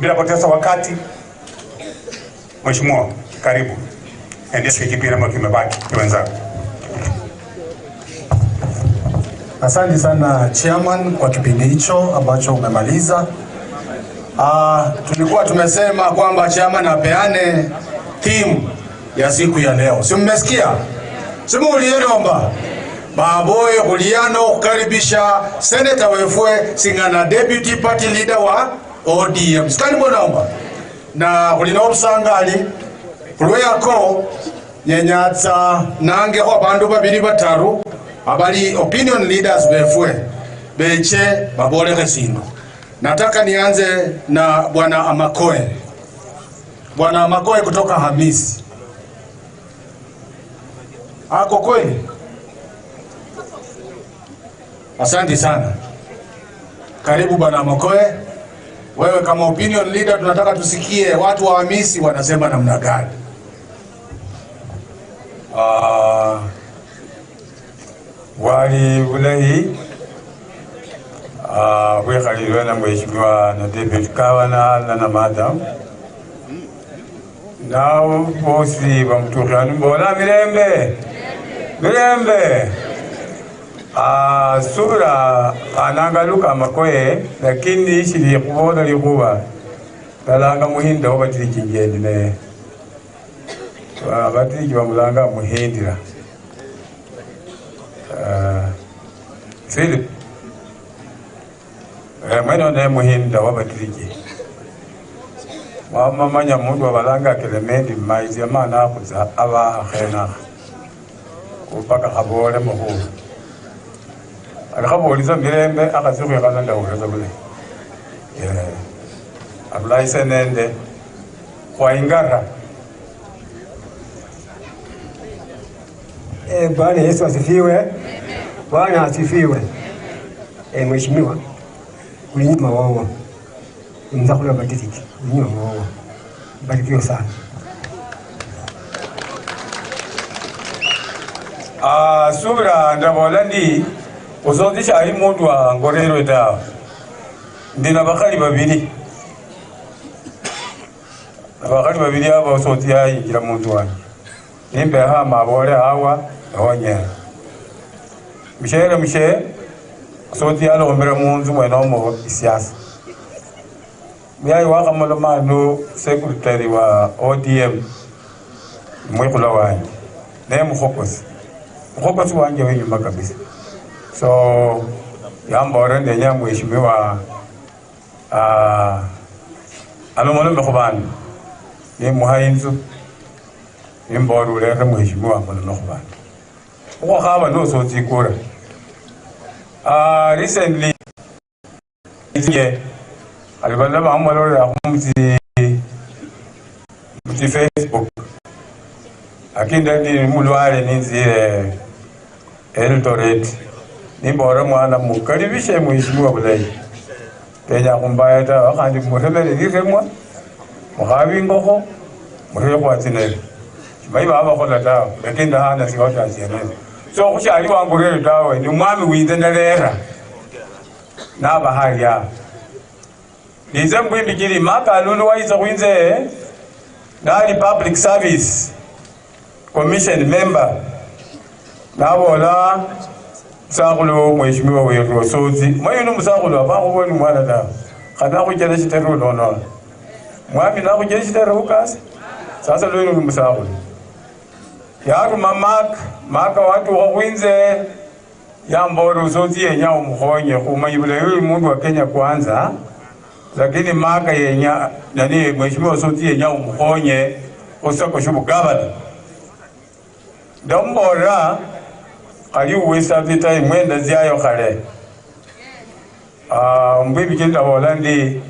U: bila poteza wakati. Mheshimiwa, karibu endeshe kipindi ambacho kimebaki wenzangu.
T: Asante sana chairman kwa kipindi hicho ambacho umemaliza. Tulikuwa tumesema kwamba chairman apeane theme ya siku ya leo. Si mmesikia? Si mulielomba? Baboye Juliano kukaribisha Senator wefwe singana deputy party leader wa ODM. Sikani mbona na kulina obusangali kulweyako nyenyatsa nangekho abandu babili bataru abali opinion leaders befwe beche babolekhe sindu. Nataka nianze na Bwana Amakoe. Bwana Amakoe kutoka Hamisi. Ako kweli? Asante sana. Karibu Bwana Amakoe. Wewe kama opinion leader tunataka tusikie watu wa Hamisi wanasema namna gani.
W: Wali bulayi wekhalilwe na mheshimiwa na deputy governor na madam nao bosi bamutukhani mbola mirembe Mirembe. Subira anangaluka makoye lakini ishili kubola likuwa talanga muhinda obatiriki ngendi ne abatiriki bamulanga muhindira Philip mwene ne muhinda wabatiriki wamamanya mundu wabalanga Clement maizi amana akuza abakhena kupaka khabole mukhu akhaboliza mirembe akhasikhuikhala ndawuleza bulayi abulaise nende khwaingara.
I: Bwana Yesu asifiwe. Bwana asifiwe. Mheshimiwa ulinyima wao mzakula badiriki ulinyima wao barikiwe sana.
W: Subira ndabola ndi usozisha ali mundu wa ngorero tawe ndina bakhali babili aba usoti ayinjira mundu wanje nimbeha amabole awa ewonyera mushere mushe usoti alombera munzu mwene omo isiasa muyayi wakhamoloma ano secretary wa ODM mwikhula wanje naye mukhokosi wanje wenyuma kabisa. So yambora ndenya mheshimiwa alomolome khubandu nimuha inzu nimbora ulere mheshimiwa amolome khubandu ukhwakhaba nosotsikura. Recently alibala bamwalolera mutsi Facebook akinda ndi mulwale ninzile Eldoret nimbora mwana mukaribishe mheshimiwa bulayi tenya khumbaya ta khandi muremere liremwa mukhabi ingokho murekhwa tsinele shimayi babakhola tawe lakini ndahana siota sienele so khushali wangurere tawe ni mwami winze ndalera nabahalya nize mbwimbikili makalulu waisa khwinze nali public service commission member nabola musakhulu mheshimiwa weru Osotsi mwayuno musakhulu abakhuboni mwana tawe khandi nakhuchela shitere unonola mwami nakhuchela shitere khukasi sasa lwenu musakhulu yaruma maka watukha khwinze yambora Osotsi yenya umukhonye khumanyi bulayi uyu mundu wa Kenya kwanza lakini maka yenya nani mheshimiwa Osotsi yenya umukhonye khusako shubugavana ndambora khali uwesa time mwenda zyayo khale mbwibikili ndabola ndi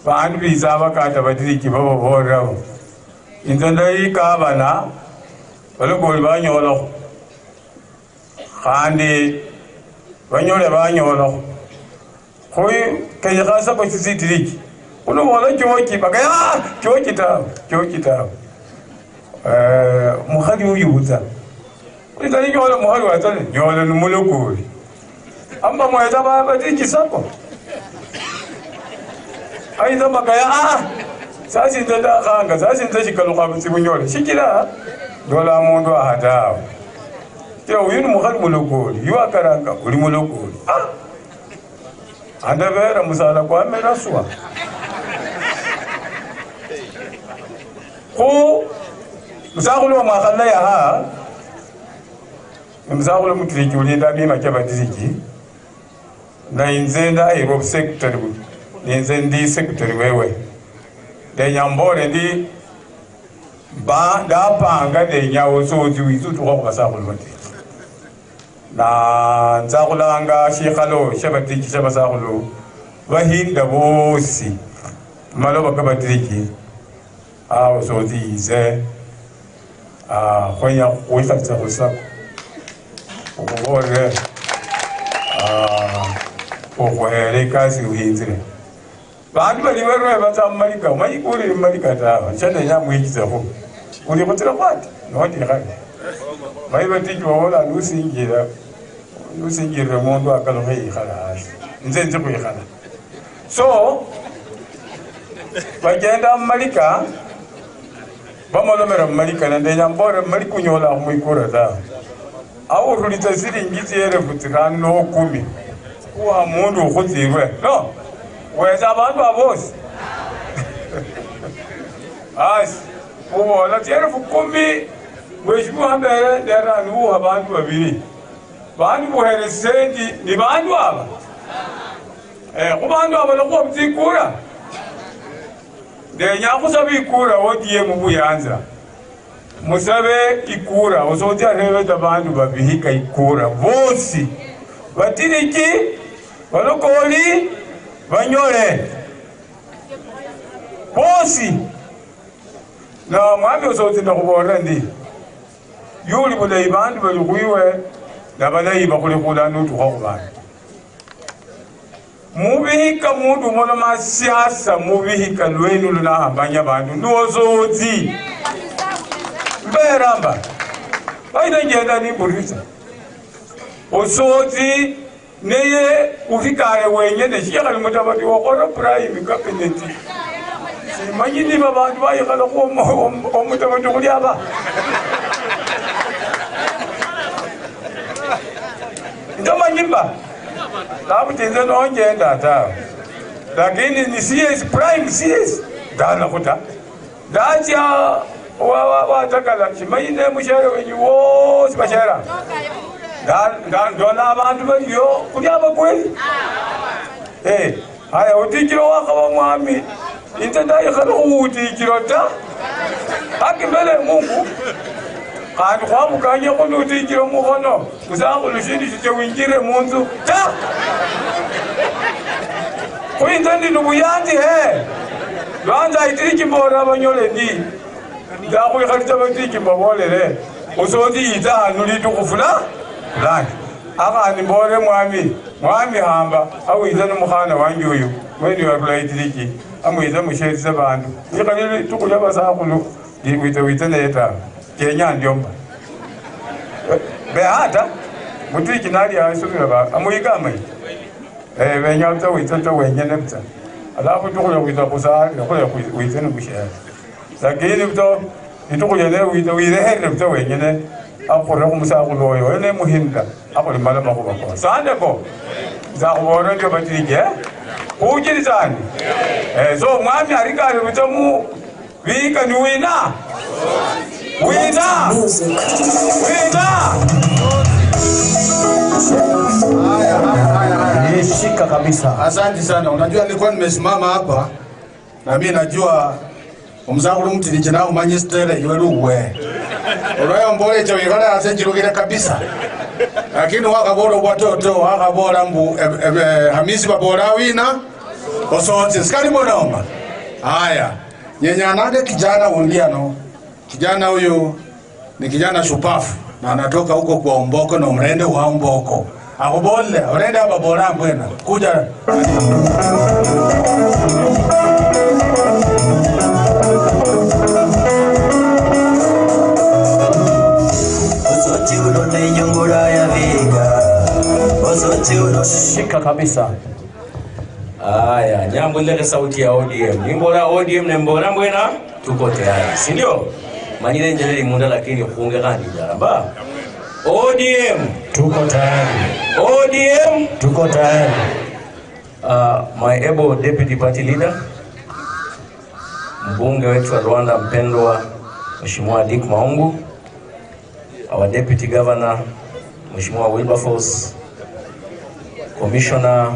W: bandu biza bakata badiriki bababorerabo inze ndayikabana balogoli banyolakho khandi banyole banyolakho khoi kenyekhasako sisitiriki unobola chochi bakaya chochi tawe mukhali uyu butsa ulitali nyola mukhali watsale nyola numulokoli amba mweta babatiriki sako aitha bakaya sasinze ndakhanga sasinze shikalukha butsibunyole shikila ndola mundu ahatawe teo uyu ni mukhali mulokoli yuakaranga uli mulokoli andavera musala kwamera swa khu musakhulu wa mwakhala yaha musakhulu mutiriki ulinda mima kya batiriki na inze ndahirwa secretary ninze ndi secretary wewe ndenyambore ndi ba ndapanga ndenyawo sotsi witsi utukha khubasakhulu batiriki na nzakhulanga shikhalo shabatiriki shabasakhulu bahinda bosi maloba kabatiriki osotsi yize khwenya khwikhalisa khusako ukhubolere ukhwele ikasi ukhinzile bandu bali barwe batsa mumalika omanyi kulile mumalika tawe shandenya mwichisekho uli khutsila khwati nondikhale mayi batiki babola nusingilile mundu akalukhe yikhala hasi nze nzi khwikhala so bagenda mumalika Bamolomera mmalikana ndenya mbore mmali kunyola mwikura ta. Awurulitsa silingi tsielefu tsirano 10 kuwa mundu ukhutsirwe. No. Weza abantu abosi. Asi ubola 10,000 mheshimiwa mbere ndera nuwa abantu babiri. Bandu buhere sendi ni bandu aba. Kubandu aba lokho mtsikura. Ndenya kusaba ikura ODM buyanza. Musabe ikura osoti arebe abantu babihika ikura bosi. Batiriki balokoli banyole. Bosi. Na mwami osoti ndakubora ndi. Yuli bulayi bandu balikuiwe na balayi bakulikula nutu khubana. Mubihika mundu mono masiasa mubihika lwenu lunahambanya bandu nuwozodzi mberamba baina njenda niburisa osodzi neye ufikare wenyene shikhali mutabati wakhora prime cabinet simanyi niba bandu bayikhala khu omutabati khuli aba ndomanyimba labutinze nongenda ta lakini ni CS prime CS dana kuta ndacha wa takala chimayine mushere wenyu wose bashera ndona abantu baliyo kulyaba kweli haya utikiro wakaba mwami inze ndayikhala utikiro ta akimbele Mungu kandi khwamukanye khunutikiro mukhono musakhulu shindu shityo winjire munzu ta khwinze ndi nubuyanzi he lwanza itiriki mbora banyole ndi ndakhwikhalitsa batiriki mbabolele osoti yitsa hano litukhu fula fulani akhandi mbole mwami hamba awitsa nomukhana wanje uyu mwene warula itiriki amwitsa musheritsa bandu ikhali litukhu lya basakhulu witsa naye tawe Kenya ndiomba behata mutiki nali asubira ba amuyika mai benya uta witsa wenyene mtsa alafu tukuya kuita kusali kuya kuita nukushare lakini mto itukuya le wita wirehere mtsa wenyene akora kumusakulo oyo ene muhinda akoli mala makuba ko sande ko za kubona ndio batirike kujirizani so mwami arikari mutamu wika ni wina wina wina
S: Nishika kabisa.
T: Asante sana. Unajua nilikuwa nimesimama hapa na mimi najua omuzakulu mutiliche nawo manyistere iwe luwe. Olwayo mbole cha wikala asenjirukira kabisa. Lakini wakabora watoto wakabora mbu Hamisi babora wina osotse sikali mbona. Haya. Nyenyanade kijana undiano. Kijana huyu ni kijana shupafu na anatoka huko kwa Omboko na mrende wa Omboko. Akubole, mrende hapa bora mbwena. Kuja.
Y: Shika kabisa. Aya, nyambo ile sauti ya ODM. Nimbora ODM ne mbora mbwena tuko tayari. Si ndio? Manyile njeleli munda lakini kuunge kandi jaramba. ODM
A: tuko tayari.
Y: ODM
A: tuko tayari.
Y: My able deputy party leader, mbunge wetu wa Rwanda mpendwa Mheshimiwa Dick Maungu, our deputy governor Mheshimiwa Wilberforce, commissioner,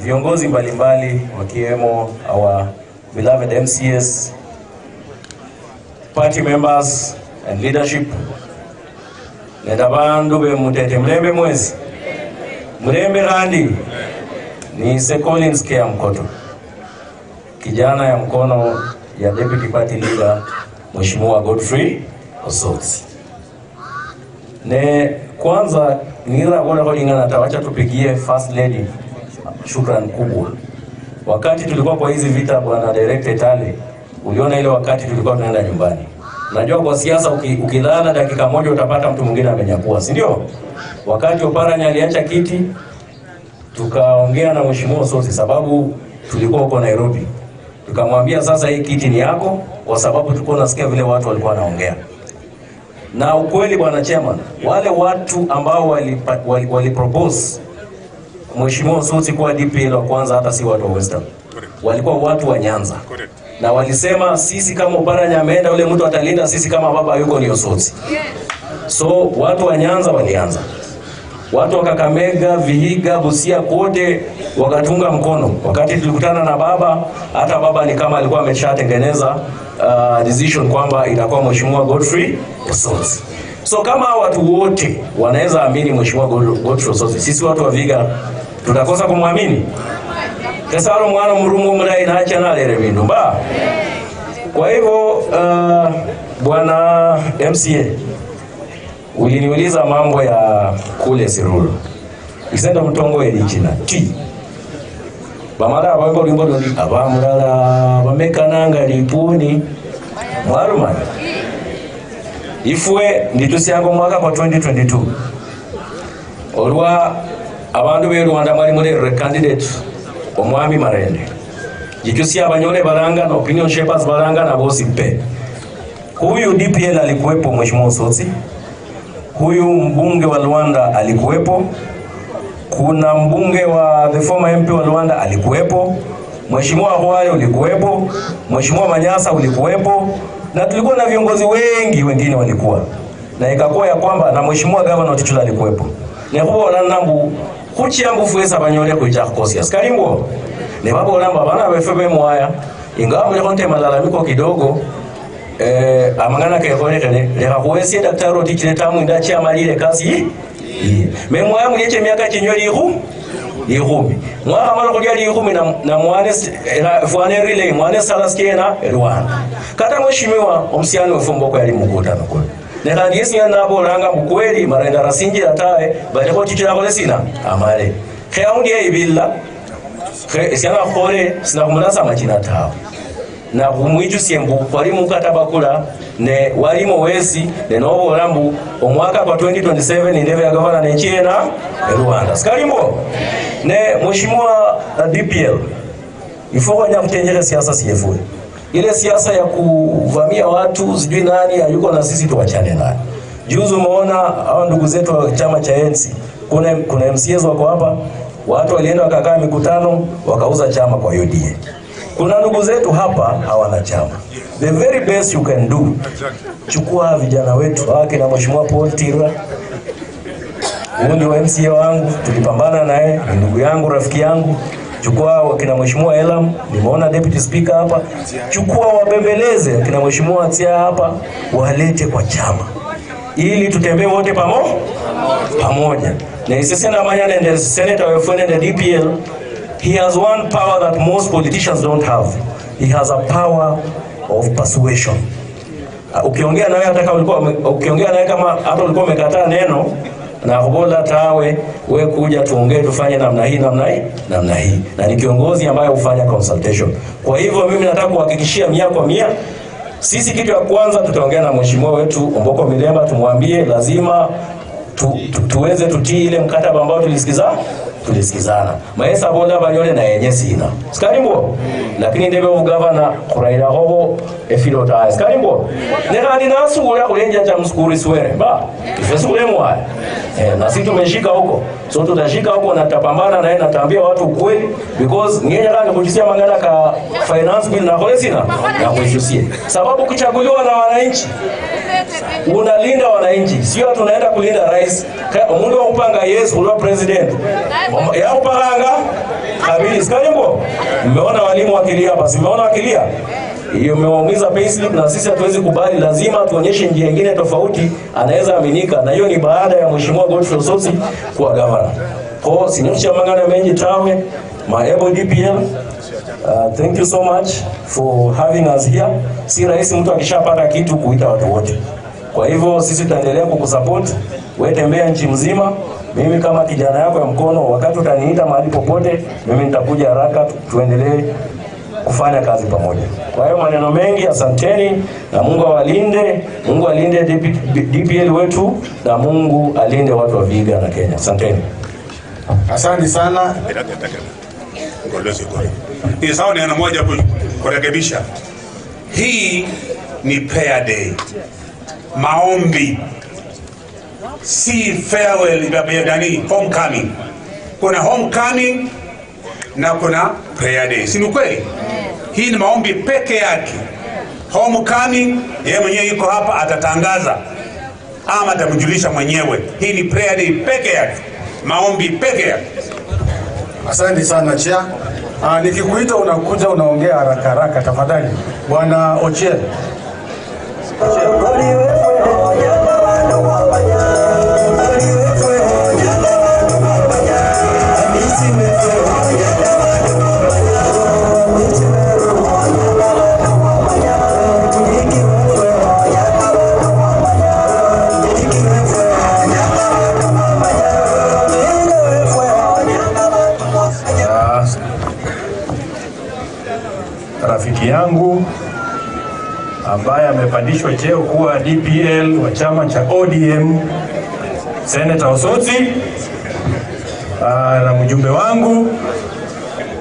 Y: viongozi mbalimbali wakiwemo our beloved MCS, party members and leadership. Nenda bandu be mutete mlembe mwezi mlembe randi ni Sir Collins Kea Mkoto, kijana ya mkono ya deputy party leader Mheshimiwa Godfrey Osotsi. Ne kwanza ngira bora kulingana tawacha tupigie first lady shukrani kubwa. Wakati tulikuwa kwa hizi vita bwana director Tale, uliona ile wakati tulikuwa tunaenda nyumbani. Najua kwa siasa ukilala dakika moja utapata mtu mwingine amenyakua, si ndio? Wakati Oparanya aliacha kiti, tukaongea na Mheshimiwa Osotsi sababu tulikuwa huko Nairobi. Tukamwambia sasa hii kiti ni yako, kwa sababu tulikuwa nasikia vile watu walikuwa wanaongea. Na ukweli bwana chairman, wale watu ambao wali propose Mheshimiwa Osotsi kuwa DPL wa kwanza hata si watu wa Western. Walikuwa watu wa Nyanza. Na walisema sisi kama Oparanya ameenda, ule mtu atalinda sisi kama baba yuko ni Osotsi. So watu wa Nyanza walianza. Watu wa Kakamega, Vihiga, Busia kote wakatunga mkono. Wakati tulikutana na baba, hata baba ni kama alikuwa ameshatengeneza decision kwamba itakuwa Mheshimiwa Godfrey Osotsi. So kama watu wote wanaweza amini Mheshimiwa Godfrey Osotsi, sisi watu wa Vihiga tutakosa kumwamini? Tesaro mwana mrungu mrai na acha na lere bindu ba. Kwa hivyo bwana MCA, uliniuliza mambo ya kule Siruru. Isenda mtongo elichina ti. Bamala abambo limbo ndi abamulala bamekananga lipuni mwarumani. Ifwe nditusiango mwaka kwa 2022. Olwa abandu be Rwanda mwali muri candidate omwami Marende. Jitusia abanyole balanga na opinion shapers balanga na bosi pe. Huyu DPL alikuwepo Mheshimiwa Osotsi. Huyu mbunge wa Rwanda alikuwepo. Kuna mbunge wa the former MP wa Rwanda alikuwepo. Mheshimiwa Hwale ulikuwepo. Mheshimiwa Manyasa ulikuwepo. Na tulikuwa na viongozi wengi wengine walikuwa. Na ikakuwa ya kwamba na Mheshimiwa Governor Otichilo alikuwepo. Nekubola nambu kuchiangu fuesa banyole kuja kukosia. Sikalimbo. Ne babo lamba bana befebe mwaya. Ingawa mlikonte malalamiko kidogo. Amangana ke kone leka kuwesie Daktari Otichilo tamu ndachi amalile kazi. Memwaya mlieche miaka chinyweli ikumi. Mwaka mara kujali ikumi na mwane fwane relay mwane salaskiena Rwanda. Kata mheshimiwa omsiano wefumboko yali mukutano kule. Nekandi yesi nabo langa mkweli marenda rasinji atae bali ko tichira kole sina amale. Khaundi ibilla khe siana khore sina kumulasa machina tawo. Na kumwichu siembu kwali mukataba kula ne walimo wesi ne nobo lambu omwaka kwa 2027 ndeve ya governor ne chena Rwanda. Sikalimbo ne mheshimiwa DPL ifoko nya kutenjera siasa siefue. Ile siasa ya kuvamia watu sijui nani hayuko na sisi tuwachane naye. Juzi umeona hao ndugu zetu wa chama cha ANC, kuna MCAs wako hapa, watu walienda wakakaa mikutano wakauza chama kwa UDA. Kuna ndugu zetu hapa hawana chama. The very best you can do, chukua vijana wetu wake na Mheshimiwa Paul Tira. Huyu ndio MCA wangu, tulipambana naye, ni ndugu yangu, rafiki yangu. Chukua wakina Mheshimiwa Elam, nimeona deputy speaker hapa. Chukua wabembeleze wakina Mheshimiwa Atia hapa, walete kwa chama ili tutembee wote pamoja. Na sisi na manya and the senator wewe and the DPL, he has one power that most politicians don't have. He has a power of persuasion. Ukiongea naye hata kama ulikuwa ukiongea naye kama hata ulikuwa umekataa neno na kubola tawe we kuja tuongee tufanye namna hii namna hii namna hii, na ni kiongozi ambaye hufanya consultation. Kwa hivyo mimi nataka kuhakikishia 100%, sisi kitu ya kwanza tutaongea na mheshimiwa wetu Omboko Milemba, tumwambie lazima tuweze tutii ile mkataba ambao tulisikizana. Maesa bola banyole na yenye sina. Sikalimbo. Lakini ndebe ugavana kuraira hobo efilo ta. Sikalimbo. Neka ninasu ula kulenja cha msukuri swere. Ba. Ifesule mwa. Na sisi tumeshika huko. So tutashika huko na tutapambana na yeye, na watu ukweli because nyenye kana kujisia mangana ka finance bill na kole sina na kuishusie. Sababu kuchaguliwa na wananchi, unalinda wananchi, sio tunaenda kulinda rais. Mundu wa kupanga yes ulwa president. Ya upanga kabisa. Sikalimbo. Mmeona walimu wakilia hapa, si mmeona wakilia? Hiyo imewaumiza payslip, na sisi hatuwezi kubali, lazima tuonyeshe njia nyingine tofauti anaweza aminika, na hiyo ni baada ya Mheshimiwa Godfrey Osotsi kuwa governor. Kwa sinyosha mangana mengi tawe, my able DPL, thank you so much for having us here. Si rahisi mtu akishapata kitu kuita watu wote. Kwa hivyo sisi tutaendelea kukusupport. Wewe tembea nchi mzima, mimi kama kijana yako ya mkono, wakati utaniita mahali popote, mimi nitakuja haraka tuendelee kufanya kazi pamoja. Kwa hiyo maneno mengi, asanteni na Mungu awalinde, Mungu alinde DPL wetu na Mungu alinde watu wa Vihiga na Kenya. Asanteni.
T: Asante sana.
B: Ni sawa neno moja hapo.
U: Kurekebisha. Hii ni prayer day, maombi, si farewell ya nani, homecoming. Kuna homecoming na kuna prayer day, si ni kweli? Hii ni maombi peke yake. Homecoming yeye mwenyewe yuko hapa, atatangaza ama atamjulisha mwenyewe. Hii ni prayer day peke yake, maombi peke yake.
T: Asante sana Chair. Nikikuita unakuja unaongea haraka haraka tafadhali. Bwana Ochiel.
W: Rafiki yangu ambaye amepandishwa cheo kuwa DPL wa chama cha ODM, Senator Osotsi, na mjumbe wangu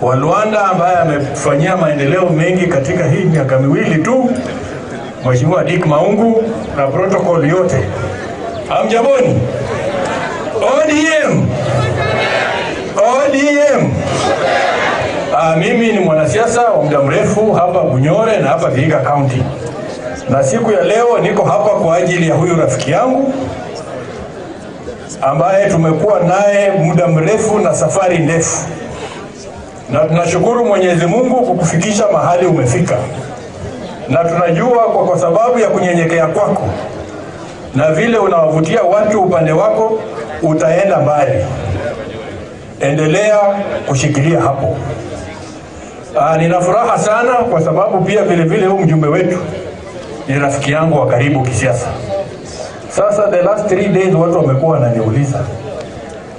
W: wa Luanda ambaye amefanyia maendeleo mengi katika hii miaka miwili tu, Mheshimiwa Dick Maungu na protocol yote. Hamjamboni? ODM! ODM! Mimi ni mwanasiasa wa muda mrefu hapa Bunyore na hapa Vihiga County, na siku ya leo niko hapa kwa ajili ya huyu rafiki yangu ambaye tumekuwa naye muda mrefu na safari ndefu, na tunashukuru Mwenyezi Mungu kukufikisha mahali umefika, na tunajua kwa sababu ya kunyenyekea kwako na vile unawavutia watu upande wako utaenda mbali. Endelea kushikilia hapo. Nina furaha sana kwa sababu pia vile vile huyu mjumbe wetu ni rafiki yangu wa karibu kisiasa. Sasa the last 3 days watu wamekuwa wananiuliza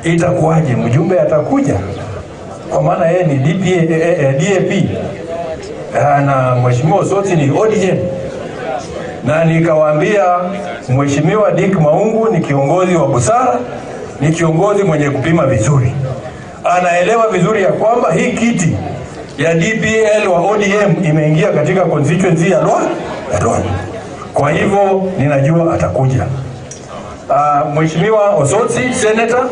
W: itakuwaje, mjumbe atakuja? Kwa maana yeye ni DPA, DAP na Mheshimiwa Osotsi ni ODM, na nikawaambia Mheshimiwa Dick Maungu ni kiongozi wa busara, ni kiongozi mwenye kupima vizuri, anaelewa vizuri ya kwamba hii kiti ya DPL wa ODM imeingia katika constituency ya Lwanda. Kwa hivyo ninajua atakuja. Mheshimiwa Osotsi senator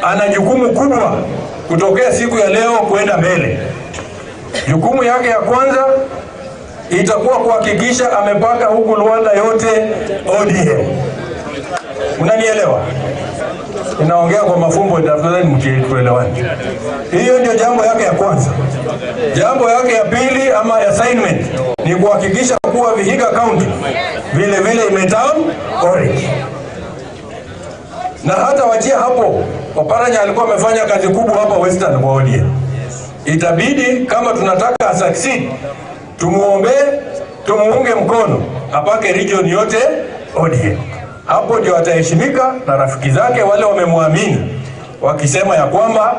W: ana jukumu kubwa kutokea siku ya leo kwenda mbele. Jukumu yake ya kwanza itakuwa kuhakikisha amepaka huku Luanda yote ODM. Unanielewa? Ninaongea kwa mafumbo, tafadhali mtuelewane. Hiyo ndio jambo yake ya kwanza. Jambo yake ya pili ama assignment ni kuhakikisha kuwa Vihiga County vile vile imeturn orange. Na hata wachia hapo, Oparanya alikuwa amefanya kazi kubwa hapa Western kwa ODM. Itabidi kama tunataka succeed, tumuombe, tumuunge mkono apake region yote ODM. Hapo ndio ataheshimika na rafiki zake wale wamemwamini wakisema ya kwamba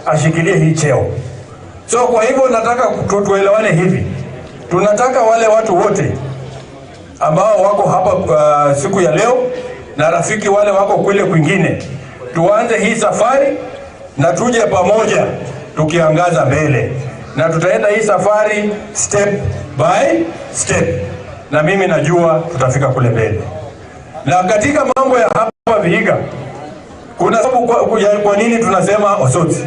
W: ashikilie hii cheo. So kwa hivyo nataka tuelewane hivi. Tunataka wale watu wote ambao wako hapa siku ya leo na rafiki wale wako kule kwingine, tuanze hii safari na tuje pamoja tukiangaza mbele, na tutaenda hii safari step by step, na mimi najua tutafika kule mbele. Na katika mambo ya hapa Vihiga kuna sababu kwa nini tunasema Osotsi.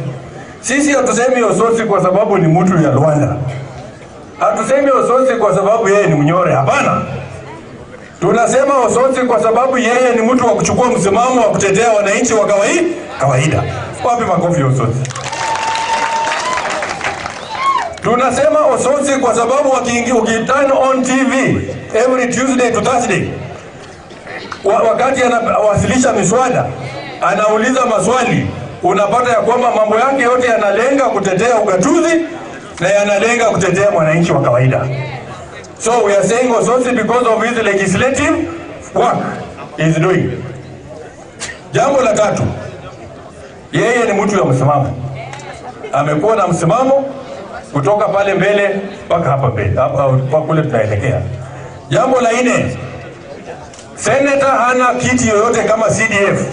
W: Sisi hatusemi Osotsi kwa sababu ni mtu ya Luanda. Hatusemi Osotsi kwa sababu yeye ni Mnyore, hapana. Tunasema Osotsi kwa sababu yeye ni mtu wa kuchukua msimamo wa kutetea wananchi wa kawaida. Wapi makofi Osotsi? Tunasema Osotsi kwa sababu ukiturn on TV every Tuesday to Thursday, wakati anawasilisha miswada, anauliza maswali, unapata ya kwamba mambo yake yote yanalenga kutetea ugatuzi na yanalenga kutetea mwananchi wa kawaida. So we are saying Osotsi because of his legislative work he is doing. Jambo la tatu, yeye ni mtu wa msimamo. Amekuwa na msimamo kutoka pale mbele mpaka hapa mbele, hapa kule tunaelekea. Jambo la nne, senator hana kiti yoyote kama CDF.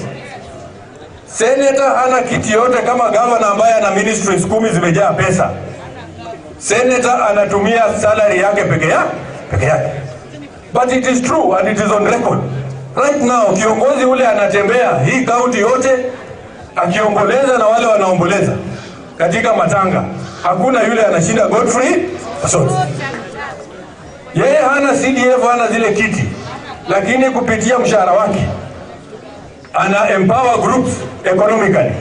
W: Senator hana kiti yoyote kama governor ambaye ana ministries 10 zimejaa pesa. Senator anatumia salary yake peke yake peke yake. But it is true and it is on record. Right now kiongozi ule anatembea hii kaunti yote akiomboleza na wale wanaomboleza katika matanga, hakuna yule anashinda Godfrey Osotsi. Yeye hana CDF, hana zile kiti, lakini kupitia mshahara wake ana empower groups economically.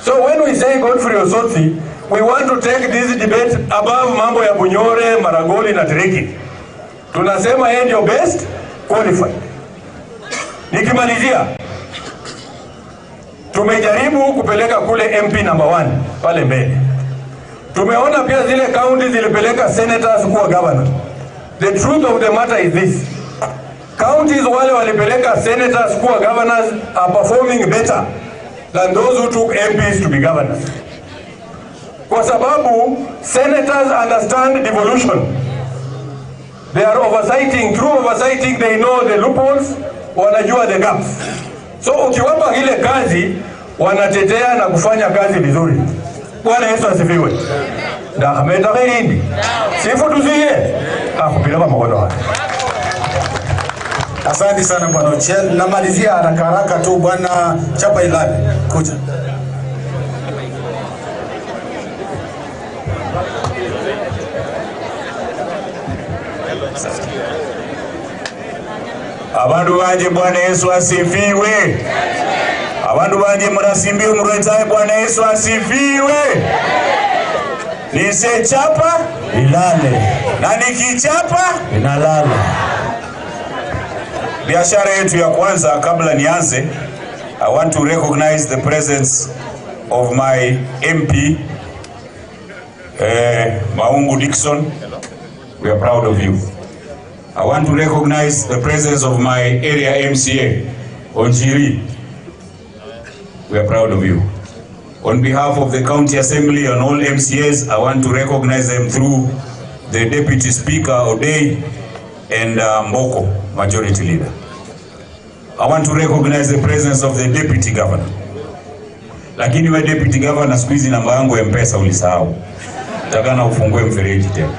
W: So when we say Godfrey Osotsi, we want to take this debate above mambo ya Bunyore, Maragoli na Tiriki. Tunasema yeye ndio best qualified. Nikimalizia, tumejaribu kupeleka kule MP number 1 pale mbele. Tumeona pia zile county zilipeleka senators kuwa governor. The truth of the matter is this. Counties wale walipeleka senators kuwa governors are performing better than those who took MPs to be governors. Kwa sababu senators understand devolution. They are oversighting, through oversighting they know the loopholes, wanajua the gaps. So ukiwapa ile kazi wanatetea na kufanya kazi vizuri. Bwana Yesu asifiwe. Ndahameta khairindi. Sifu tuziye. Akupila makono haya.
T: Asante sana Bwana Ochieng. Namalizia haraka haraka tu Bwana Chapa Ilale. Kuja.
B: Abandu banje, Bwana Yesu asifiwe. Abandu banje murasimbie murwetsaye, Bwana Yesu asifiwe. Nisechapa
C: ilale
B: na nikichapa
C: inalala.
B: Biashara yetu ya kwanza, kabla nianze, I want to recognize the presence of my MP Maungu Dixon. We are proud of you. I want to recognize the presence of my area MCA, Onjiri. We are proud of you. On behalf of the County Assembly and all MCAs, I want to recognize them through the Deputy Speaker, Odei, and Mboko, Majority Leader. I want to recognize the presence of the Deputy Governor. Lakini we Deputy Governor, siku hizi namba yangu ya M-Pesa ulisahau. Takana ufungue mfereji tena.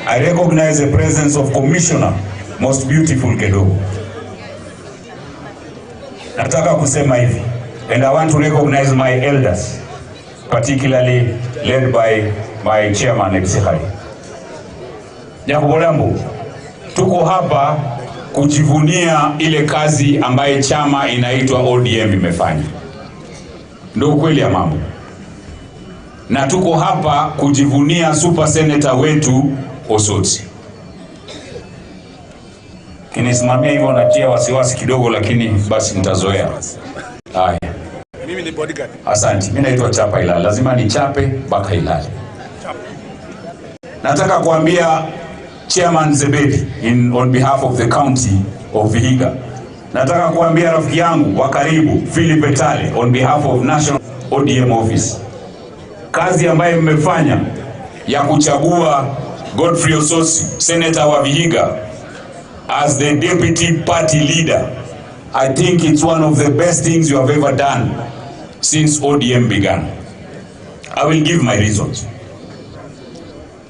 B: I recognize the presence of Commissioner, most beautiful Kedogo. Nataka kusema hivi, and I want to recognize my elders, particularly led by my chairman Ebsihari. Nyakubolambu, tuko hapa kujivunia ile kazi ambaye chama inaitwa ODM imefanya. Ndio ukweli ya mambo. Na tuko hapa kujivunia super senator wetu Osotsi. Kinisimamia hivyo natia wasiwasi kidogo, lakini basi nitazoea. Haya.
T: Mimi ni bodyguard.
B: Asante. Mimi naitwa Chapa Ilale. Lazima nichape mpaka ilale. Nataka kuambia Chairman Zebedi on behalf of the county of Vihiga. Nataka kuambia rafiki yangu wa karibu Philip Etale on behalf of National ODM office. Kazi ambayo mmefanya ya kuchagua Godfrey Osotsi, senator wa Vihiga, as the deputy party leader, I think it's one of the best things you have ever done since ODM began. I will give my reasons.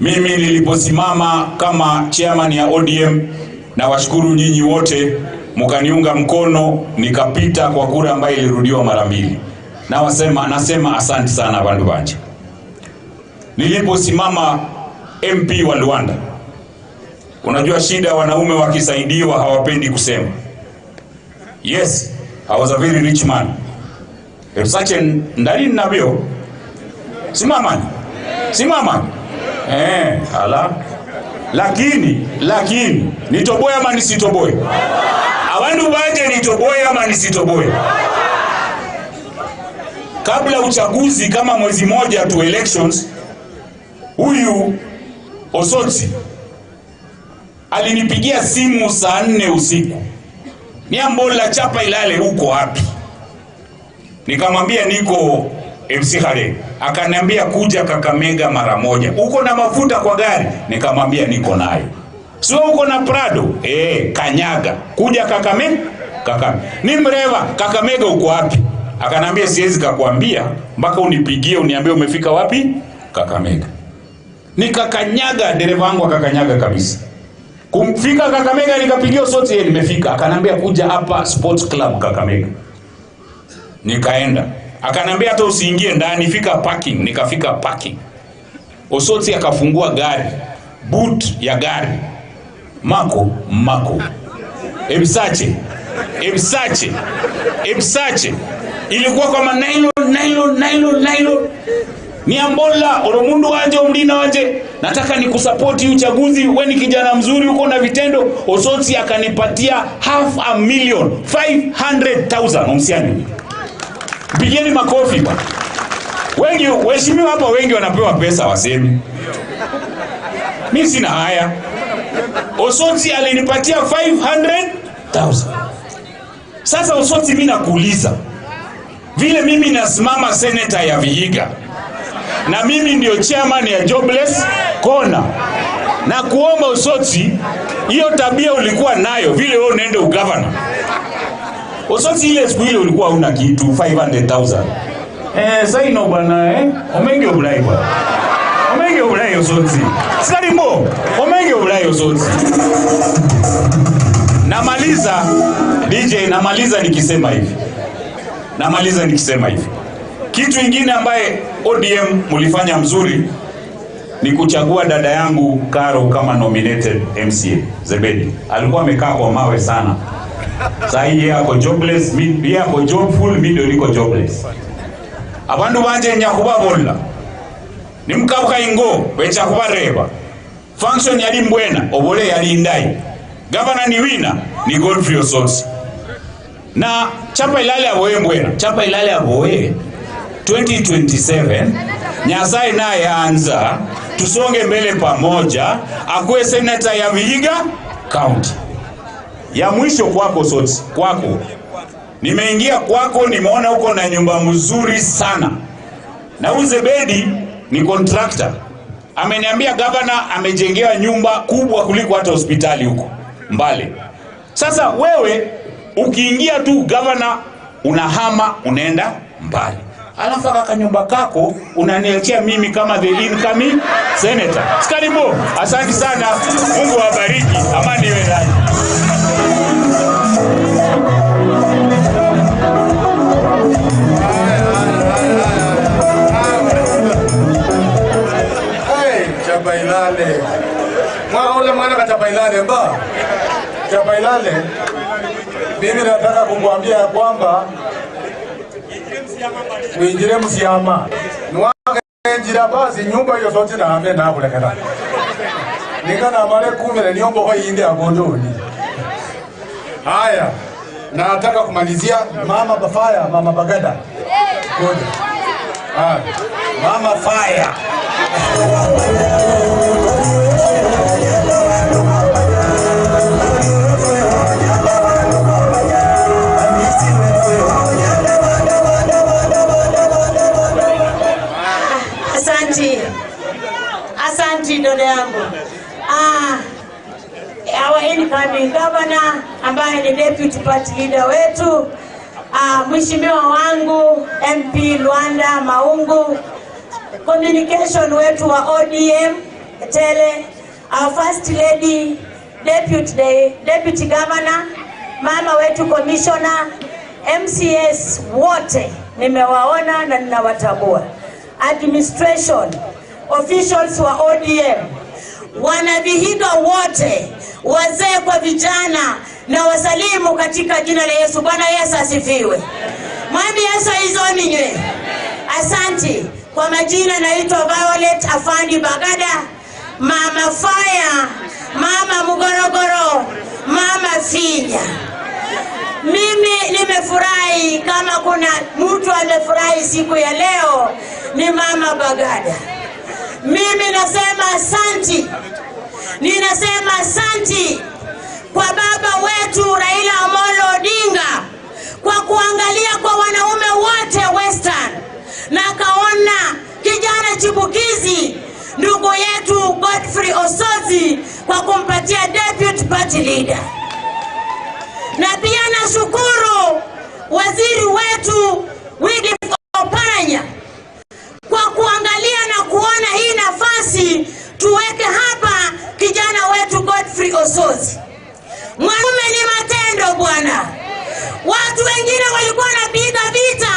B: Mimi niliposimama kama chairman ya ODM, na washukuru nyinyi wote mkaniunga mkono, nikapita kwa kura ambayo ilirudiwa mara mbili. Na nasema asante sana bandu banje. Niliposimama MP wa Luanda, unajua shida wanaume wakisaidiwa hawapendi kusema. Yes, I was a very rich man. Such an ndari nabio. Simamani. Simamani. Ala. Lakini nitoboe ama nisitoboe? Abandu banje nitoboe ama nisitoboe? Kabla uchaguzi kama mwezi moja tu elections, huyu Osotsi alinipigia simu saa 4 usiku. Niambola Chapa Ilale uko wapi? Nikamwambia niko MC Hare. Akaniambia kuja Kakamega mara moja. Uko na mafuta kwa gari? Nikamwambia niko nayo. Sio uko na Prado? Kanyaga. Kuja Kakamega? Kakamega. Ni mreva, Kakamega uko wapi? Akaniambia siwezi kukuambia mpaka unipigie uniambie umefika wapi? Kakamega. Nikakanyaga, dereva wangu akakanyaga kabisa. Kumfika Kakamega nikapigia Osotsi, yeye nimefika. Akanambia kuja hapa Sports Club Kakamega. Nikaenda. Akanambia hata usiingie ndani, fika parking. Nikafika parking. Osotsi akafungua gari, boot ya gari. Mako, mako. Emsache. Emsache. Emsache. Ilikuwa kama nylon, nylon, nylon, nylon. Niambola oromundu wanje omlina wanje, nataka nikusapoti uchaguzi, we ni kijana mzuri, uko na vitendo. Osotsi akanipatia 500,000, 500,000. Omsiani, pigeni makofi bwana. Wengi waheshimiwa hapa wengi wanapewa pesa wasemi, mimi sina haya. Osotsi alinipatia 500,000. Sasa Osotsi, mimi nakuuliza, vile mimi nasimama seneta ya Vihiga na mimi ndio chairman ya Jobless Corner, na kuomba Osotsi, hiyo tabia ulikuwa nayo vile wewe unaenda ugavana. Osotsi, ile siku ile ulikuwa huna kitu 500,000. Saino bwana omenge obulai bwana. Omenge obulai Osotsi. Sikalimo, omenge obulai Osotsi. Namaliza DJ, namaliza nikisema hivi. Namaliza nikisema hivi. Kitu ingine ambaye ODM mlifanya mzuri ni kuchagua dada yangu Karo kama nominated MCA. Zebedi alikuwa amekaa kwa mawe sana. Sasa hii yeye ako jobless, mimi yeye ako jobful, mimi ndio niko jobless. Abandu banje nyakubabolla nimkabuka ingo becha kubareba function yali mbwena obole yali ndai. Governor ni wina ni Godfrey Osotsi. Na chapa ilale aboye mbwena, chapa ilale aboye 2027 Nyasaye naye anza tusonge mbele pamoja, akuwe senator ya Vihiga County. Ya mwisho kwako Osotsi, kwako nimeingia kwako, nimeona uko na nyumba mzuri sana, na huyu Zebedi ni contractor, ameniambia governor amejengea nyumba kubwa kuliko hata hospitali huko Mbale. Sasa wewe ukiingia tu governor unahama unaenda Mbale, alafu kaka nyumba kako unaniachia mimi kama the incoming senator. Sikaribu, asante sana, Mungu awabariki, amani iwe nanyi.
T: Hey, Chabailale. Mwa ule mwana kachabailale mba. Chabailale. Mimi nataka kukuambia ya kwamba uinjire msiama. Nwaka njira basi nyumba hiyo sote na ame na kulekera. Ningana male kumele niombo kwa inde agondoni. Haya. Nataka kumalizia Mama Bafaya, Mama Bagada. Ngoja. Haya.
Q: Mama Fire.
C: Asanti, asanti dada yangu. Our incoming governor ambaye ni deputy party leader wetu, mheshimiwa wangu MP Lwanda Maungu, communication wetu wa ODM Tele, our first lady, deputy governor, mama wetu commissioner, MCS wote nimewaona na ninawatambua. Administration, officials wa ODM, wanavihiga wote, wazee kwa vijana, na wasalimu katika jina la Yesu. Bwana Yesu asifiwe. Mwami Yesu aizoninywe. Asanti. Kwa majina naitwa Violet Afandi Bagada, Mama Fire, Mama Mugorogoro, Mama Finya. Mimi nimefurahi, kama kuna mtu amefurahi siku ya leo ni Mama Bagada. Mimi nasema asanti, ninasema asanti kwa baba wetu Raila Amolo Odinga kwa kuangalia kwa wanaume wote Western na akaona kijana chipukizi ndugu yetu Godfrey Osotsi kwa kumpatia deputy party leader. Na pia nashukuru waziri wetu Wycliffe Oparanya kwa kuangalia na kuona hii nafasi Tuweke hapa kijana wetu Godfrey Osotsi. Mwanaume ni matendo bwana. Watu wengine walikuwa wanapiga vita,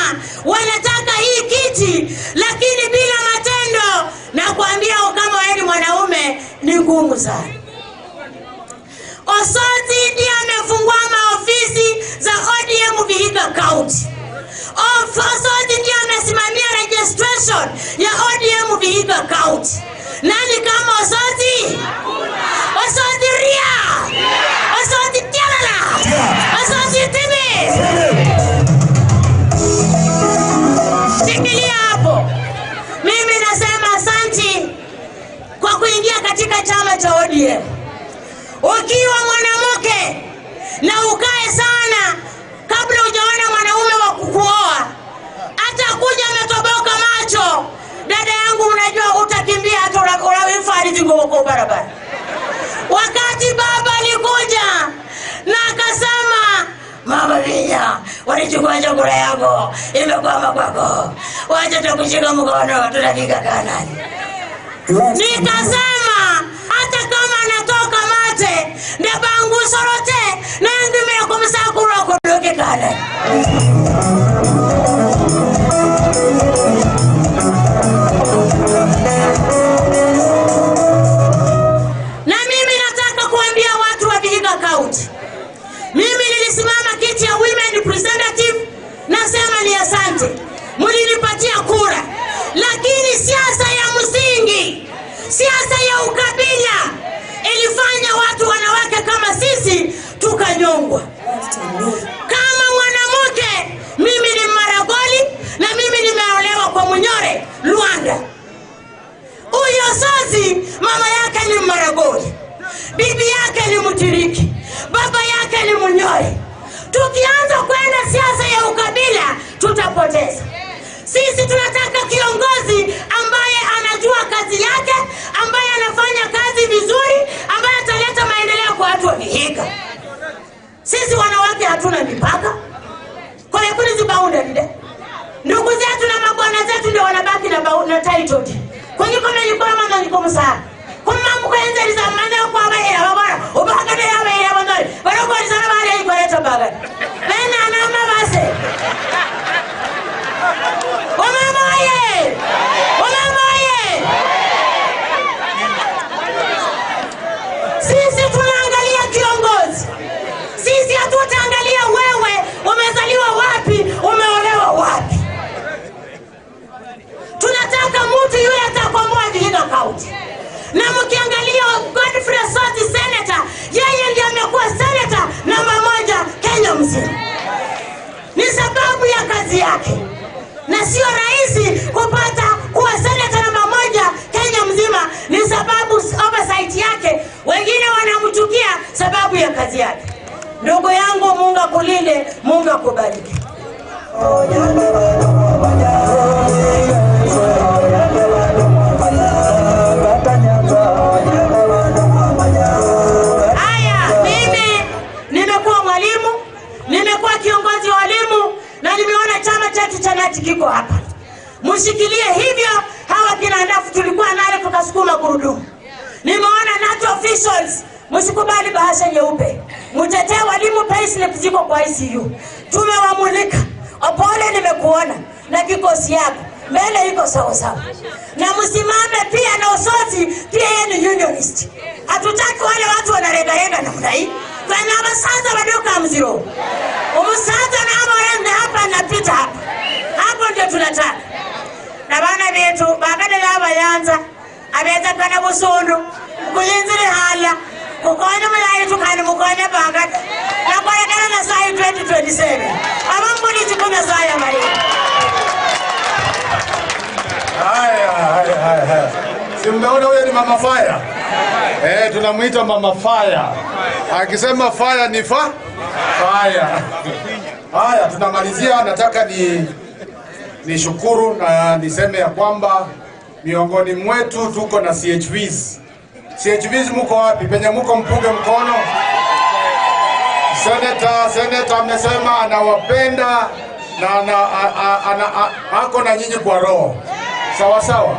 C: wanataka hii kiti, lakini bila matendo. Na kuambia kama wewe ni mwanaume ni ngumu sana. Osotsi ndiye amefungua maofisi za ODM Vihiga County. Osotsi ndiye amesimamia registration ya ODM Vihiga County. Nani kama Osotsi? Osotsi ria! Osotsi tialala! Osotsi timi! Shikilia hapo. Mimi nasema asanti kwa kuingia katika chama cha ODM. Ukiwa mwanamke na ukae sana kabla hujaona mwanaume wa kukuoa, atakuja ametoboka macho. Dada yangu, unajua utakimbia hata unafariji kwa barabara. Wakati baba alikuja na akasema, Mama Vinya, walichukua chakula yako, imekwama kwako, wacha tukushika mkono, tutafika Kanaani. Nikasema hata kama natoka mate ndabangu sorote nangimira kumusakura kudoke Kanaani. Na mimi nataka kuambia watu wa Vihiga County, mimi nilisimama kiti ya women representative, nasema ni asante, mlinipatia kura, lakini siasa ya msingi, siasa ya ukabila ilifanya watu wanawake kama sisi tukanyongwa. Kama mwanamke, mimi ni Maragoli na mimi nimeolewa kwa Munyore Luanda. Huyo Osotsi mama yake ni Maragoli, bibi yake ni Mtiriki, baba yake ni Munyore. Tukianza kwenda siasa ya ukabila tutapoteza. Sisi tunataka kiongozi ambaye anajua kazi yake, ambaye anafanya kazi vizuri, ambaye ataleta maendeleo kwa watu wa Vihiga. Sisi wanawake hatuna mipaka. Kwa hiyo kuna zibaunda nde. Ndugu zetu na mabwana zetu ndio wanabaki na title deed. Kwenye kama yuko mama yuko msaa. Kuma mkwenze zamana kwa ba ila babara. Ubagane ya ba ila bandari. Baroko sana bari iko leta baga. Nena na mama base. Wamama ye. Wamama ye. Sisi tunaangalia kiongozi. Sisi hatutaangalia wewe umezaliwa wapi, umeolewa wapi. Tunataka mtu yule atakomboa Vihiga County. Na mkiangalia Godfrey Osotsi senator, yeye ndiye amekuwa senator namba 1 Kenya mzima. Ni sababu ya kazi yake. Na sio rahisi kupata kuwa senator namba 1 Kenya mzima, ni sababu oversight yake. Wengine wanamchukia sababu ya kazi yake. Ndugu yangu, Mungu akulinde, Mungu akubariki. Haya, mimi nimekuwa mwalimu, nimekuwa kiongozi wa walimu na nimeona chama chetu cha Nati kiko hapa. Mshikilie hivyo. Hawa kina Ndafu tulikuwa naye tukasukuma gurudumu. Nimeona Nati officials, msikubali bahasha nyeupe. Mtetee walimu, payslip ziko kwa ICU. Tumewamulika. Opole, nimekuona na kikosi yako mbele iko sawa sawa. Na msimame pia na Osotsi, pia yeye ni unionist. Hatutaki wale watu wanarenga namna hii. Tuna basaza wadoka mziro. Umusaza na amorende hapa napita hapa. Hapo ndio tunataka. Na bana betu bakadela abayanza abeza kana busundu kuyinzire hala kukonya mulayi tukani mukonya bakada na kwarekana na sai 2027 abambuli chikuna saya mali.
T: Haya, haya, haya. Si mmeona huyo ni Mama Fire? Tunamuita Mama Fire. Akisema fire ni fa? Fire. Haya, tunamalizia. Nataka ni shukuru na niseme ya kwamba miongoni mwetu tuko na CHVs. CHVs muko wapi? Penye muko mpunge mkono. Senator amesema anawapenda na ako na nyinyi kwa roho. Sawa sawa.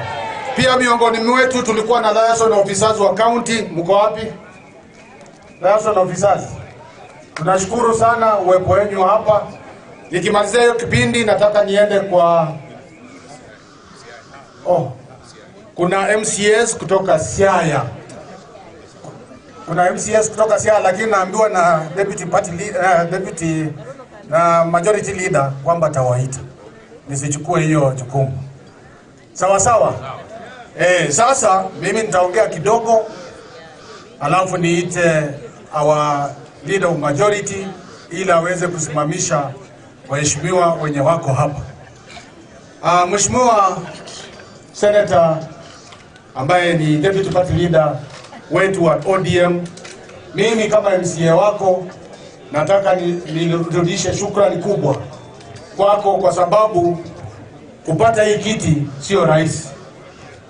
T: Pia miongoni mwetu tulikuwa na liaison officers wa county. Mko wapi liaison officers? Tunashukuru sana uwepo wenu hapa. Nikimalizia hiyo kipindi, nataka niende kwa kuna MCS kutoka Siaya. Kuna MCS kutoka Siaya, lakini naambiwa na deputy party leader, deputy na majority leader kwamba tawaita nisichukue hiyo jukumu. Sawa sawa. Sasa mimi nitaongea kidogo alafu niite our leader of majority ili aweze kusimamisha waheshimiwa wenye wako hapa. Mheshimiwa Senator ambaye ni deputy party leader wetu wa ODM, mimi kama MCA wako nataka nirudishe shukrani kubwa kwako kwa sababu kupata hii kiti sio rahisi,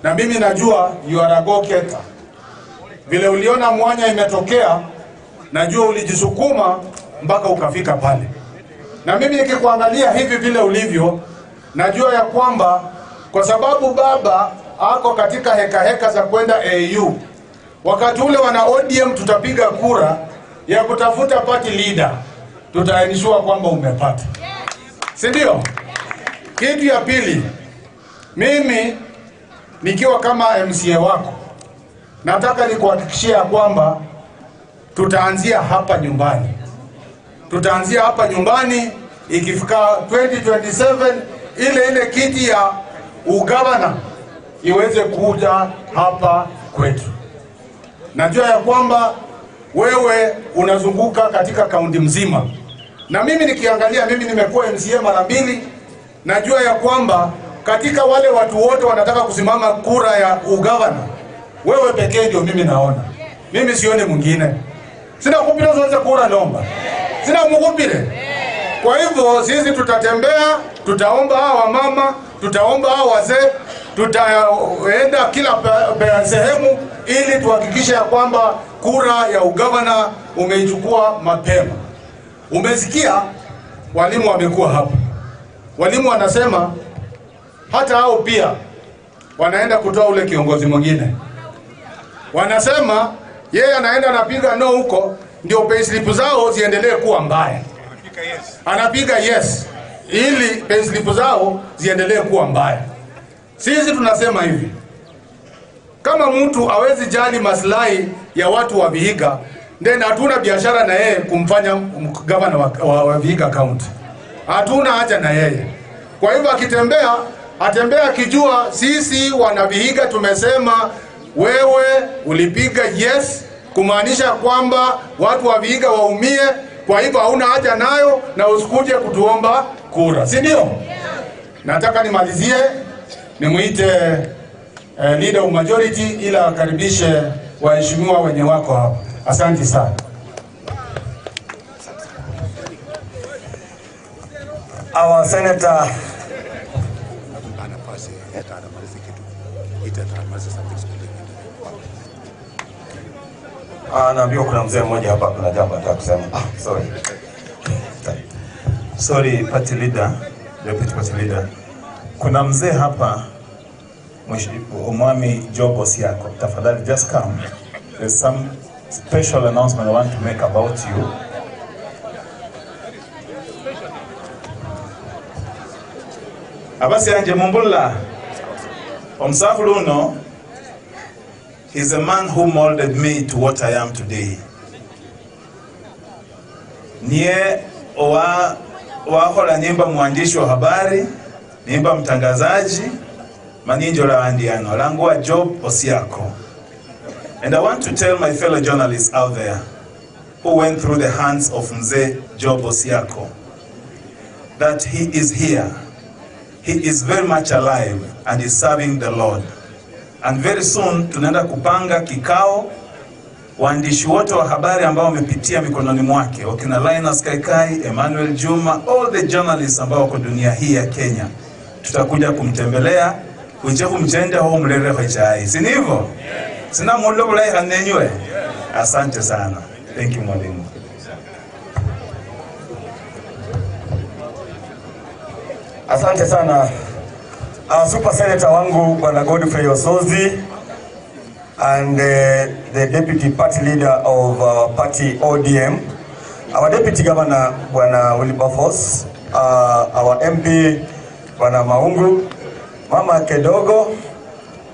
T: na mimi najua you are a go-getter. Vile uliona mwanya imetokea, najua ulijisukuma mpaka ukafika pale, na mimi nikikuangalia hivi vile ulivyo, najua ya kwamba kwa sababu baba ako katika heka heka za kwenda AU, wakati ule wana ODM tutapiga kura ya kutafuta party leader, tutaensure kwamba umepata, si ndio? Kitu ya pili, mimi nikiwa kama MCA wako nataka nikuhakikishia kwamba tutaanzia hapa nyumbani, tutaanzia hapa nyumbani. Ikifika 2027 ile kiti ya ugavana iweze kuja hapa kwetu. Najua ya kwamba wewe unazunguka katika kaunti mzima, na mimi nikiangalia, mimi nimekuwa MCA mara mbili, najua ya kwamba katika wale watu wote wanataka kusimama kura ya ugavana, wewe pekee ndio mimi naona. Mimi sioni mwingine. Sina kupira zote kura nomba. Sina mkupire. Kwa hivyo sisi tutatembea, tutaomba hawa mama, tutaomba hawa wazee, tutaenda kila sehemu ili tuhakikishe ya kwamba kura ya ugavana umeichukua mapema. Umesikia walimu wamekuwa hapa. Walimu wanasema hata hao pia wanaenda kutoa ule kiongozi mwingine. Wanasema yeye anaenda anapiga no huko ndio payslip zao ziendelee kuwa mbaya. Anapiga yes ili payslip zao ziendelee kuwa mbaya. Sisi tunasema hivi, kama mtu hawezi jali maslahi ya watu wa Vihiga, then hatuna biashara na yeye kumfanya gavana wa Vihiga County. Hatuna haja na yeye. Kwa hivyo akitembea, atembea akijua sisi wana Vihiga tumesema wewe ulipiga yes, kumaanisha kwamba watu wa Vihiga waumie, kwa hivyo hauna haja nayo na usikuje kutuomba kura, si ndio? Nataka nimalizie nimuite leader of majority ila akaribishe waheshimiwa wenye wako hapa. Asante sana.
H: Our senator naambiwa kuna mzee mmoja hapa kuna jambo nataka kusema. Sorry.
K: Sorry party leader, deputy party leader. Kuna mzee hapa, Mwami Job Osiako. Tafadhali just come. There's some special announcement I want to make about you. Abasi anje mumbula. Omsafulu uno is a man who molded me to what I am today. Niye wahola nyimba mwandishi wa habari, nimba mtangazaji, maninjo la andiano, langua Job Osiako. And I want to tell my fellow journalists out there who went through the hands of Mzee Job Osiako that he is here. He is very much alive and is serving the Lord. And very soon tunaenda kupanga kikao waandishi wote wa habari ambao wamepitia mikononi mwake, wakina Linus Kaikai, Emmanuel Juma, all the journalists ambao wako dunia hii ya Kenya. Tutakuja kumtembelea, uje kumjenda au mlere kwa chai. Si hivyo? Sina mulo bulai hanenywe. Asante sana. Thank you mwalimu.
H: Asante sana Super Senator wangu Bwana Godfrey Osotsi and the deputy party leader of our party ODM, our deputy governor Bwana Wilberforce, our MP Bwana Maungu, Mama Kedogo,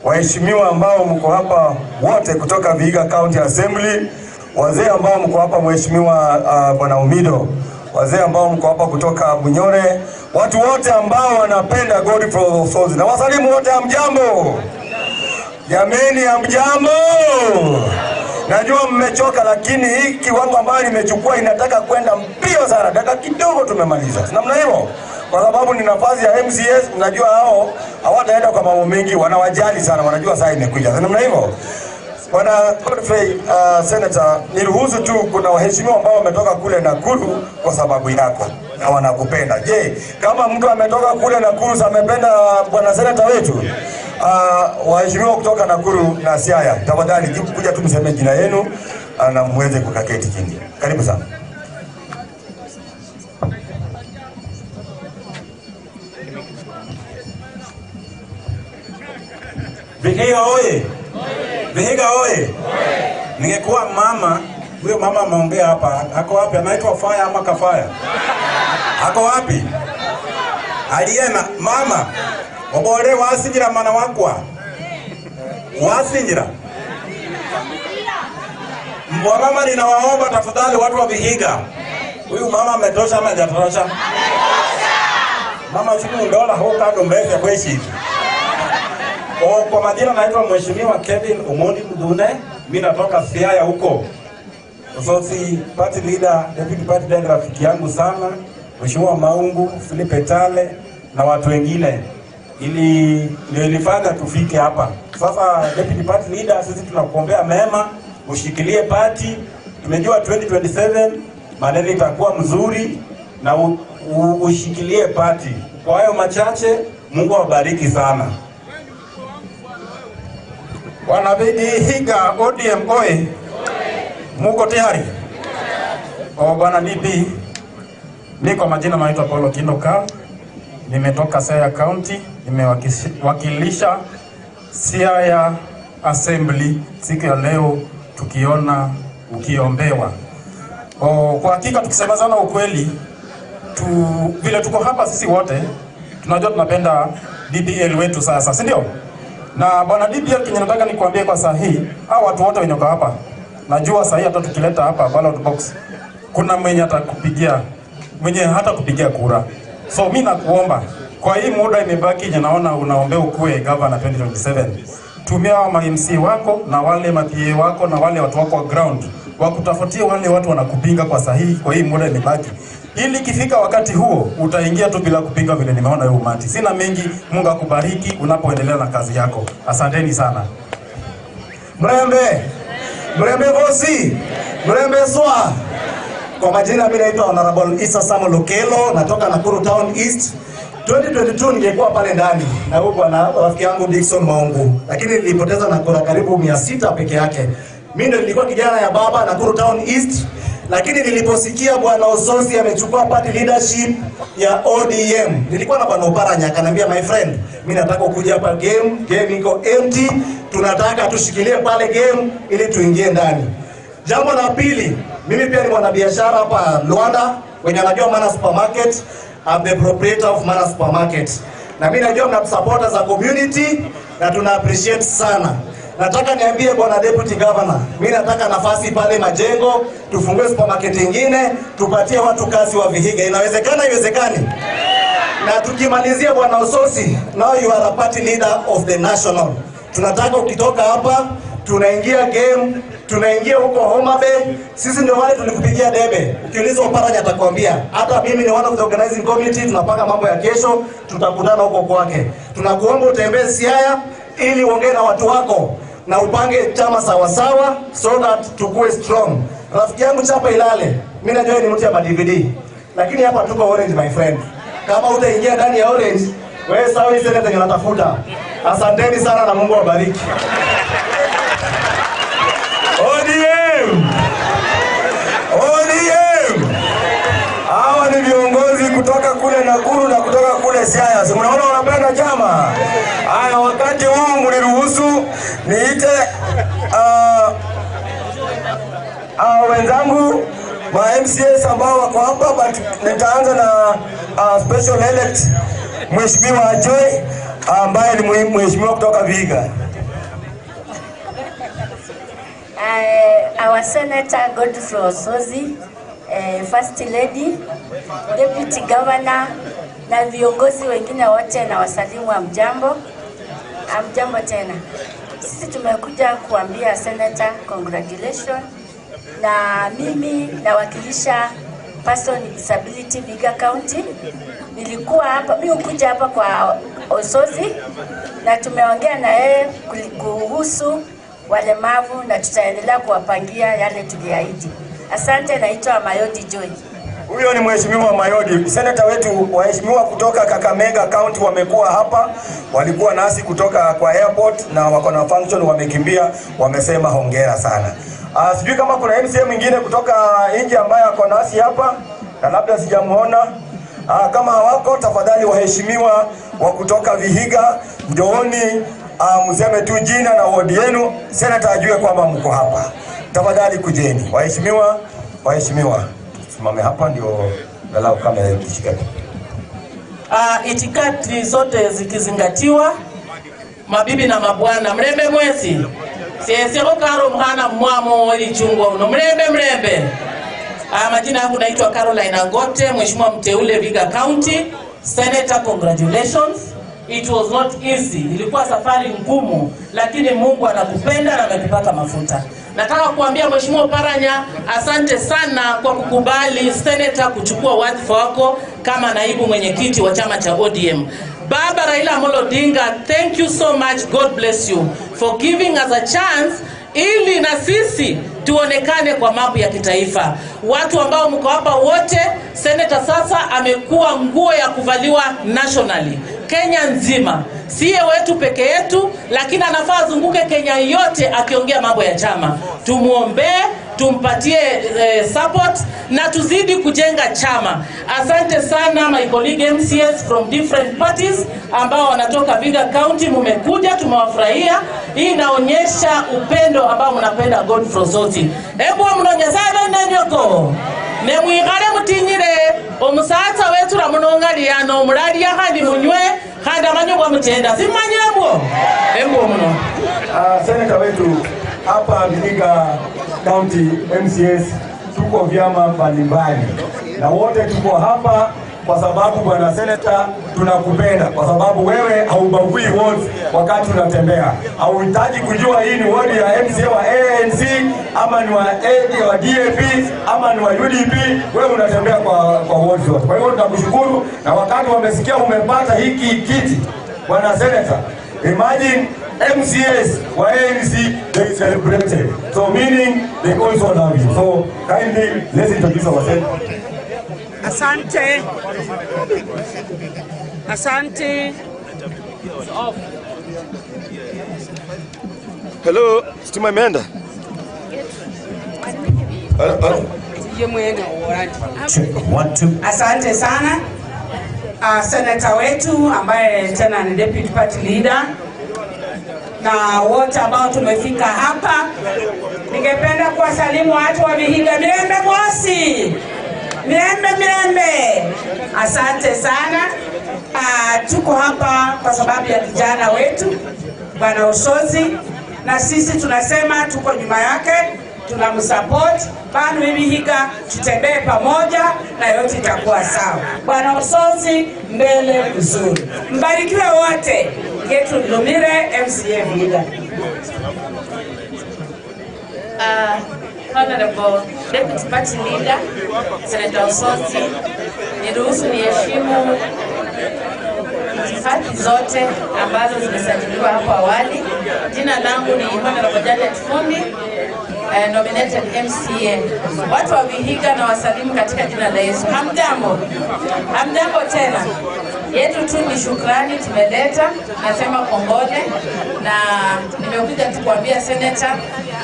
H: waheshimiwa ambao mko hapa wote kutoka Vihiga County Assembly, wazee ambao mko hapa, Mheshimiwa Bwana Umido, wazee ambao mko hapa kutoka Bunyore, watu wote ambao wanapenda Godfrey Osotsi na wasalimu wote, hamjambo? Jameni, hamjambo? Najua mmechoka, lakini hii kiwango ambayo nimechukua inataka kwenda mbio sana, dakika kidogo tumemaliza, si namna hivyo? Kwa sababu ni nafasi ya MCAs. Najua hao hawataenda kwa mambo mengi, wanawajali sana, wanajua saa imekuja, si namna hivyo? Bwana Godfrey, Senator, niruhusu tu, kuna waheshimiwa ambao wametoka kule Nakuru kwa sababu yako na wanakupenda. Je, kama mtu ametoka kule Nakuru sa amependa bwana senator wetu? Waheshimiwa kutoka Nakuru na Siaya, tafadhali kuja tu mseme jina yenu na muweze kukaketi chini. Karibu sana.
D: Vihiga oye! Vihiga oye! Ningekuwa mama, huyo mama ameongea hapa, ako wapi? Anaitwa Faya ama Kafaya? Ako wapi? Aliena mama obole wasinjira mana wakwa wasinjira. Wamama, ninawaomba tafadhali, watu wa Vihiga, huyu mama ametosha ama hajatosha? Mama chukua ndola huko mbele kweshi. O, kwa majina naitwa Mheshimiwa Kevin Omondi Mdune, mimi natoka Siaya huko. Osotsi party leader, deputy party leader, rafiki yangu sana, Mheshimiwa Maungu, Philip Etale na watu wengine. Ili ndio ilifanya tufike hapa. Sasa deputy party leader, sisi tunakuombea mema, ushikilie party. Tumejua 2027 maneno itakuwa mzuri na ushikilie party. Kwa hayo machache, Mungu awabariki sana.
L: Wanavihiga ODM oye! Muko tayari? O bwana DP, mi kwa majina naitwa Paulo Kindoka, nimetoka Siaya County, nimewakilisha Siaya Assembly siku ya leo tukiona ukiombewa. O, kwa hakika tukisemezana ukweli vile tuko hapa sisi wote tunajua tunapenda DPL wetu sasa, si ndio? Na bwana DPL, kenye nataka nikuambie kwa saa hii, hao watu wote wenye wako hapa, najua saa hii hata tukileta hapa ballot box, kuna mwenye atakupigia, mwenye hata kupigia kura. So mi nakuomba kwa hii muda imebaki yenye naona unaombea ukuwe governor 2027, tumia hao ma MC wako na wale ma PA wako na wale watu wako wa ground wakutafutie wale watu wanakupinga kwa sahihi kwa hii muda imebaki, ili ikifika wakati huo utaingia tu bila kupinga, vile nimeona hiyo umati. Sina mengi, Mungu akubariki unapoendelea na kazi yako. Asanteni sana.
M: Mrembe, Mrembe Vosi, Mrembe Swa. Kwa majina mimi naitwa Honorable Isa Samuel Okelo, natoka Nakuru Town East. 2022 ningekuwa pale ndani na huyu bwana rafiki yangu Dickson Maungu, lakini nilipoteza na kura karibu 600 peke yake. Mimi ndio nilikuwa kijana ya baba Nakuru Town East, lakini niliposikia bwana Osotsi amechukua party leadership ya ODM, nilikuwa na bwana Oparanya akaniambia, my friend, mimi nataka ukuja hapa game, game iko empty, tunataka tushikilie pale game ili tuingie ndani. Jambo la pili, mimi pia ni mwanabiashara hapa Luanda, wenye anajua Mana Supermarket, I'm the proprietor of Mana Supermarket. Na mimi najua mna support as a community na tuna appreciate sana. Nataka niambie bwana deputy governor, mimi nataka nafasi pale Majengo, tufungue supermarket nyingine, tupatie watu kazi wa Vihiga. Inawezekana, iwezekani? Na tukimalizia bwana Osotsi, now you are a party leader of the national. Tunataka ukitoka hapa tunaingia game, tunaingia huko Homa Bay. Sisi ndio wale tulikupigia debe. Ukiuliza Oparanya atakwambia. Hata mimi ni one of the organizing committee, tunapanga mambo ya kesho, tutakutana huko kwake. Tunakuomba utembee Siaya ili uongee na watu wako na upange chama sawa sawa so that tukue strong. Rafiki yangu chapa ilale, mimi najua ni mtu ya DVD, lakini hapa tuko orange my friend. Kama utaingia ndani ya orange, wewe sawa, hii seneta unatafuta. Asanteni sana na Mungu awabariki.
H: ODM! ODM! Hawa ni viongozi kutoka kule Nakuru na kutoka kule Siaya. Si mnaona wanapenda chama? Wenzangu ma MCAs ambao wako hapa, but nitaanza na special elect Mheshimiwa Joy ambaye ni mheshimiwa kutoka Vihiga.
O: Our Senator Godfrey Osotsi, First Lady, Deputy Governor na viongozi wengine wote na wasalimu, hamjambo. Hamjambo tena. Sisi tumekuja kuambia Senator congratulations, na mimi nawakilisha person with disability Vihiga County. Nilikuwa hapa, mimi hukuja hapa kwa Osotsi na tumeongea na yeye kuhusu walemavu na tutaendelea kuwapangia yale tuliahidi. Asante, naitwa Mayodi Joy.
H: Huyo ni Mheshimiwa Mayodi, seneta wetu. Waheshimiwa kutoka Kakamega County wamekuwa hapa, walikuwa nasi kutoka kwa airport na wako na function, wamekimbia, wamesema hongera sana. Sijui kama kuna MCA mwingine kutoka nje ambaye ako nasi hapa na labda sijamuona. Kama hawako, tafadhali waheshimiwa wa kutoka Vihiga, njooni, mseme tu jina na wodi yenu, seneta ajue kwamba mko hapa. Tafadhali kujeni waheshimiwa, waheshimiwa simame hapa ndio galau kamera ikishika.
P: Itikadi zote zikizingatiwa, mabibi na mabwana, mlembe mwezi sieseko karo mhana mwamo ili chungwa uno mlembe mlembe. Majina yangu naitwa Caroline Angote, mheshimiwa mteule Vihiga County. Senator, congratulations. It was not easy. Ilikuwa safari ngumu, lakini Mungu anakupenda na amekupaka mafuta. Nataka kuambia Mheshimiwa Oparanya, asante sana kwa kukubali Senator kuchukua wadhifa wako kama naibu mwenyekiti wa chama cha ODM. Baba Raila Amolo Odinga, thank you so much. God bless you for giving us a chance ili na sisi tuonekane kwa mambo ya kitaifa. Watu ambao mko hapa wote, Senator sasa amekuwa nguo ya kuvaliwa nationally, Kenya nzima, siye wetu peke yetu, lakini anafaa azunguke Kenya yote akiongea mambo ya chama. Tumuombee, tumpatie support na tuzidi kujenga chama. Asante sana my colleague MCAs from different parties ambao wanatoka Vihiga County, mumekuja, tumewafurahia. Hii inaonyesha upendo ambao mnapenda Godfrey Osotsi. Hebu mnonyezabe nenyoko nemwikhale mutinyile omusatsa wetsula munongaliyano mulalya khandi munywe khandi amanye bwa mutenda simanyile bwo embwo muno.
H: Seneta wetu hapa Vihiga County MCAs tuko vyama mbalimbali na wote tuko hapa kwa sababu bwana seneta tunakupenda, kwa sababu wewe haubagui wards wakati unatembea. Hauhitaji kujua hii ni ward ya MCA wa ANC ama ni wa AD wa DAP ama ni wa UDP, wewe unatembea kwa wards zote. Kwa hiyo tunakushukuru, na wakati wamesikia umepata hiki kiti bwana seneta, imagine MCAs wa ANC, they celebrated. So meaning they also love you. So kindly let's introduce ourselves.
R: Asante. Asante. Off.
H: Hello, stima imeenda?
S: One, two.
R: Asante sana. Senator wetu ambaye tena ni deputy party leader na wote ambao tumefika hapa, ningependa kuwasalimu watu wa Vihiga. Mirembe mwasi, mirembe mirembe, asante sana. Tuko hapa kwa sababu ya kijana wetu Bwana Osotsi, na sisi tunasema tuko nyuma yake, tunamsupport banu Vihiga, tutembee pamoja na yote itakuwa sawa. Bwana Osotsi mbele vizuri, mbarikiwe wote. Getu Lumire, MCA Vihiga.
V: Honorable Deputy Party Leader Senator Osotsi, niruhusu niheshimu itifaki zote ambazo zimesajiliwa hapo awali. Jina langu ni Honorable Janet Fundi, nominated MCA. Watu wa Vihiga na wasalimu katika jina la Yesu. Hamjambo? Hamjambo tena. Yetu tu ni shukrani tumeleta, nasema kongole, na nimekuja tu kuambia Senator,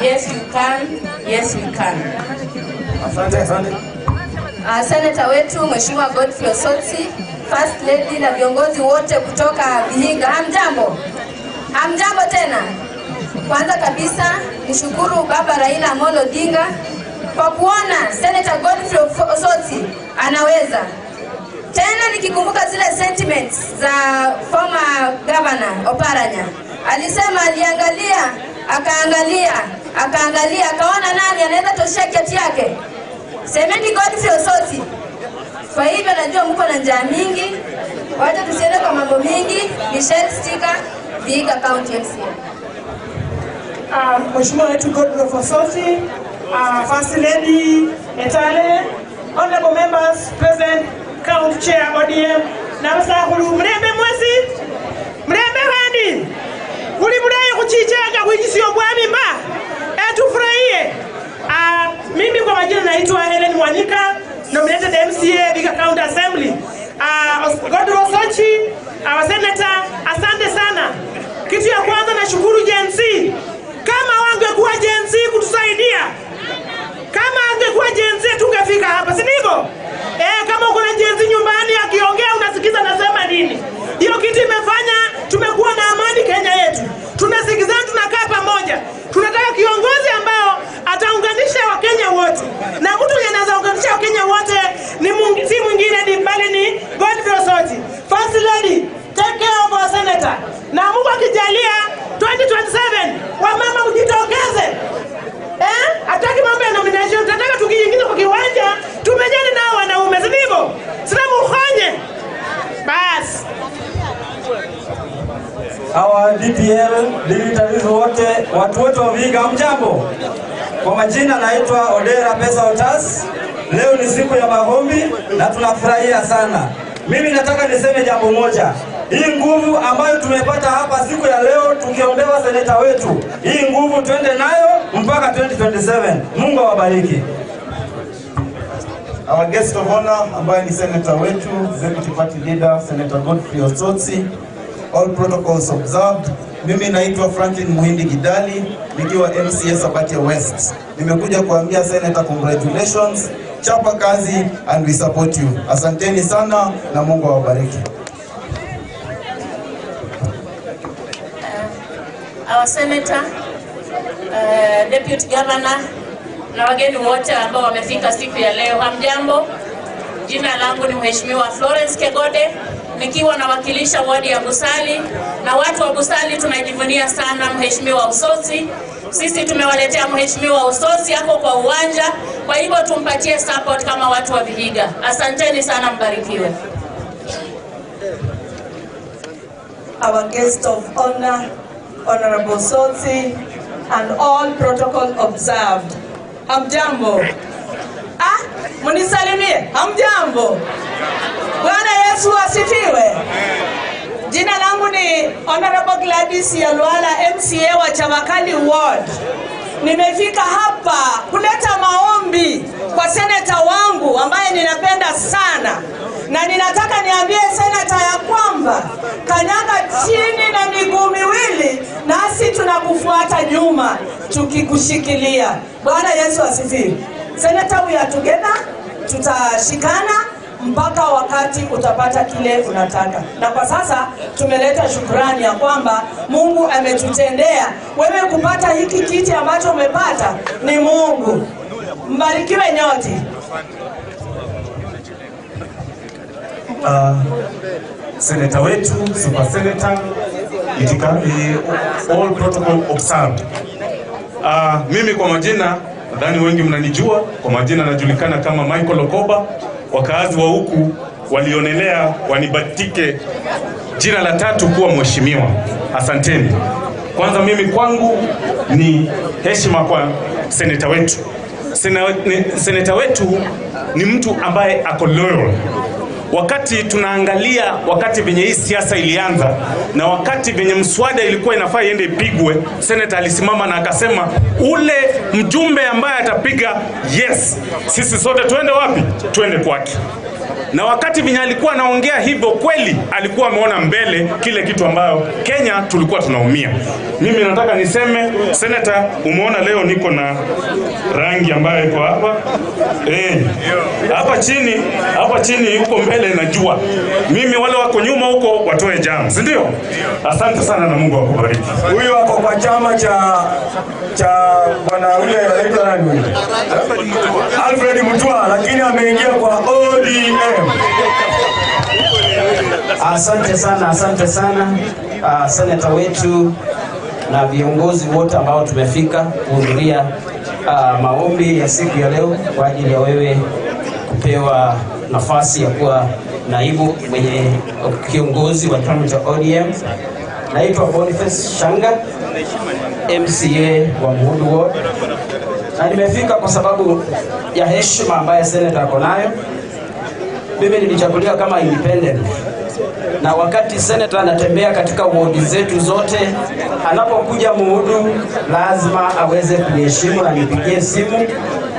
V: yes you can, yes we can.
H: Asante, asante.
X: Senator wetu Mheshimiwa Godfrey Osotsi, First Lady na viongozi wote kutoka Vihiga. Hamjambo? Hamjambo tena. Kwanza kabisa nishukuru Baba Raila Amolo Odinga kwa kuona Senator Godfrey Osotsi anaweza. Tena nikikumbuka zile sentiments za former governor Oparanya, alisema aliangalia, akaangalia, akaangalia, akaona nani anaweza toshea kiatu yake. Semeni Godfrey Osotsi. Kwa hivyo najua mko na njaa mingi, wacha tusiende kwa mambo mingi. Michelle Stika, Vihiga County MCA.
E: Mheshimiwa wetu Godfrey Osotsi, First Lady Etale, honorable members present, County Chair ODM, na basakhulu mulembe mwesi, mulembe khandi buli bulayi khuchichanga khwinjisia obwami mba tufurahie. Mimi kwa majina naitwa Helen Mwanika, nominated MCA Vihiga County Assembly. Godfrey Osotsi, our senator, asante sana. Kitu ya kwanza nashukuru Gen Z. Kama wangekuwa Gen Z kutusaidia, kama angekuwa Gen Z tungefika hapa, si ndivyo? Kama uko na Gen Z nyumbani akiongea unasikiza anasema nini. Hiyo kitu imefanya tumekuwa na amani Kenya yetu. Tunasikizana, tunakaa pamoja. Tunataka kiongozi ambao ataunganisha Wakenya wote. Na mtu mwenye anaweza unganisha Wakenya wote ni si mwingine ni bali ni Godfrey Osotsi. First Lady, take care of our senator. Na Mungu akijalia 2027 wamama mjitokeze. Hataki mambo ya nomination, tunataka tukiingiza kwa kiwanja tumenyane nao wanaume, si ndivyo? Sina mukhonye. Bas.
F: Hawa DPL dignitaries wote, watu wote wa Vihiga, mjambo. Kwa majina naitwa Odera Pesa Otas. Leo ni siku ya maombi na tunafurahia sana. Mimi nataka niseme jambo moja. Hii nguvu ambayo tumepata hapa siku ya leo tukiombewa seneta wetu, hii nguvu twende nayo mpaka 2027. Mungu awabariki.
G: Our guest of honor ambaye ni senator wetu, Deputy Party Leader Senator Godfrey Osotsi, all protocols observed. Mimi naitwa Franklin Muhindi Gidali nikiwa MCA Sabatia West. Nimekuja kuambia senator congratulations, chapa kazi and we support you. Asanteni sana na Mungu awabariki.
V: Our senator, deputy governor na wageni wote ambao wamefika siku ya leo, hamjambo. Jina langu ni Mheshimiwa Florence Kegode, nikiwa nawakilisha wadi ya Busali, na watu wa Busali tunajivunia sana Mheshimiwa Osotsi. Sisi tumewaletea Mheshimiwa Osotsi hapo kwa uwanja, kwa hivyo tumpatie support kama watu wa Vihiga. Asanteni sana, mbarikiwe.
J: Our guest of honor, Honorable Osotsi, and all protocol observed. Hamjambo. Munisalimie. Hamjambo. Bwana Yesu asifiwe. Jina langu ni Honorable Gladys Yalwala, MCA wa Chavakali Ward. Nimefika hapa kuleta maombi kwa seneta wangu ambaye ninapenda sana. Na ninataka niambie seneta ya kwamba kanyaga chini na miguu miwili, nasi tunakufuata nyuma tukikushikilia. Bwana Yesu asifiwe. Senator, we are together, tutashikana mpaka wakati utapata kile unataka. Na kwa sasa tumeleta shukrani ya kwamba Mungu ametutendea. Wewe kupata hiki kiti ambacho umepata ni Mungu. Mbarikiwe nyote.
N: Senator wetu, super senator, all protocol observed. Mimi kwa majina nadhani wengi mnanijua, kwa majina najulikana kama Michael Okoba. Wakaazi wa huku walionelea wanibatike jina la tatu kuwa mheshimiwa. Asanteni. Kwanza mimi kwangu ni heshima kwa seneta wetu. Seneta wetu ni mtu ambaye ako loyal. Wakati tunaangalia wakati venye hii siasa ilianza na wakati venye mswada ilikuwa inafaa iende ipigwe, seneta alisimama na akasema ule mjumbe ambaye atapiga yes, sisi sote tuende wapi? Tuende kwake. Na wakati venye alikuwa anaongea hivyo, kweli alikuwa ameona mbele kile kitu ambayo Kenya tulikuwa tunaumia. Mimi nataka niseme senator, umeona leo niko na rangi ambayo iko hapa. Hapa chini huko mbele mbele najua. Mimi wale wako nyuma huko watoe jam, si ndio? Asante sana na Mungu akubariki.
H: Huyu ako kwa chama cha bwana yule anaitwa nani huyu? Alfred Mutua, lakini ameingia kwa ODM.
A: Asante sana, asante sana seneta wetu na viongozi wote ambao tumefika kuhudhuria maombi ya siku ya leo kwa ajili ya wewe kupewa nafasi ya kuwa naibu mwenye kiongozi wa chama cha ODM. Naitwa Boniface Shanga, MCA wa Muhundu Ward, na nimefika kwa sababu ya heshima ambayo seneta ako nayo. Mimi nilichaguliwa kama independent, na wakati seneta anatembea katika wodi zetu zote, anapokuja Muhundu lazima aweze kuniheshimu na nipigie simu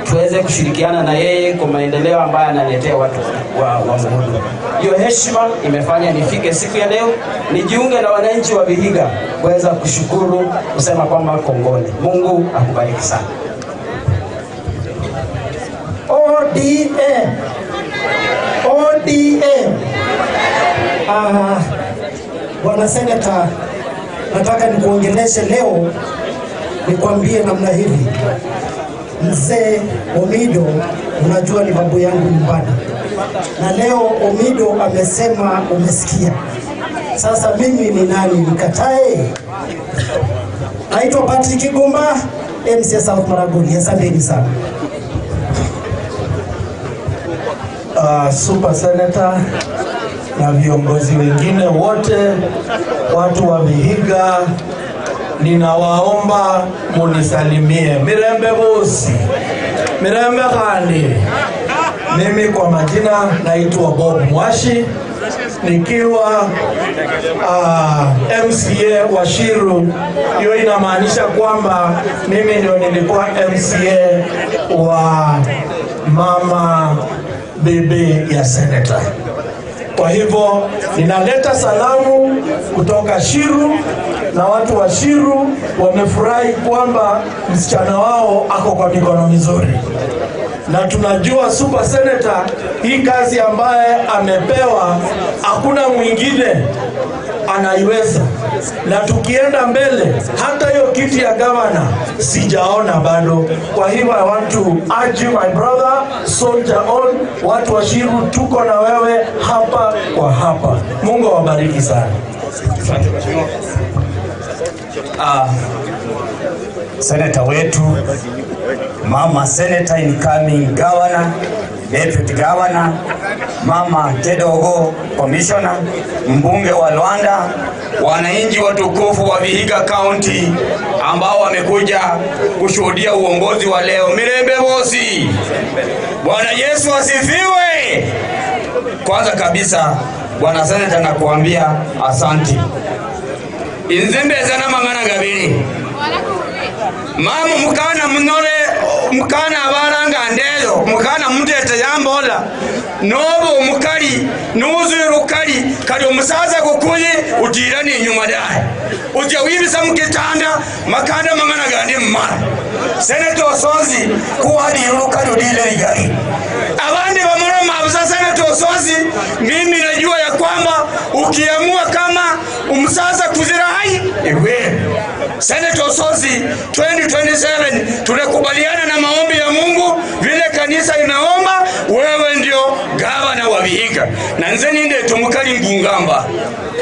A: tuweze kushirikiana na yeye kwa maendeleo ambayo analetea watu wa Muhundu. Hiyo heshima imefanya nifike siku ya leo nijiunge na wananchi wa Vihiga kuweza kushukuru, kusema kwamba kongole. Mungu akubariki sana.
I: ODM. ODM. Bwana Seneta, nataka nikuongeleshe leo, nikwambie namna hivi. Mzee Omido, unajua ni babu yangu nyumbani, na leo Omido amesema, umesikia. Sasa mimi ni nani nikatae? Naitwa Patrick Gumba, MCA South Maragoli. Asanteni sana.
U: Super Senator na viongozi wengine wote, watu wa Vihiga, ninawaomba munisalimie mirembe bosi, mirembe khandi. Mimi kwa majina naitwa Bob Mwashi, nikiwa MCA wa Shiru. Hiyo inamaanisha kwamba mimi ndio nilikuwa MCA wa mama bibi ya senator. Kwa hivyo ninaleta salamu kutoka Shiru, na watu wa Shiru wamefurahi kwamba msichana wao ako kwa mikono mizuri, na tunajua super senator, hii kazi ambaye amepewa hakuna mwingine anaiweza, na tukienda mbele hata hiyo kiti ya governor sijaona bado. Kwa hivyo I want to urge you my brother, soldier on. Watu wa Shiru tuko na wewe hapa kwa hapa. Mungu awabariki sana.
W: Senator wetu, mama senator incoming governor, deputy governor, mama Kedogo commissioner, mbunge wa Luanda, wananchi watukufu wa Vihiga County ambao wamekuja kushuhudia uongozi wa leo. Mirembe bosi. Bwana Yesu asifiwe. Kwanza kabisa Bwana Senator nakuambia asanti. Inzimbeza na mangana gabiri. Mamu mukana munole mukana abalanga ndeyo mukana mutete yambola nobo omukali nuzuye lukali kali omusaza gukuye utira ni nyuma daye ujya wibisa mukitanda makanda mangana gandi mmara. Senator Osonzi kuwali lukali udile igari abandi bamurema abuza. Senator Osonzi, mimi najua ya kwamba ukiamua kama umusaza kuzira hai ewe Senator Osonzi 2027 tunakubaliana na maombi ya Mungu vile kanisa inaomba, wewe ndio gavana wa Vihiga na nze ninde tumukali ngungamba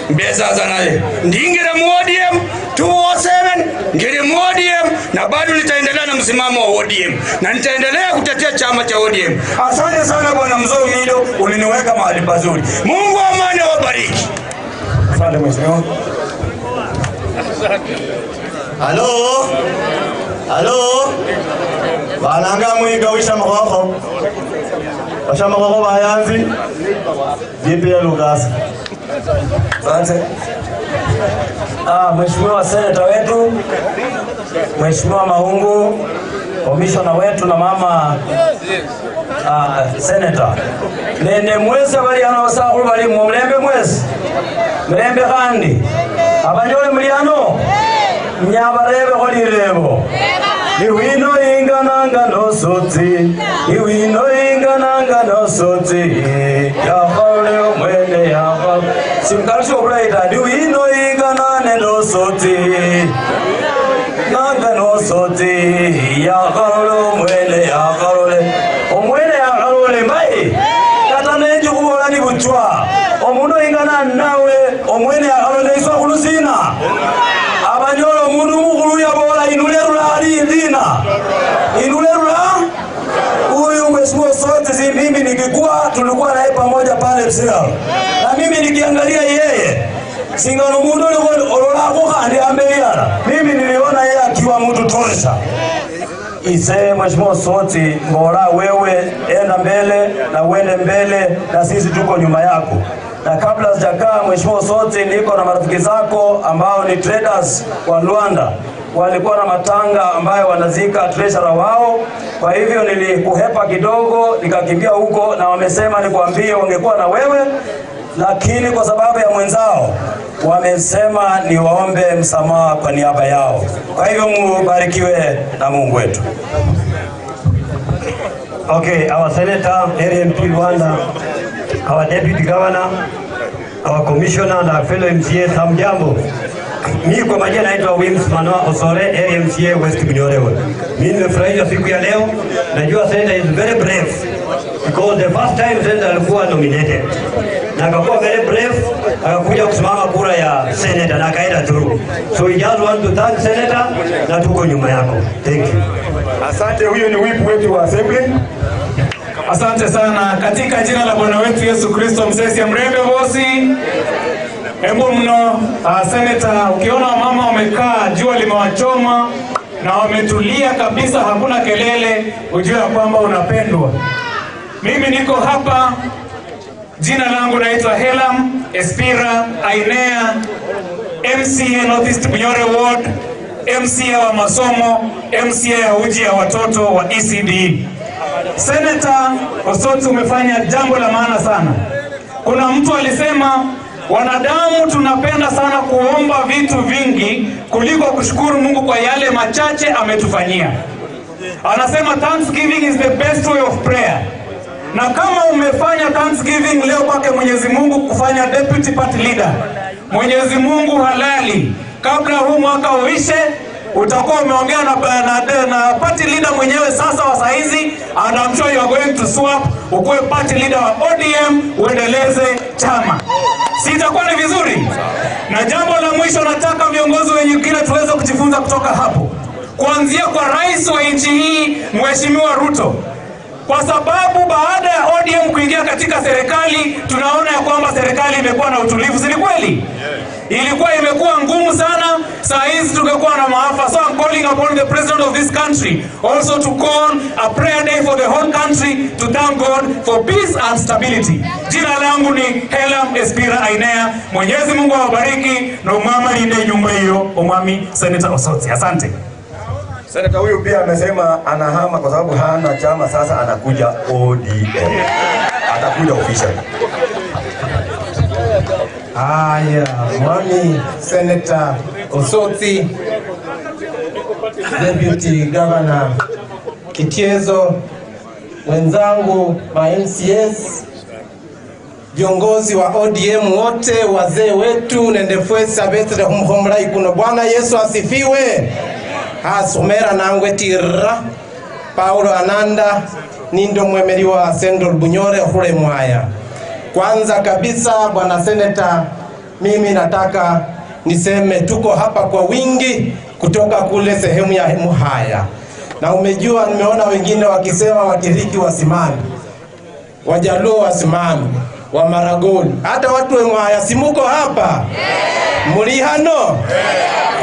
W: mbezaza naye ndingira mu ODM 207 ngiri mu ODM na bado nitaendelea na msimamo wa ODM na nitaendelea kutetea chama cha ODM. Asante sana Bwana Mzee Omido, uliniweka mahali pazuri. Mungu amani awabariki.
H: Asante mheshimiwa.
Y: Halo? Halo? Balanga mwiga wisha mkhokho. Washa mkhokho bayanzi. DPL Lugasa.
F: Asante. Mheshimiwa Senator wetu, Mheshimiwa Maungu, Commissioner wetu na mama Senator. Nende mwezi bali ano basakhulu bali mu mulembe mwezi. Mulembe khandi. Abanyole muli ano? Nyabarebe kholirebo. Iwino ingananga no sotsi. Iwino ingananga no sotsi. Yakhole Simkalusha obulayi ndi wino ingana nende Osotsi nanga nosotsi yakhalole omwene yakhalole omwene yakhalole mai kata nenji khubola ni buchwa omundu ingana nawe omwene yakhalole iswa khulusina abanyola omundu mukhulu yabola inule rula ali lina inule rula. Huyu Mheshimiwa Osotsi si mimi nikikuwa tulikuwa naye pamoja pale Msiralo, na mimi nikiangalia yeye singano mundu ololako khandi ambeyala, mimi niliona yeye akiwa mtu tosha. Ise Mheshimiwa Osotsi mbora wewe enda mbele na uende mbele na sisi tuko nyuma yako. Na kabla sijakaa Mheshimiwa Osotsi, niko na marafiki zako ambao ni traders wa Luanda, walikuwa na matanga ambayo wanazika treasurer wao. Kwa hivyo nilikuhepa kidogo nikakimbia huko, na wamesema nikwambie wangekuwa na wewe, lakini kwa sababu ya mwenzao wamesema niwaombe msamaha kwa niaba yao. Kwa hivyo mubarikiwe na Mungu wetu.
B: Okay, our senator, area MP Luanda, our deputy governor, our commissioner na fellow MCA, hamjambo. Mimi kwa majina naitwa Wims Manoa Osore, area MCA West Bunyore. Mimi nimefurahia siku ya leo. Najua senator is very brave because the first time senator alikuwa nominated na akakuwa very brave, akakuja kusimama kura ya senator na akaenda through. So we just want to thank senator na tuko nyuma yako. Thank you.
H: Asante, huyo ni whip wetu wa assembly.
C: Asante sana katika jina la Bwana wetu Yesu Kristo. Msesi mrembe bosi Embu mno. Senator, ukiona wamama wamekaa jua limewachoma na wametulia kabisa, hakuna kelele, ujue ya kwamba unapendwa. Mimi niko hapa, jina langu naitwa Helam Espira Ainea, MCA North East Bunyore Ward, MCA wa masomo, MCA ya uji ya watoto wa ECD. Senator Osotsi, umefanya jambo la maana sana. Kuna mtu alisema wanadamu tunapenda sana kuomba vitu vingi kuliko kushukuru Mungu kwa yale machache ametufanyia. Anasema thanksgiving is the best way of prayer. Na kama umefanya thanksgiving leo kwake Mwenyezi Mungu kufanya deputy party leader, Mwenyezi Mungu halali, kabla huu mwaka uishe utakuwa umeongea na party leader mwenyewe sasa wa saizi, and I'm sure you are going to swap ukuwe party leader wa ODM uendeleze chama. Si itakuwa ni vizuri? Na jambo la mwisho, nataka viongozi wenye kile tuweze kujifunza kutoka hapo, kuanzia kwa rais wa nchi hii Mheshimiwa Ruto, kwa sababu baada ya ODM kuingia katika serikali tunaona ya kwamba serikali imekuwa na utulivu, si ni kweli? Ilikuwa imekuwa ngumu sana, saa hizi tungekuwa na maafa. So I'm calling upon the president of this country also to call a prayer day for the whole country to thank God for peace and stability. Jina langu ni Helam Espira Ainea. Mwenyezi Mungu awabariki na umama linde nyumba hiyo, umwami Senator Osotsi. Asante.
H: Senator huyu pia amesema anahama kwa sababu hana chama, sasa anakuja ODM. Atakuja officially.
K: Haya, Mwami Senator Osotsi, Deputy Governor Kitiezo, wenzangu ma MCAs, viongozi wa ODM wote, wazee wetu nendefwesa betre humhomrai kuno. Bwana Yesu asifiwe. Hasomera nangwe tira Paulo Ananda nindo mwemeri wa Central Bunyore hule Mwaya. Kwanza kabisa bwana seneta, mimi nataka niseme tuko hapa kwa wingi kutoka kule sehemu ya Muhaya. Na umejua, nimeona wengine wakisema Watiriki wasimame, Wajaluo wasimame, wa Maragoli, hata watu wa Muhaya simuko hapa. Mulihano.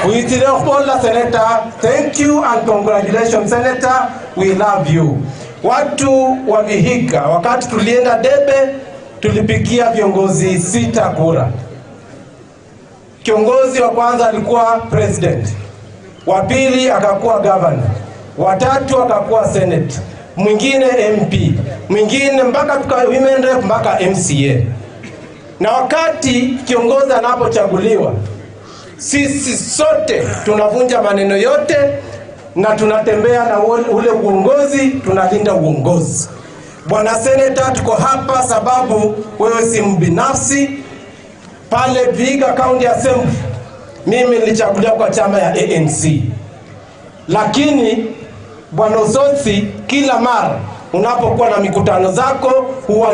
K: Uitire kubola senator, thank you and congratulations senator, we love you. Watu wa Vihiga, wakati tulienda debe tulipigia viongozi 6 kura. Kiongozi wa kwanza alikuwa president, wa pili akakuwa governor, wa tatu akakuwa senate, mwingine MP, mwingine mpaka tuka women rep mpaka MCA. Na wakati kiongozi anapochaguliwa, sisi sote tunavunja maneno yote na tunatembea na ule uongozi, tunalinda uongozi. Bwana Senator, tuko hapa sababu wewe si mbinafsi, Pale Vihiga County Assembly mimi nilichaguliwa kwa chama ya ANC, lakini Bwana Osotsi, kila mara unapokuwa na mikutano zako huwa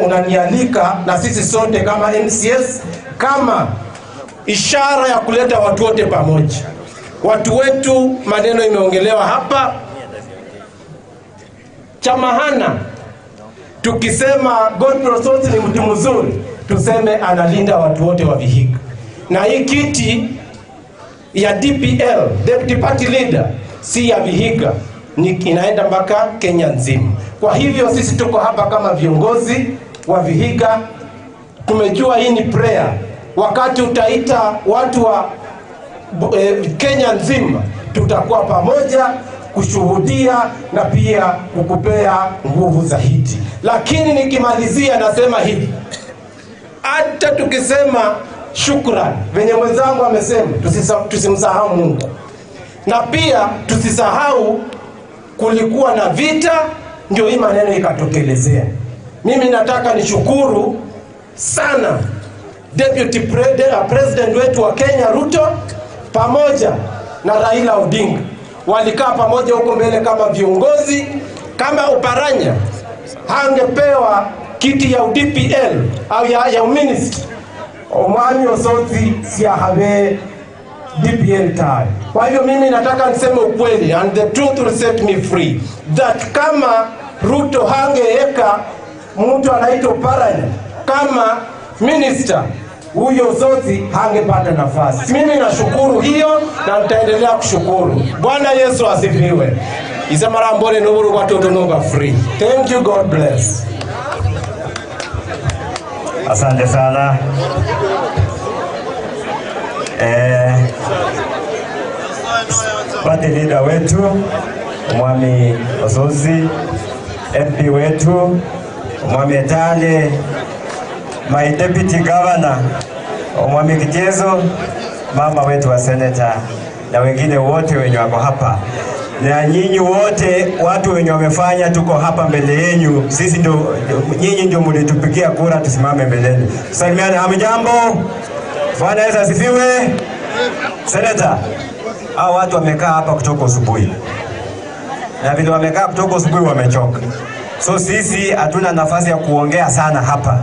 K: unanialika na sisi sote kama MCS kama ishara ya kuleta watu wote pamoja. Watu wetu, maneno imeongelewa hapa, chamahana tukisema Godfrey Osotsi ni mtu mzuri, tuseme analinda watu wote wa Vihiga. Na hii kiti ya DPL, Deputy Party Leader, si ya Vihiga, ni inaenda mpaka Kenya nzima. Kwa hivyo sisi tuko hapa kama viongozi wa Vihiga, tumejua hii ni prayer. Wakati utaita watu wa Kenya nzima, tutakuwa pamoja kushuhudia na pia kukupea nguvu zaidi. Lakini nikimalizia nasema hivi, hata tukisema shukran, venye mwenzangu amesema, tusimsahau Mungu, na pia tusisahau kulikuwa na vita, ndio hii maneno ikatokelezea. Mimi nataka nishukuru sana Deputy President wetu wa Kenya Ruto pamoja na Raila Odinga, walikaa pamoja huko mbele kama viongozi. Kama Oparanya hangepewa kiti ya DPL au ya ministry, Omwami Osotsi siahabe DPL tayari. Kwa hivyo mimi nataka niseme ukweli, and the truth will set me free, that kama Ruto hangeweka mtu anaitwa Oparanya kama minister, huyo Osotsi hangepata nafasi. Mimi nashukuru hiyo na nitaendelea kushukuru. Bwana Yesu asifiwe. Isemarambole nuburu watoto noga free. Thank you, God bless.
B: Asante sana. Party leader wetu Mwami Osotsi, MP wetu Mwami Etale, my deputy governor Mwami Kitiezo, mama wetu wa senator na wengine wote wenye wako hapa, na nyinyi wote watu wenye wamefanya tuko hapa mbele yenu. Sisi ndio, nyinyi ndio mlitupigia kura tusimame mbele yenu. Salimiana, hamjambo? Bwana Yesu asifiwe. Senator, hao watu wamekaa hapa kutoka asubuhi, na vile wamekaa kutoka asubuhi wamechoka, so sisi hatuna nafasi ya kuongea sana hapa.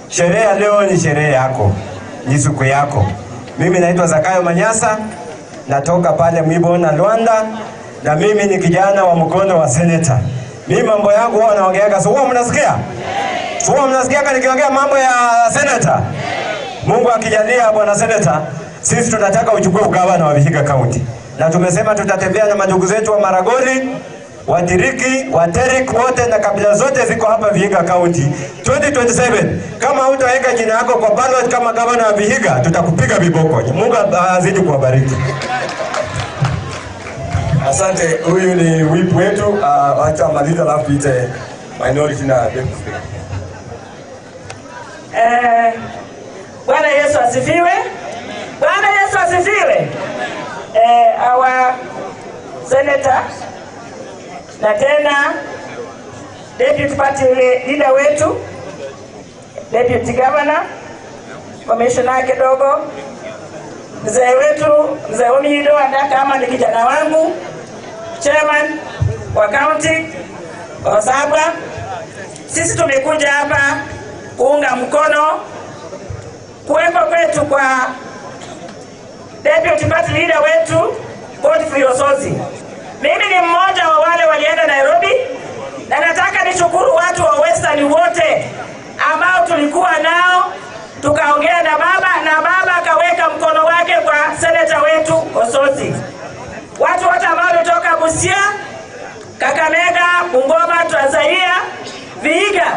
B: Sherehe ya leo ni sherehe yako, ni siku yako. Mimi naitwa Zakayo Manyasa, natoka pale Mwibona Luanda, na mimi ni kijana wa mkono wa senator. Mimi mambo yangu huwa naongeaga, so huwa mnasikia? So huwa mnasikia nikiongea mambo ya senator? Mungu akijalia, bwana senator, sisi tunataka uchukue ugavana wa Vihiga County, na tumesema tutatembea na mandugu zetu wa Maragoli, Watiriki, Waterik wote na kabila zote ziko hapa Vihiga County. 2027 kama hutaweka jina yako kwa ballot kama gavana wa Vihiga, tutakupiga viboko. Mungu azidi kuwabariki.
H: Asante, huyu ni whip wetu. Acha amalize alafu tuite minority na deputy speaker.
E: Bwana Yesu asifiwe. Bwana Yesu asifiwe. Our senator na tena deputy party leader wetu, deputy governor, commissioner kidogo, mzee wetu mzee Omido hata kama ni kijana wangu, chairman wa county Osaba. Sisi tumekuja hapa kuunga mkono kuwepo kwetu kwa deputy party leader wetu Godfrey Osotsi. Mimi ni mmoja wa wale walienda Nairobi, na nataka nishukuru watu wa Western wote ambao tulikuwa nao tukaongea na baba, na baba akaweka mkono wake kwa senator wetu Osotsi. Watu wote ambao walitoka Busia, Kakamega, Bungoma, Trans Nzoia, Vihiga,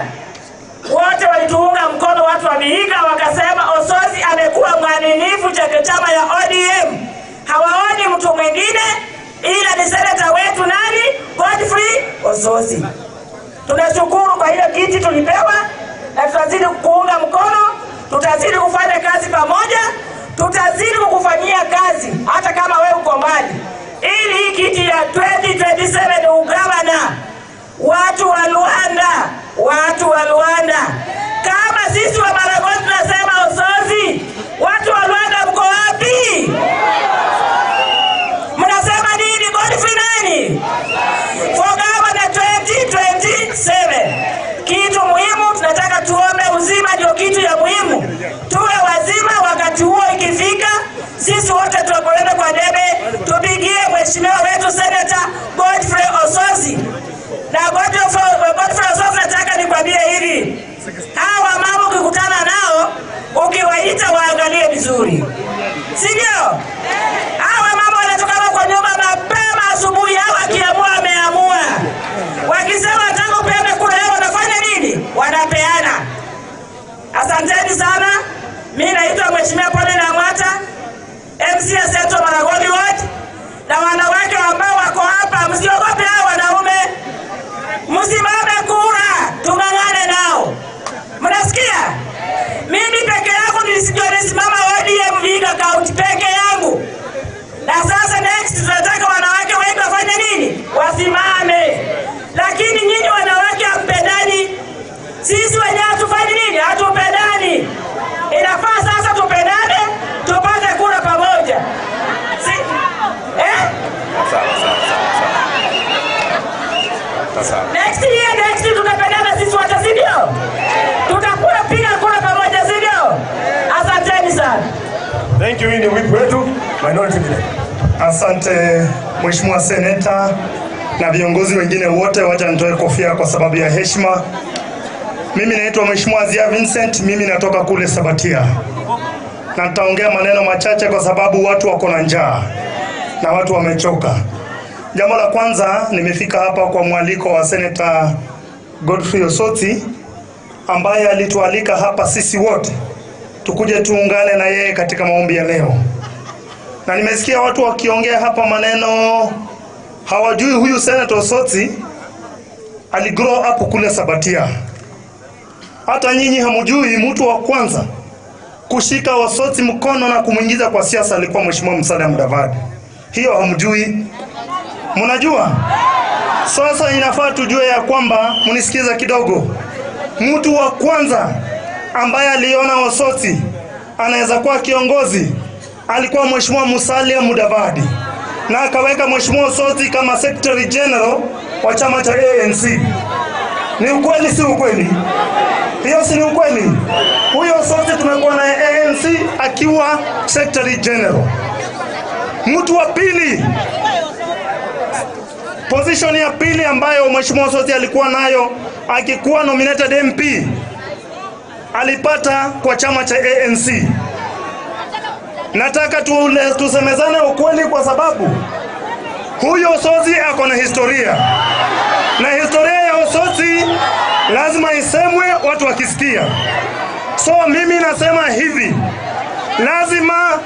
E: wote walituunga mkono. Watu wa Vihiga wakasema Osotsi amekuwa mwaminifu cha chama ya ODM, hawaoni mtu mwingine ila ni senator wetu nani? Godfrey Osotsi. Tunashukuru kwa ile kiti tulipewa, na tutazidi kuunga mkono, tutazidi kufanya kazi pamoja, tutazidi kukufanyia kazi hata kama wewe uko mbali, ili hii kiti ya 2027 ugavana. Watu wa Luanda, watu wa Luanda, kama sisi wa Maragoli tunasema Osotsi Na Godfrey Osotsi, nataka nikwambie hivi, hawa mama ukikutana nao, ukiwaita waangalie vizuri, si ndio? Hawa mama wanatoka kwa nyumba mapema asubuhi, hawa wakiamua wameamua, wakisema nataka upeane kura yao, wanafanya nini? Wanapeana. Asanteni sana. Mimi naitwa Mheshimiwa Pauline Amwata, MCA Central Maragoli Ward, na wanawake ambao wako hapa, msiogope hao wanaume, msimame kura, tung'ang'ane nao. Mnasikia? Mimi peke yangu ndio nisimama ODM Vihiga County peke yangu, na sasa next tunataka wanawake wengi wafanye nini? Wasimame. Lakini nyinyi wanawake hampendani, sisi wenyewe hatufanyi nini? Hatupendani. Inafaa sasa tupendane, tupate kura pamoja. Si? Eh?
N: Sawa, sawa, sawa, sawa.
E: Next year, next year tutapendana sisi wote, si ndio? Tutakuwa piga kura pamoja, si ndio? Asanteni sana.
H: Thank you, hii ni whip wetu Minority Leader.
D: Asante Mheshimiwa Seneta na viongozi wengine wote, wacha nitoe kofia kwa sababu ya heshima. Mimi naitwa Mheshimiwa Zia Vincent, mimi natoka kule Sabatia, na nitaongea maneno machache kwa sababu watu wako na njaa na watu wamechoka. Jambo la kwanza, nimefika hapa kwa mwaliko wa Seneta Godfrey Osotsi ambaye alitualika hapa sisi wote tukuje tuungane na yeye katika maombi ya leo. Na nimesikia watu wakiongea hapa maneno hawajui huyu Senator Osotsi aligrow up kule Sabatia. Hata nyinyi hamujui mtu wa kwanza kushika Osotsi mkono na kumwingiza kwa siasa alikuwa Mheshimiwa Musalia Mudavadi. Hiyo hamjui. Mnajua? Sasa inafaa tujue ya kwamba, mnisikiza kidogo, mtu wa kwanza ambaye aliona Osotsi anaweza kuwa kiongozi alikuwa Mheshimiwa Musalia Mudavadi, na akaweka Mheshimiwa Osotsi kama Secretary General wa chama cha ANC. Ni ukweli si ukweli? Hiyo si ni ukweli? Huyo Osotsi tumekuwa naye ANC akiwa Secretary General. Mtu wa pili, position ya pili ambayo Mheshimiwa Osotsi alikuwa nayo akikuwa nominated MP, alipata kwa chama cha ANC. Nataka tusemezane ukweli kwa sababu huyo Osotsi ako na historia, na historia ya Osotsi lazima isemwe watu wakisikia. So mimi nasema hivi, lazima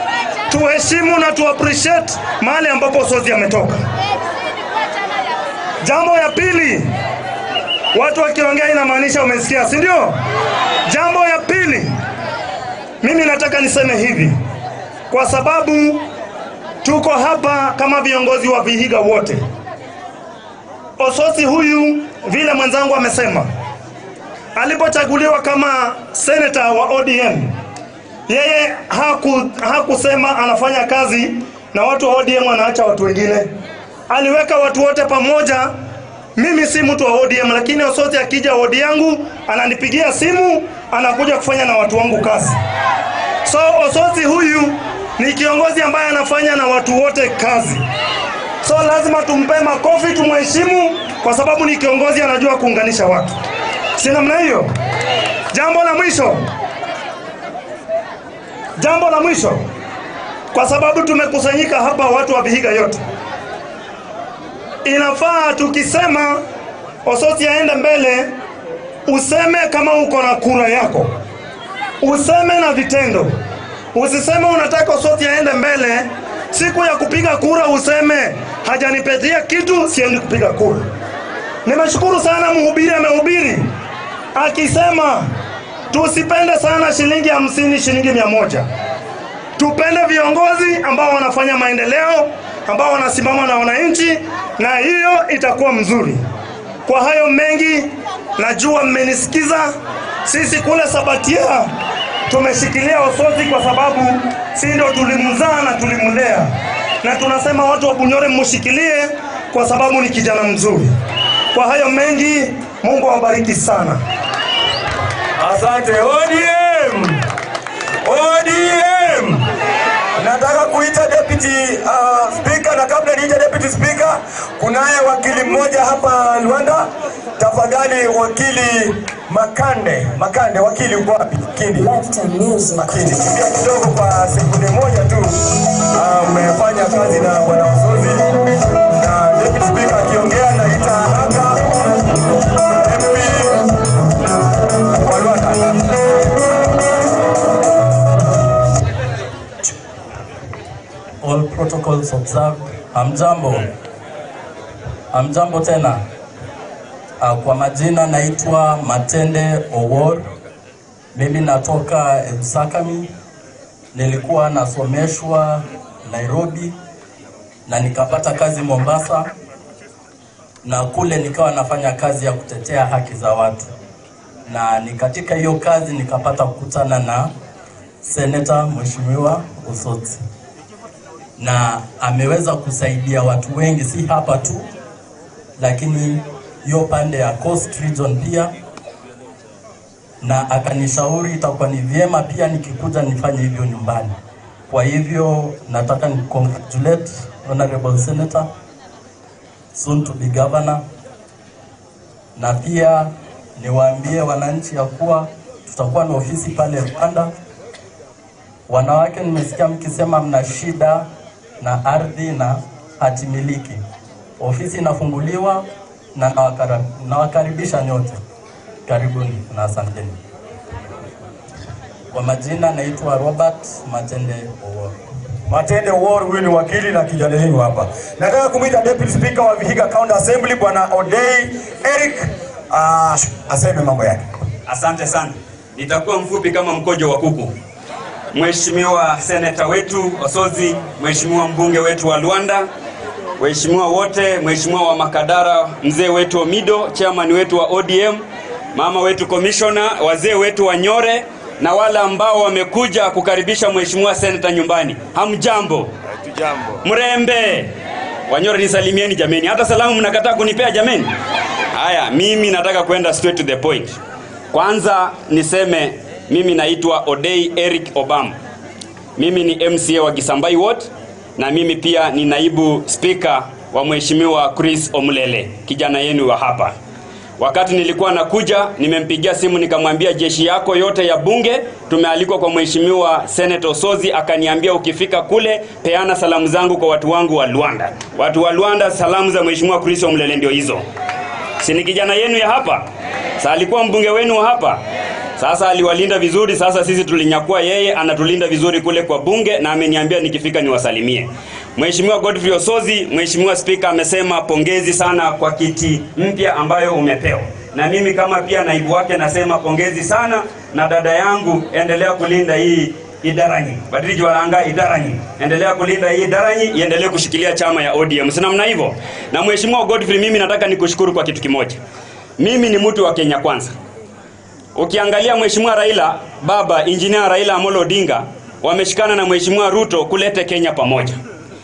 D: tuheshimu na tu appreciate mahali ambapo Osotsi ametoka. Jambo ya pili, watu wakiongea inamaanisha umesikia, si ndio? Jambo ya pili, mimi nataka niseme hivi, kwa sababu tuko hapa kama viongozi wa Vihiga wote. Osotsi huyu, vile mwenzangu amesema, alipochaguliwa kama senator wa ODM, yeye hakusema anafanya kazi na watu wa ODM anaacha watu wengine. Aliweka watu wote pamoja. Mimi si mtu wa ODM, lakini Osotsi akija wodi yangu ananipigia simu, anakuja kufanya na watu wangu kazi. So Osotsi huyu ni kiongozi ambaye anafanya na watu wote kazi. So lazima tumpe makofi, tumheshimu kwa sababu ni kiongozi anajua kuunganisha watu. Si namna hiyo? Jambo la mwisho, jambo la mwisho, kwa sababu tumekusanyika hapa watu wa Vihiga yote, inafaa tukisema Osotsi aende mbele, useme kama uko na kura yako, useme na vitendo. Usiseme unataka Osotsi aende mbele, siku ya kupiga kura useme hajanipatia kitu, siendi kupiga kura. Nimeshukuru sana mhubiri amehubiri akisema tusipende sana shilingi 50, shilingi 100. Tupende viongozi ambao wanafanya maendeleo, ambao wanasimama na wananchi, na hiyo itakuwa mzuri. Kwa hayo mengi, najua mmenisikiza. Sisi kule Sabatia tumeshikilia Osotsi kwa sababu si ndio tulimzaa na tulimlea, na tunasema watu wa Bunyore mshikilie kwa sababu ni kijana mzuri. Kwa hayo mengi, Mungu awabariki sana.
H: Asante. ODM. ODM. Nataka kuita Deputy Speaker Speaker, na kabla niite Deputy Speaker, kunaye wakili mmoja hapa Luanda. Tafadhali wakili Makande, Makande, wakili uko wapi? Kindi. Makindi, kimbia kidogo kwa sekunde moja tu. Amefanya kazi na bwana Osotsi na Deputy Speaker akiongea naita haraka MP wa Luanda.
L: All protocols observed. Hamjambo. Hamjambo tena. Kwa majina naitwa Matende Owor. Mimi natoka Epsakami. Nilikuwa nasomeshwa Nairobi na nikapata kazi Mombasa, na kule nikawa nafanya kazi ya kutetea haki za watu, na ni katika hiyo kazi nikapata kukutana na Seneta Mheshimiwa Osotsi, na ameweza kusaidia watu wengi, si hapa tu, lakini hiyo pande ya Coast Region pia, na akanishauri itakuwa ni vyema pia nikikuja nifanye hivyo nyumbani. Kwa hivyo nataka ni congratulate Honorable Senator, soon to be governor, na pia niwaambie wananchi ya kuwa tutakuwa na ofisi pale Rwanda. Wanawake, nimesikia mkisema mna shida na ardhi na hati miliki. Ofisi inafunguliwa na nawakaribisha nyote. Karibuni na asanteni. Kwa majina naitwa Robert Matende Owor.
H: Matende Owor, huyu ni wakili na kijana yenu hapa. Nataka kumwita Deputy Speaker wa Vihiga County Assembly Bwana Odei Eric aseme mambo yake.
M: Asante sana. Nitakuwa mfupi kama mkojo wa kuku. Mheshimiwa Seneta wetu Osotsi, Mheshimiwa mbunge wetu wa Luanda, waheshimiwa wote, Mheshimiwa wa Makadara, mzee wetu Omido, chairman wetu wa ODM, mama wetu commissioner, wazee wetu wa Nyore na wale ambao wamekuja kukaribisha Mheshimiwa Seneta nyumbani. Hamjambo?
O: Hatujambo.
M: Mrembe. Wanyore nisalimieni jameni. Hata salamu mnakataa kunipea jameni. Haya, mimi nataka kwenda straight to the point. Kwanza niseme mimi naitwa Odei Eric Obama. Mimi ni MCA wa Gisambai Ward na mimi pia ni naibu speaker wa Mheshimiwa Chris Omulele, kijana yenu wa hapa. Wakati nilikuwa nakuja, nimempigia simu nikamwambia jeshi yako yote ya bunge tumealikwa kwa Mheshimiwa Senator Osotsi, akaniambia ukifika kule peana salamu zangu kwa watu wangu wa Luanda. Watu wa Luanda, salamu za Mheshimiwa Chris Omulele ndio hizo. Si ni kijana yenu ya hapa? Sa alikuwa mbunge wenu wa hapa? Sasa aliwalinda vizuri, sasa sisi tulinyakua yeye, anatulinda vizuri kule kwa bunge na ameniambia nikifika niwasalimie. Mheshimiwa Godfrey Osotsi, Mheshimiwa Speaker amesema pongezi sana kwa kiti mpya ambayo umepewa. Na mimi kama pia naibu wake nasema pongezi sana, na dada yangu endelea kulinda hii idaranyi. Badiliji walanga idaranyi. Endelea kulinda hii idaranyi, iendelee kushikilia chama ya ODM. Si namna hivyo? Na Mheshimiwa Godfrey, mimi nataka nikushukuru kwa kitu kimoja. Mimi ni mtu wa Kenya Kwanza. Ukiangalia Mheshimiwa Raila, baba Engineer Raila Amolo Odinga wameshikana na Mheshimiwa Ruto kulete Kenya pamoja.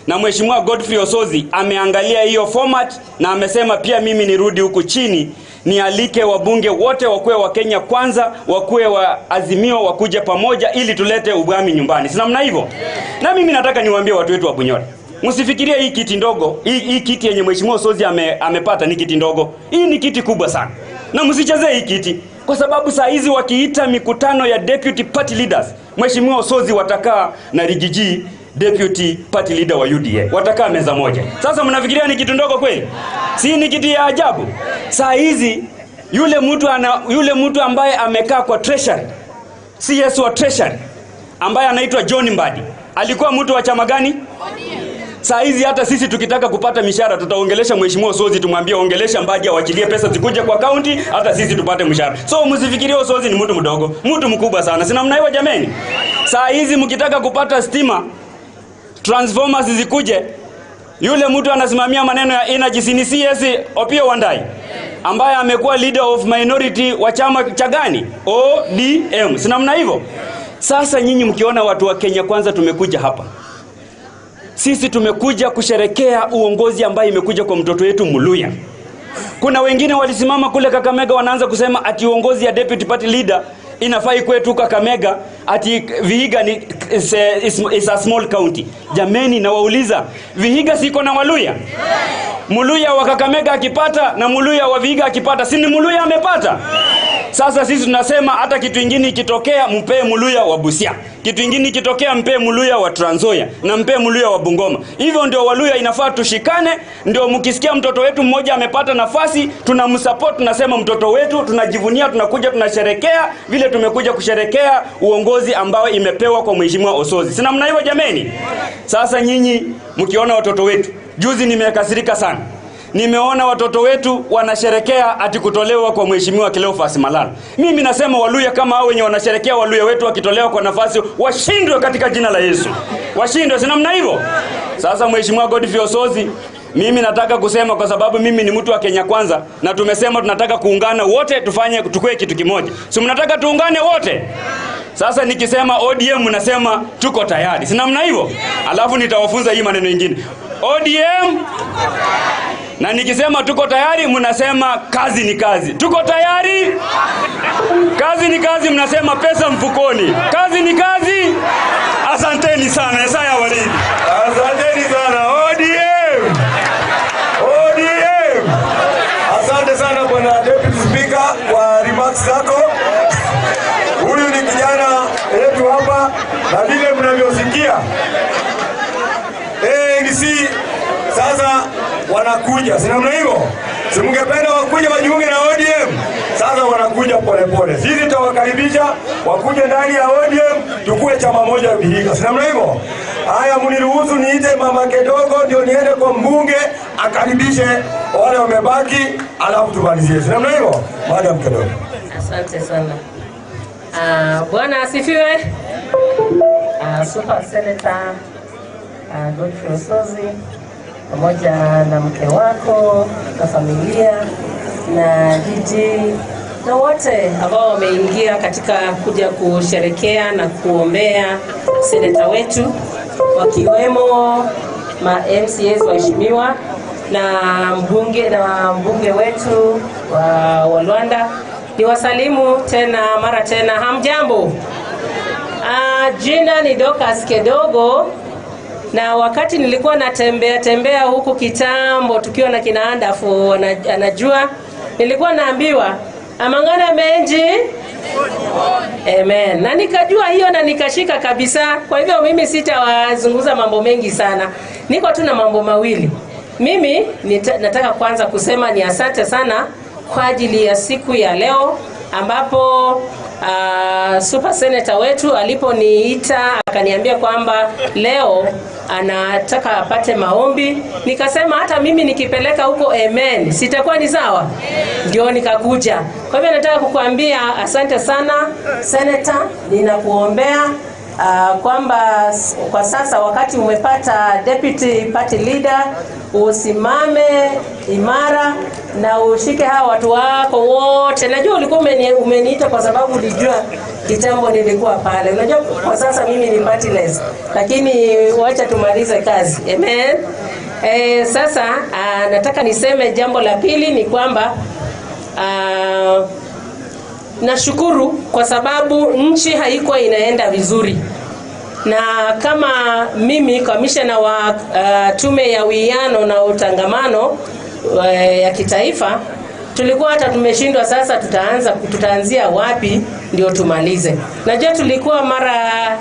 M: Na Mheshimiwa Godfrey Osotsi ameangalia hiyo format na amesema pia mimi nirudi huku chini nialike wabunge wote wakuwe wa Kenya Kwanza, wakuwe wa Azimio, wakuje pamoja ili tulete ubwami nyumbani. Si namna hivyo? Na mimi nataka niwaambie watu wetu wa Bunyore, msifikirie hii kiti ndogo, hii kiti yenye Mheshimiwa Osotsi amepata ni kiti ndogo. Hii ni kiti kubwa sana. Na msichezee hii kiti, kwa sababu saa hizi wakiita mikutano ya deputy party leaders, Mheshimiwa Osotsi watakaa na Rigiji deputy party leader wa UDA, watakaa meza moja. Sasa mnafikiria ni kitu ndogo kweli? Si ni kitu ya ajabu? Saa hizi yule mtu ambaye amekaa kwa treasury, CS wa treasury ambaye anaitwa John Mbadi, alikuwa mtu wa chama gani? Saa hizi hata sisi tukitaka kupata mishahara tutaongelesha Mheshimiwa Osotsi, tumwambie ongelesha Mbadi awachilie pesa zikuje kwa county, hata sisi tupate mshahara. So msifikirie Osotsi ni mtu mdogo, mtu mkubwa sana. Si namna hiyo jameni? Saa hizi mkitaka kupata stima, transformers zikuje, yule mtu anasimamia maneno ya energy si ni CS Opiyo Wandayi, ambaye amekuwa leader of minority wa chama cha gani? ODM. Si namna hivyo? Sasa nyinyi mkiona watu wa Kenya Kwanza tumekuja hapa, sisi tumekuja kusherekea uongozi ambaye imekuja kwa mtoto wetu Muluya. Kuna wengine walisimama kule Kakamega wanaanza kusema ati uongozi ya deputy party leader inafai kwetu Kakamega. ati Vihiga ni is a small county. Jameni, nawauliza, Vihiga siko na Waluya? Muluya wa Kakamega akipata na Muluya wa Vihiga akipata, si ni Muluya amepata? Sasa sisi tunasema hata kitu ingine ikitokea, mpee Muluya wa Busia, kitu ingine ikitokea, mpee Muluya wa Trans Nzoia na mpee Muluya wa Bungoma. Hivyo ndio Waluya inafaa tushikane, ndio mkisikia mtoto wetu mmoja amepata nafasi, tunamsupport, tunasema mtoto wetu, tunajivunia, tunakuja tunasherekea vile tumekuja kusherekea uongozi ambao imepewa kwa Mheshimiwa Osotsi. Si namna hiyo jameni? Sasa nyinyi mkiona watoto wetu, juzi nimekasirika sana. Nimeona watoto wetu wanasherekea ati kutolewa kwa Mheshimiwa Cleophas Malala. Mimi nasema Waluya kama hao wenye wanasherekea Waluya wetu wakitolewa kwa nafasi washindwe katika jina la Yesu. Washindwe, si namna hivyo? Sasa Mheshimiwa Godfrey Osotsi, mimi nataka kusema kwa sababu mimi ni mtu wa Kenya Kwanza na tumesema tunataka kuungana wote tufanye tukue kitu kimoja. Si mnataka tuungane wote? Sasa nikisema ODM mnasema tuko tayari. Si namna hivyo? Alafu nitawafunza hii maneno mengine. ODM, na nikisema tuko tayari mnasema kazi ni kazi. Tuko tayari? Kazi ni kazi, mnasema pesa mfukoni. Kazi ni kazi. Asanteni sana. Isaya Walidi.
H: Asanteni sana ODM. ODM. Asante sana Bwana Deputy Speaker kwa remarks zako. Huyu ni kijana yetu hapa na vile mnavyosikia ANC sasa wanakuja, si namna hivyo? Si mngependa wakuja wajiunge na ODM? Sasa wanakuja polepole. Sisi tutawakaribisha wakuje ndani ya ODM, tukue chama moja Vihiga, si namna hivyo? Haya, mniruhusu niite mama kidogo ndio niende kwa mbunge akaribishe wale wamebaki, alafu tumalizie, si namna hivyo? Madam kidogo.
O: Asante sana. Bwana asifiwe. Super Senator Godfrey Osotsi pamoja na mke wako na familia na DG na wote ambao wameingia katika kuja kusherekea na kuombea seneta wetu, wakiwemo ma MCAs waheshimiwa na mbunge wetu wa Luanda. Niwasalimu tena mara tena, hamjambo? Jina ni Dorcas Kedogo, na wakati nilikuwa natembea tembea huku kitambo tukiwa na kina Andafu anajua, nilikuwa naambiwa amang'ana menji. Amen. Na nikajua hiyo na nikashika kabisa. Kwa hivyo mimi sitawazungumza mambo mengi sana, niko tu na mambo mawili. Mimi nataka kwanza kusema ni asante sana kwa ajili ya siku ya leo ambapo super senator wetu aliponiita akaniambia kwamba leo anataka apate maombi, nikasema hata mimi nikipeleka huko amen, sitakuwa ni sawa? Ndio nikakuja. Kwa hivyo nataka kukuambia asante sana senator, ninakuombea kwamba kwa sasa wakati umepata deputy party leader usimame imara na ushike hawa watu wako wote. Najua ulikuwa umeniita kwa sababu ulijua kitambo nilikuwa pale. Unajua kwa sasa mimi ni partyless, lakini wacha tumalize kazi. Amen. Sasa nataka niseme jambo la pili ni kwamba nashukuru kwa sababu nchi haikuwa inaenda vizuri, na kama mimi kamishna wa tume ya uwiano na utangamano ya kitaifa, tulikuwa hata tumeshindwa sasa tutaanzia wapi ndio tumalize. Najua tulikuwa mara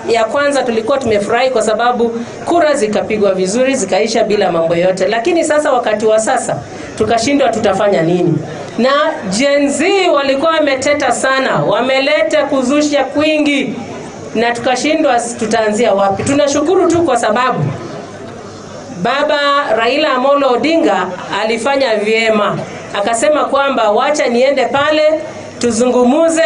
O: ya kwanza tulikuwa tumefurahi kwa sababu kura zikapigwa vizuri zikaisha bila mambo yote, lakini sasa wakati wa sasa tukashindwa tutafanya nini. Na Gen Z walikuwa wameteta sana, wameleta kuzusha kwingi na tukashindwa tutaanzia wapi. Tunashukuru tu kwa sababu Baba Raila Amolo Odinga alifanya vyema, akasema kwamba wacha niende pale tuzungumuze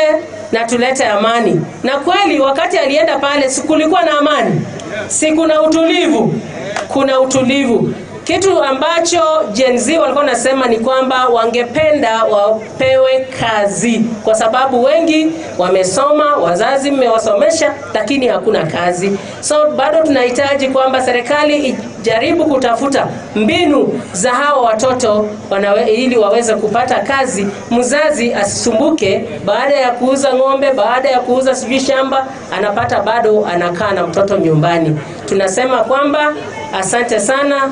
O: na tulete amani. Na kweli wakati alienda pale, si kulikuwa na amani? Si kuna utulivu? Kuna utulivu. Kitu ambacho Gen Z walikuwa nasema ni kwamba wangependa wapewe kazi, kwa sababu wengi wamesoma, wazazi mmewasomesha, lakini hakuna kazi. So bado tunahitaji kwamba serikali ijaribu kutafuta mbinu za hawa watoto ili waweze kupata kazi, mzazi asisumbuke baada ya kuuza ng'ombe, baada ya kuuza sijui shamba, anapata bado anakaa na mtoto nyumbani. Tunasema kwamba asante sana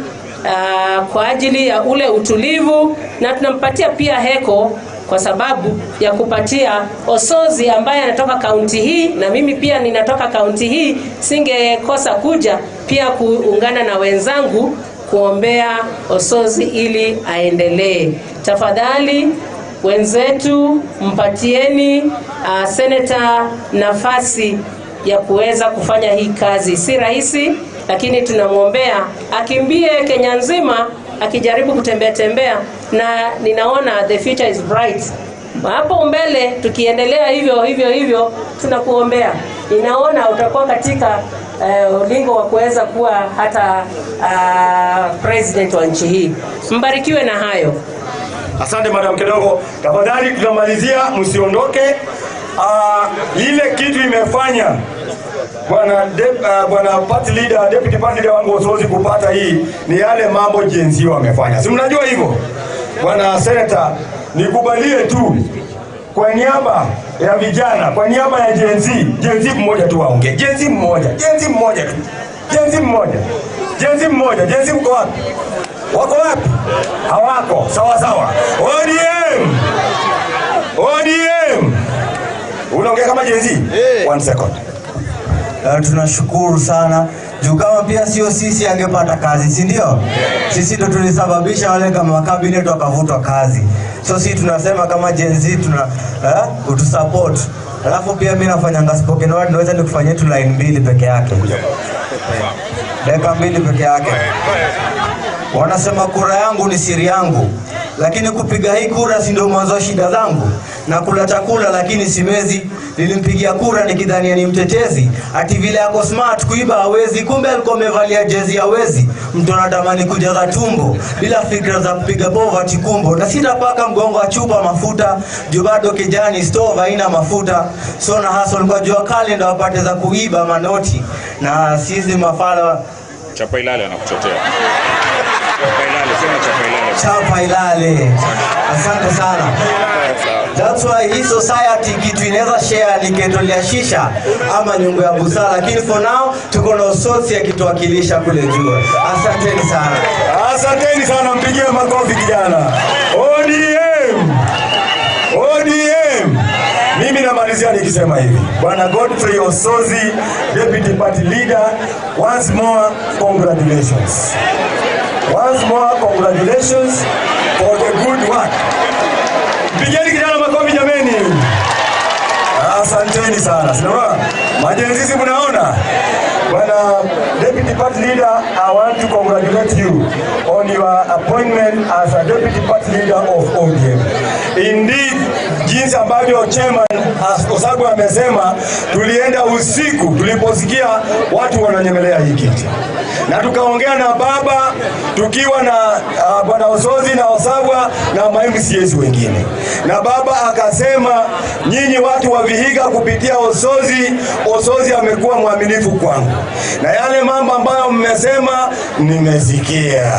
O: kwa ajili ya ule utulivu, na tunampatia pia heko kwa sababu ya kupatia Osotsi ambaye anatoka kaunti hii na mimi pia ninatoka kaunti hii, singekosa kuja pia kuungana na wenzangu kuombea Osotsi ili aendelee. Tafadhali wenzetu, mpatieni seneta nafasi ya kuweza kufanya hii kazi. Si rahisi, lakini tunamwombea akimbie Kenya nzima akijaribu kutembea tembea, na ninaona the future is bright. Hapo mbele tukiendelea hivyo hivyo hivyo, tunakuombea, ninaona utakuwa katika ulingo wa kuweza kuwa hata president wa nchi hii. Mbarikiwe na hayo.
H: Asante Madam Kidogo, tafadhali tunamalizia, msiondoke. Ile kitu imefanya bwana party leader, deputy party leader wangu Osotsi kupata hii ni yale mambo Gen Z wamefanya, si mnajua hivyo? Bwana senator, nikubalie tu kwa niaba ya vijana, kwa niaba ya Gen Z, Gen Z mmoja tu waongee, Gen Z mmoja, Gen Z mmoja tu, Gen Z mmoja, Gen Z mmoja. Gen Z mko wapi? Wako wapi? Hawako. Sawa sawa. ODM, ODM. Unaongea kama Gen Z? One second.
Y: Tunashukuru sana juu kama pia sio sisi angepata kazi, si ndio? Sisi ndo tulisababisha wale kama cabinet wakavutwa kazi. So sisi tunasema kama Gen Z tuna utusupport. Alafu pia mimi nafanyanga spoken word, naweza nikufanyie tu line mbili peke yake, dakika 2 peke yake. Wanasema kura yangu ni siri yangu, lakini kupiga hii kura si ndio mwanzo wa shida zangu. Na kula chakula lakini simezi. Nilimpigia kura nikidhania ni mtetezi, ati vile ako smart kuiba hawezi, kumbe alikuwa amevalia jezi hawezi. Mtu anatamani kujaza tumbo bila fikra za kupiga poverty kumbo, na sitapaka mgongo wa chupa mafuta juu bado kijani stove haina mafuta. So na hustle kwa jua kali ndo wapate za kuiba manoti, na sisi mafala
N: Chapa ilale anakuchotea. Chapa ilale, sema chapa ilale.
Y: Chapa ilale. Asante sana. That's why hii society kitu inaweza share ni kettle ya shisha ama nyungu ya busara, lakini for now tuko na Osotsi akituwakilisha kule juu. Asanteni sana.
H: Asanteni sana, mpigie makofi kijana. ODM. ODM. Mimi namalizia nikisema hivi. Bwana Godfrey Osotsi, Deputy Party Leader, once more congratulations. Once more congratulations for the good work. Pigeni kijana makofi jameni. Asanteni sana. Sinaona? Ma-Gen Z mnaona? Bwana Deputy Party Leader, I want to congratulate you on your appointment as a Deputy Party Leader of ODM. Indeed, jinsi ambavyo chairman Osago amesema, tulienda usiku tuliposikia watu wananyemelea hii kiti, na tukaongea na baba tukiwa na bwana Osotsi na Osagwa na ma-MCAs wengine, na baba akasema, nyinyi watu wa Vihiga kupitia Osotsi, Osotsi amekuwa mwaminifu kwangu, na yale mambo ambayo mmesema nimesikia,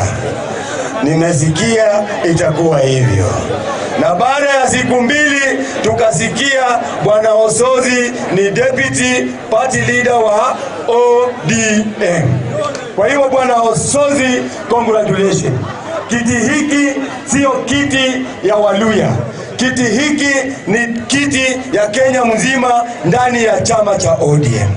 H: nimesikia itakuwa hivyo. Na baada ya siku 2 tukasikia bwana Osotsi ni deputy party leader wa ODM. Kwa hiyo bwana Osotsi, congratulations. Kiti hiki sio kiti ya Waluya. Kiti hiki ni kiti ya Kenya mzima ndani ya chama cha ODM.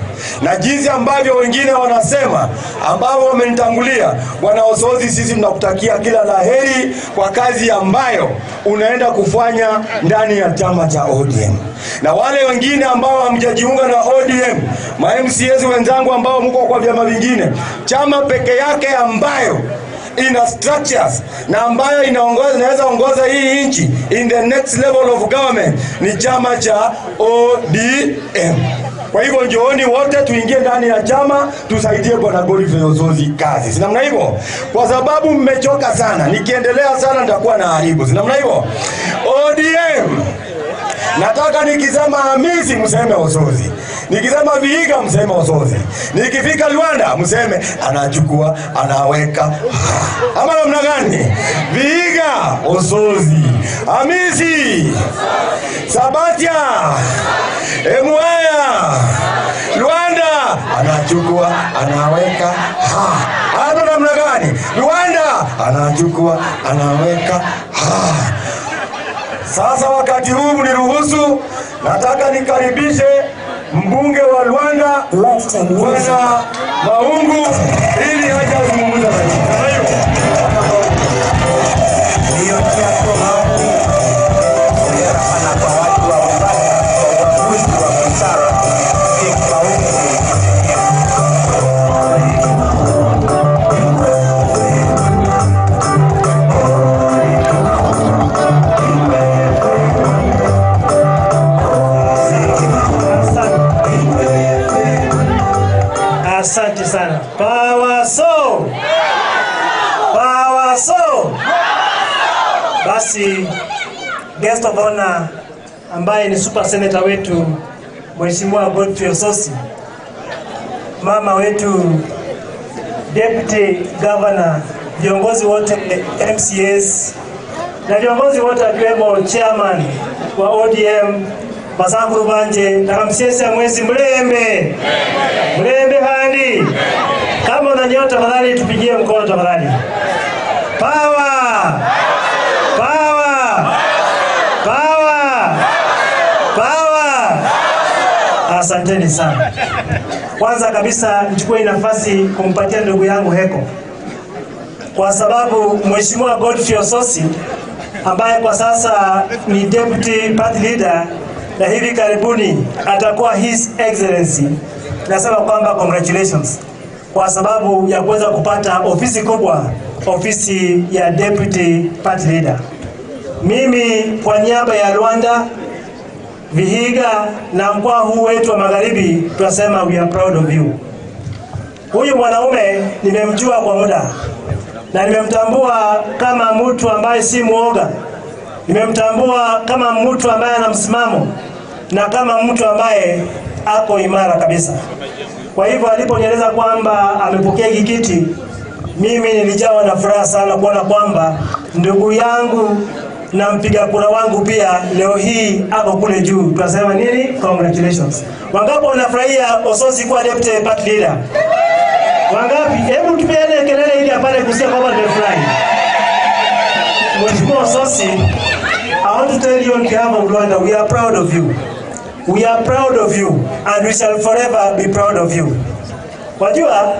H: Na jinsi ambavyo wengine wanasema ambao wamenitangulia, bwana Osotsi, sisi tunakutakia kila laheri kwa kazi ambayo unaenda kufanya ndani ya chama cha ODM. Na wale wengine ambao hamjajiunga na ODM, ma MCAs wenzangu ambao mko kwa vyama vingine, chama peke yake ambayo ina structures na ambayo inaweza ongoza hii nchi in the next level of government ni chama cha ODM. Kwa hivyo njooni wote tuingie ndani ya chama tusaidie Bwana Godfrey Osotsi kazi, si namna hivyo? Kwa sababu mmechoka sana, nikiendelea sana nitakuwa na haribu, si namna hivyo? ODM. Nataka nikisema Hamisi mseme Osotsi, nikisema Vihiga mseme Osotsi, nikifika Luanda mseme anachukua anaweka, ama namna gani? Vihiga Osotsi, Hamisi, Sabatia, Emuhaya, Luanda anachukua anaweka, ha. Hapo namna gani? Luanda anachukua anaweka, ha. Sasa wakati huu mniruhusu, nataka nikaribishe mbunge wa Luanda Bwana Maungu ili aje azungumze na nyinyi.
P: Asante sana. Power so. Power so. Basi guest of honor ambaye ni super senator wetu Mheshimiwa Godfrey Osotsi, mama wetu deputy governor, viongozi wote MCAs na viongozi wote akiwemo chairman wa ODM Basanguru Banje nakamsiesa mwezi mlembe mlembe handi. Kama unanyota tafadhali tupigie mkono tafadhali. Power! Power! Power! Power! Asanteni sana. Kwanza kabisa nichukue nafasi kumpatia ndugu yangu heko, kwa sababu Mheshimiwa Godfrey Osotsi ambaye kwa sasa ni deputy party leader na hivi karibuni atakuwa His Excellency, nasema kwamba congratulations kwa sababu ya kuweza kupata ofisi kubwa, ofisi ya deputy party leader. Mimi kwa niaba ya Luanda, Vihiga na mkoa huu wetu wa Magharibi tunasema we are proud of you. Huyu mwanaume nimemjua kwa muda na nimemtambua kama mtu ambaye si muoga, nimemtambua kama mtu ambaye ana msimamo na kama mtu ambaye ako imara kabisa. Kwa hivyo aliponieleza kwamba amepokea hiki kiti, mimi nilijawa na furaha sana kuona kwamba ndugu yangu na mpiga kura wangu pia leo hii ako kule juu. Tunasema nini? Congratulations. Wangapi wanafurahia Osotsi kuwa deputy party leader? Wangapi? Hebu tupiane kelele ili apate kusikia kwamba tumefurahi. Mheshimiwa Osotsi, I want to tell you on behalf of Luanda, we are proud of you. We are proud of you and we shall forever be proud of you. Wajua,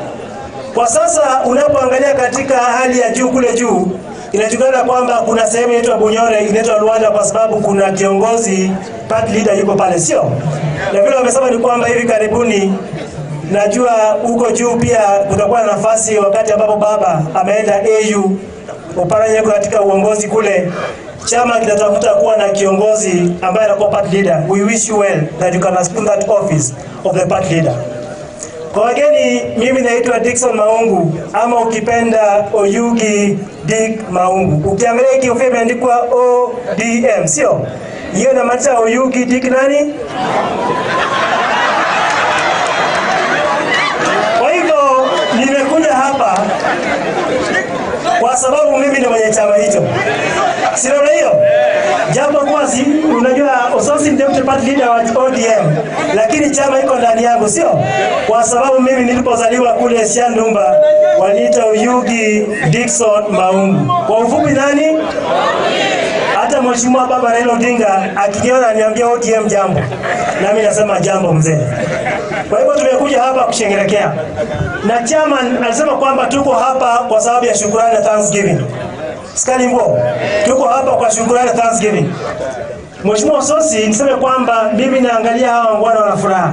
P: kwa sasa unapoangalia katika hali ya juu kule juu, inajulikana kwamba kuna sehemu inaitwa Bunyore, inaitwa Luanda kwa sababu kuna kiongozi party leader yuko pale, sio? Na vile wamesema ni kwamba hivi karibuni najua huko juu pia kutakuwa na nafasi wakati ambapo baba ameenda AU Oparanya yuko katika uongozi kule, chama kinatafuta kuwa na kiongozi ambaye anakuwa party leader. We wish you well that you can assume that office of the party leader. Kwa wageni, mimi naitwa Dickson Maungu ama ukipenda Oyugi Dick Maungu. Ukiangalia hiki kofia imeandikwa ODM, sio? Hiyo inamaanisha Oyugi Dick nani? Kwa hivyo nimekuja hapa kwa sababu mimi ni mwenye chama hicho, si namna hiyo? Japo kuwa si unajua Osotsi ni deputy party leader wa ODM, lakini chama iko ndani yangu, sio? Kwa sababu mimi nilipozaliwa kule Shandumba waliita Oyugi Dickson Maungu. Kwa ufupi nani? Hata Mheshimiwa Baba Raila Odinga akiniona aniambia ODM jambo, nami nasema jambo mzee. Kwa hivyo tumekuja hapa kusherehekea, na chairman alisema kwamba tuko hapa kwa sababu ya shukrani na thanksgiving. Skali mbo, tuko hapa kwa shukrani na thanksgiving. Mheshimiwa Osotsi, niseme kwamba mimi naangalia hawa wangwana wana furaha.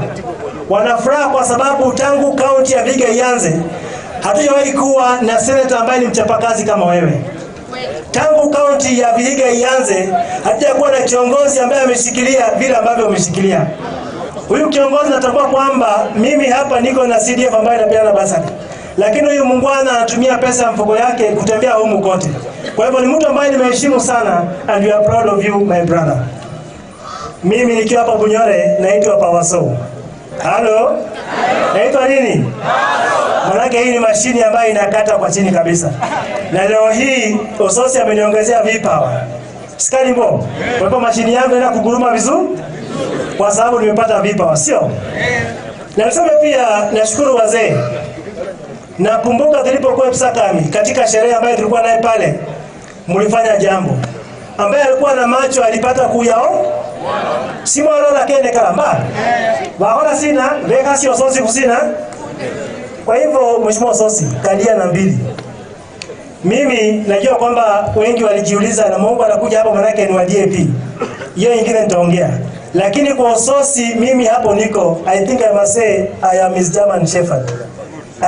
P: Wana furaha kwa sababu tangu kaunti ya Vihiga ianze hatujawahi kuwa na senator ambaye ni mchapakazi kama wewe. Tangu kaunti ya Vihiga ianze hatujakuwa na kiongozi ambaye ameshikilia vile ambavyo umeshikilia. Huyu kiongozi natambua kwamba mimi hapa niko na CDF ambayo inapeana basari, lakini huyu mungwana anatumia pesa ya mfuko yake kutembea humu kote. Kwa hivyo ni mtu ambaye nimeheshimu sana, and we are proud of you, my brother. Mimi nikiwa hapa Bunyore naitwa Power. Halo? Naitwa nini? Manake hii ni mashini ambayo inakata kwa chini kabisa. Na leo hii Osotsi ameniongezea V-Power. Sikali mbo. Kwa hivyo mashini yangu inaenda kuguruma vizuri kwa sababu nimepata V-Power, sio? Na niseme pia nashukuru wazee. Nakumbuka tulipokuwa Epsakami katika sherehe ambayo tulikuwa naye pale, mlifanya jambo ambaye alikuwa na macho alipata kuyao simwalola kende kalamba wahola sina vekasi Osotsi kusina. Kwa hivyo Mheshimiwa Osotsi, kalia na mbili. Mimi najua kwamba wengi walijiuliza na Mungu anakuja hapo manake ni wa DAP. Hiyo ingine nitaongea. Lakini kwa Osotsi mimi hapo niko, I think I must say I am his German Shepherd.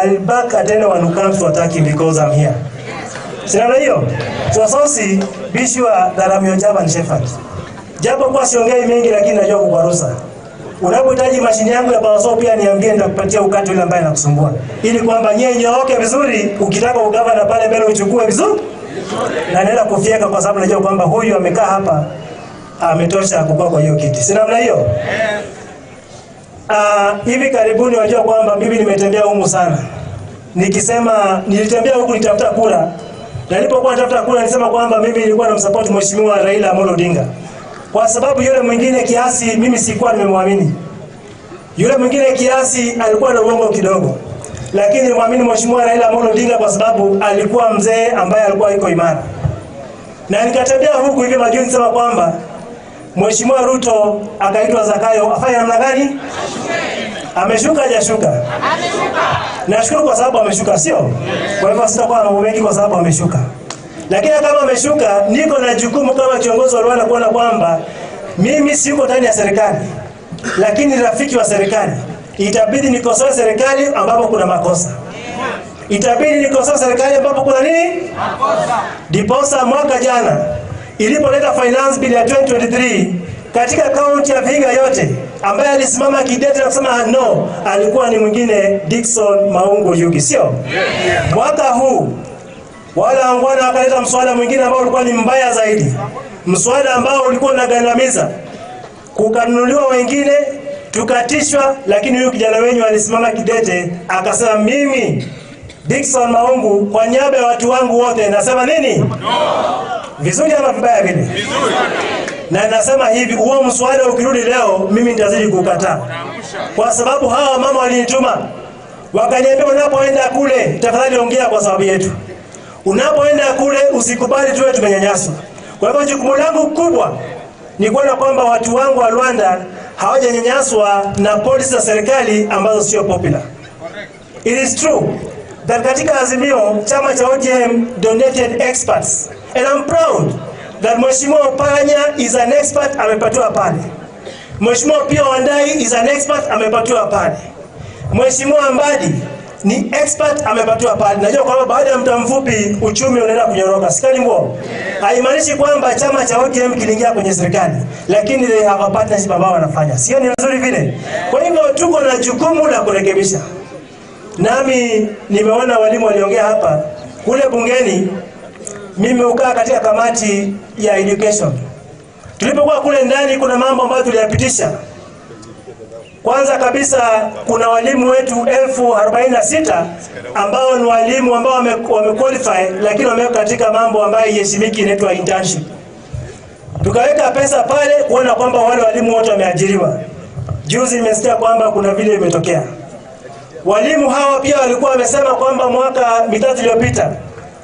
P: I'll back at anyone who comes to attack him because I'm here. Sina hiyo? So Osotsi, be sure that I'm your German Shepherd. Japo kwa siongei mengi lakini najua kukwarusa. Unapohitaji mashini yangu ya power saw pia niambie, nitakupatia ukati ule ambaye anakusumbua. Ili kwamba nyie nyooke vizuri, ukitaka ugavana pale mbele uchukue vizuri. Na naenda kufyeka kwa sababu najua kwamba huyu amekaa hapa ametosha kukua kwa hiyo kiti. Si namna hiyo? Hivi karibuni wajua kwamba mimi nimetembea humu sana. Nikisema nilitembea huku nitafuta kura. Na nilipokuwa natafuta kura nilisema kwamba mimi nilikuwa namsupport Mheshimiwa Raila Amolo Odinga. Kwa sababu yule mwingine kiasi mimi sikuwa nimemwamini. Yule mwingine kiasi alikuwa na uongo kidogo. Lakini nilimwamini Mheshimiwa Raila Amolo Odinga kwa sababu alikuwa mzee ambaye alikuwa yuko imara. Na nikatembea huku hivi majuzi nisema kwamba Mheshimiwa Ruto akaitwa Zakayo afanye namna gani? Ameshuka hajashuka? Ameshuka. Nashukuru kwa sababu ameshuka, sio? Kwa hivyo sitakuwa na mambo mengi kwa sababu ameshuka. Lakini kama ameshuka, niko na jukumu kama kiongozi wa Rwanda kuona kwamba mimi siko ndani ya serikali, lakini rafiki wa serikali. Itabidi nikosoe serikali ambapo kuna makosa. Itabidi nikosoe serikali ambapo kuna nini? Makosa. Diposa mwaka jana ilipoleta finance bill ya 2023 katika kaunti ya Vihiga yote, ambaye alisimama kidete na kusema no, alikuwa ni mwingine Dickson Maungu Yugi, sio? Mwaka huu wale wangwana wakaleta mswada mwingine ambao ulikuwa ni mbaya zaidi, mswada ambao ulikuwa unagandamiza, kukanunuliwa wengine, tukatishwa. Lakini huyu kijana wenyu alisimama kidete akasema, mimi Dickson Maungu kwa niaba ya watu wangu wote nasema nini? No. Vizuri ama vibaya vile? Vizuri. Na nasema hivi, huo mswada ukirudi leo mimi nitazidi kukataa, kwa sababu hawa mama walinituma wakaniambia, unapoenda kule tafadhali ongea kwa sababu yetu. Unapoenda kule usikubali tuwe tumenyanyaswa. Kwa hivyo jukumu langu kubwa ni kuona kwamba watu wangu wa Rwanda hawajanyanyaswa na polisi za serikali ambazo sio popular. It is true that katika Azimio chama cha ODM donated experts, and I'm proud that Mheshimiwa Oparanya is an expert, amepatiwa pale. Mheshimiwa Pia Wandai is an expert, amepatiwa pale. Mheshimiwa Mbadi ni expert, amepatiwa pale. Najua kwamba baada ya muda mfupi uchumi unaenda kunyoroka. Sikali mbo. Haimaanishi kwamba chama cha ODM kiliingia kwenye serikali, lakini they have a partnership ambao wanafanya. Sio ni nzuri vile? Kwa hivyo tuko na jukumu la kurekebisha. Nami nimeona walimu waliongea hapa kule bungeni. Mimi hukaa katika kamati ya education. Tulipokuwa kule ndani, kuna mambo ambayo tuliyapitisha. Kwanza kabisa kuna walimu wetu 46,000 ambao ni walimu ambao wame qualify lakini wameweka katika mambo ambayo haiheshimiki, inaitwa internship. Tukaweka pesa pale kuona kwamba wale walimu wote wameajiriwa. Juzi nimesikia kwamba kuna vile imetokea. Walimu hawa pia walikuwa wamesema kwamba mwaka mitatu iliyopita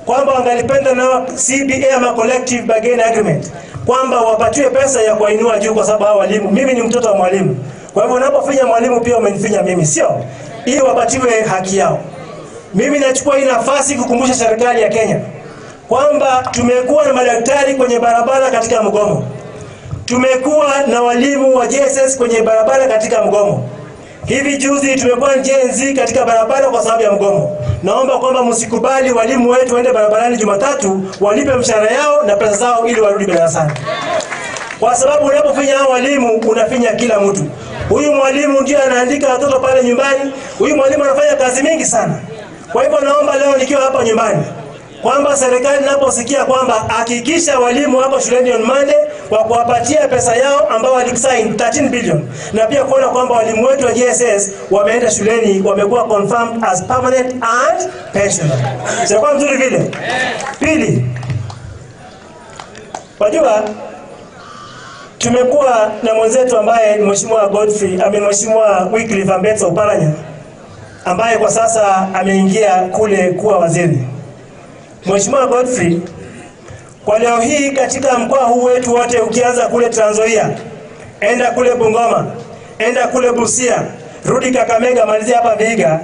P: kwamba wangalipenda na CBA ama collective bargaining agreement kwamba wapatiwe pesa ya kuinua juu, kwa sababu hao walimu, mimi ni mtoto wa mwalimu. Kwa hivyo unapofinya mwalimu pia umenifinya mimi, sio? Ili wapatiwe haki yao. Mimi nachukua hii nafasi kukumbusha serikali ya Kenya kwamba tumekuwa na madaktari kwenye barabara katika mgomo. Tumekuwa na walimu wa JSS kwenye barabara katika mgomo. Hivi juzi tumekuwa Gen Z katika barabara kwa sababu ya mgomo. Naomba kwamba msikubali walimu wetu waende barabarani Jumatatu, walipe mshahara yao na pesa zao ili warudi darasani. Kwa sababu unapofinya hao walimu unafinya kila mtu. Huyu mwalimu ndiye anaandika watoto pale nyumbani. Huyu mwalimu anafanya kazi mingi sana. Kwa hivyo naomba leo nikiwa hapa nyumbani kwamba serikali inaposikia kwamba hakikisha walimu wako shuleni on Monday kwa kuwapatia pesa yao ambao walisign 13 billion, na pia kuona kwamba walimu wetu wa JSS wameenda shuleni, wamekuwa confirmed as permanent and pensioner. Sio mzuri vile? Pili, wajua tumekuwa na mwenzetu ambaye ni Mheshimiwa Godfrey, Mheshimiwa Wycliffe Ambetsa Oparanya ambaye kwa sasa ameingia kule kuwa waziri. Mheshimiwa Godfrey, kwa leo hii katika mkoa huu wetu wote, ukianza kule Trans Nzoia, enda kule Bungoma, enda kule Busia, rudi Kakamega, malizia hapa Vihiga,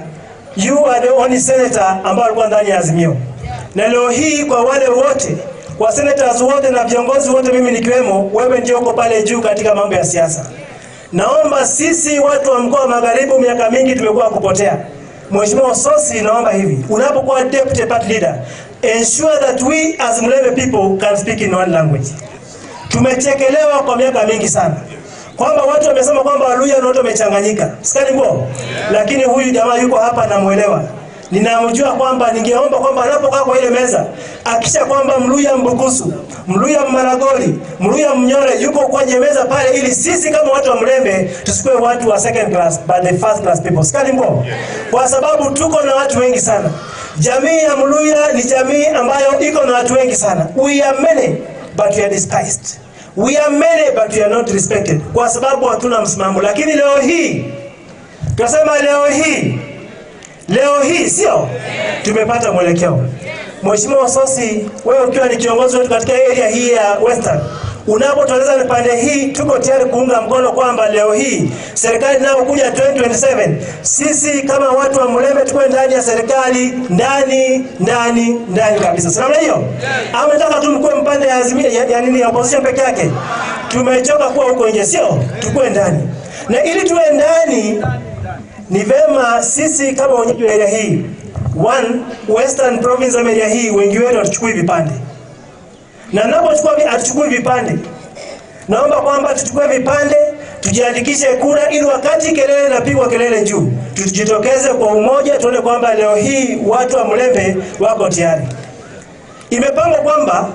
P: you are the only senator ambao alikuwa ndani ya Azimio. Na leo hii kwa wale wote, kwa senators wote na viongozi wote, mimi nikiwemo, wewe ndio uko pale juu katika mambo ya siasa. Naomba sisi watu wa mkoa wa Magharibi, miaka mingi tumekuwa kupotea. Mheshimiwa Osotsi, naomba hivi, unapokuwa deputy party leader, ensure that we as Mulembe people can speak in one language. Tumechekelewa kwa miaka mingi sana kwamba watu wamesema kwamba Waluhya na watu wamechanganyika, sikani ngo, lakini huyu jamaa yuko hapa, namuelewa, ninamjua kwamba ningeomba kwamba anapokaa kwa ile meza akisha kwamba Mluhya Mbukusu, Mluhya Mmaragoli, Mluhya Mnyore yuko kwenye meza pale, ili sisi kama watu wa Mlembe tusikuwe watu wa second class but the first class people. Sikani ngo, kwa sababu tuko na watu wengi sana. Jamii ya Mluhya ni jamii ambayo iko na watu wengi sana. We are many but we are despised. We are many but we are not respected, kwa sababu hatuna msimamo. Lakini leo hii tunasema, leo hii sio tumepata mwelekeo. Mheshimiwa Osotsi, wewe ukiwa ni kiongozi wetu katika area hii ya Western, unapotueleza pande hii, tuko tayari kuunga mkono kwamba leo hii serikali inayokuja 2027 sisi kama watu wa Mulembe tuko ndani ya serikali, ndani ndani ndani kabisa. Sio namna hiyo? Ama nataka tu mkuwe mpande ya Azimio ya nini ya opposition peke yake? Tumechoka kuwa huko nje, sio? Tukue ndani. Na ili tuwe ndani ni vema sisi kama wenyeji wa area hii, one Western Province ya area hii, wengi wetu hatuchukui vipande, na napochukua hatuchukui vipande, naomba kwamba tuchukue vipande, tujiandikishe kura, ili wakati kelele napigwa kelele juu, tujitokeze kwa umoja, tuone kwamba leo hii watu wa Mulembe wako tayari. Imepangwa kwamba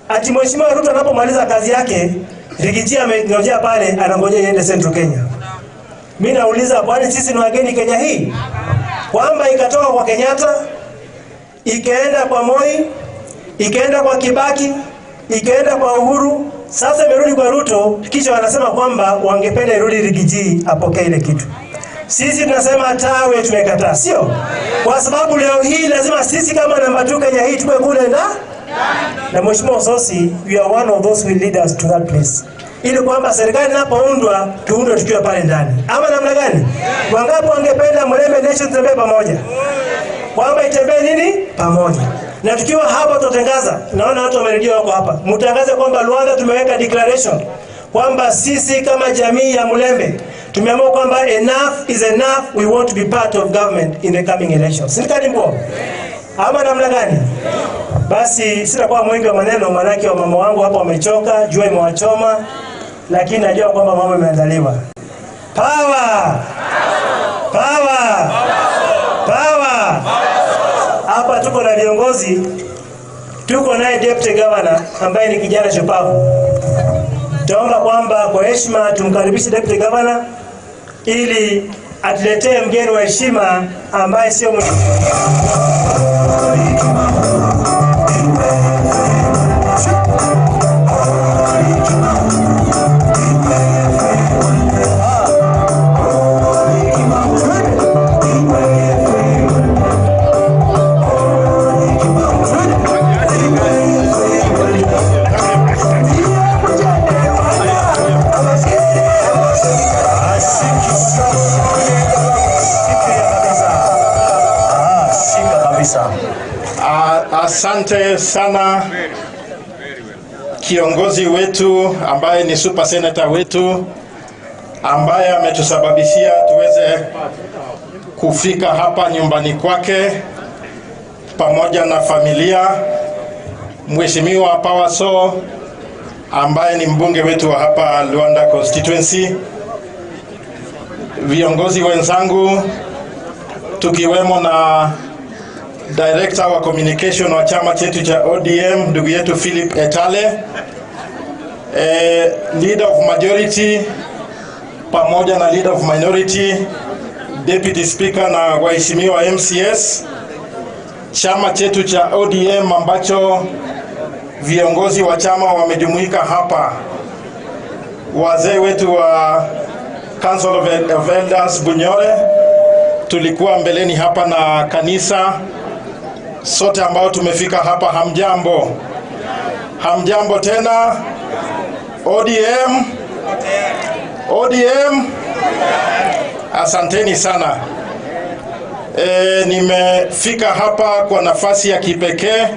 P: ati Mheshimiwa Ruto anapomaliza kazi yake, Riggy G amengojea pale, anangojea iende Central Kenya. Mimi nauliza, kwani sisi ni wageni Kenya hii? Kwamba ikatoka kwa Kenyatta, ikaenda kwa Moi, ikaenda kwa Kibaki, ikaenda kwa Uhuru, sasa imerudi kwa Ruto, kisha wanasema kwamba wangependa irudi Riggy G apokee ile kitu. Sisi tunasema tawe, tumekataa, sio? Kwa sababu leo hii lazima sisi kama namba 2 Kenya hii tukue kule na Mheshimiwa Osotsi, you are one of those who will lead us to that place, ili kwamba serikali inapoundwa tuundwe tukiwa pale ndani, ama namna gani? Wangapi wangependa Mulembe Nation tutembee pamoja, kwamba itembee nini pamoja? Na tukiwa hapa tutatangaza, naona watu wa redio wako hapa, mtangaze kwamba Luanda tumeweka declaration kwamba sisi kama jamii ya Mulembe tumeamua kwamba enough is enough, we want to be part of government in the coming elections. Serikali mbo ama namna gani? Basi sitakuwa mwingi wa maneno, manake wa mama wangu hapa wamechoka, jua imewachoma, lakini najua kwamba mambo imeandaliwa. Power! Power! Power! Hapa tuko na viongozi, tuko naye deputy governor ambaye ni kijana shupavu. Tuomba kwamba kwa heshima tumkaribishe deputy governor ili atuletee mgeni wa heshima ambaye sio
Q: Asante sana kiongozi wetu ambaye ni super senator wetu ambaye ametusababishia tuweze kufika hapa nyumbani kwake pamoja na familia, Mheshimiwa Powerso ambaye ni mbunge wetu wa hapa Luanda constituency, Viongozi wenzangu tukiwemo na Director wa Communication wa chama chetu cha ODM ndugu yetu Philip Etale, Leader of Majority pamoja na Leader of Minority, Deputy Speaker na waheshimiwa MCS, chama chetu cha ODM ambacho viongozi wa chama wamejumuika hapa, wazee wetu wa Council of Elders Bunyore, tulikuwa mbeleni hapa na kanisa, sote ambao tumefika hapa, hamjambo? Hamjambo tena? ODM, ODM, asanteni sana. Nimefika hapa kwa nafasi ya kipekee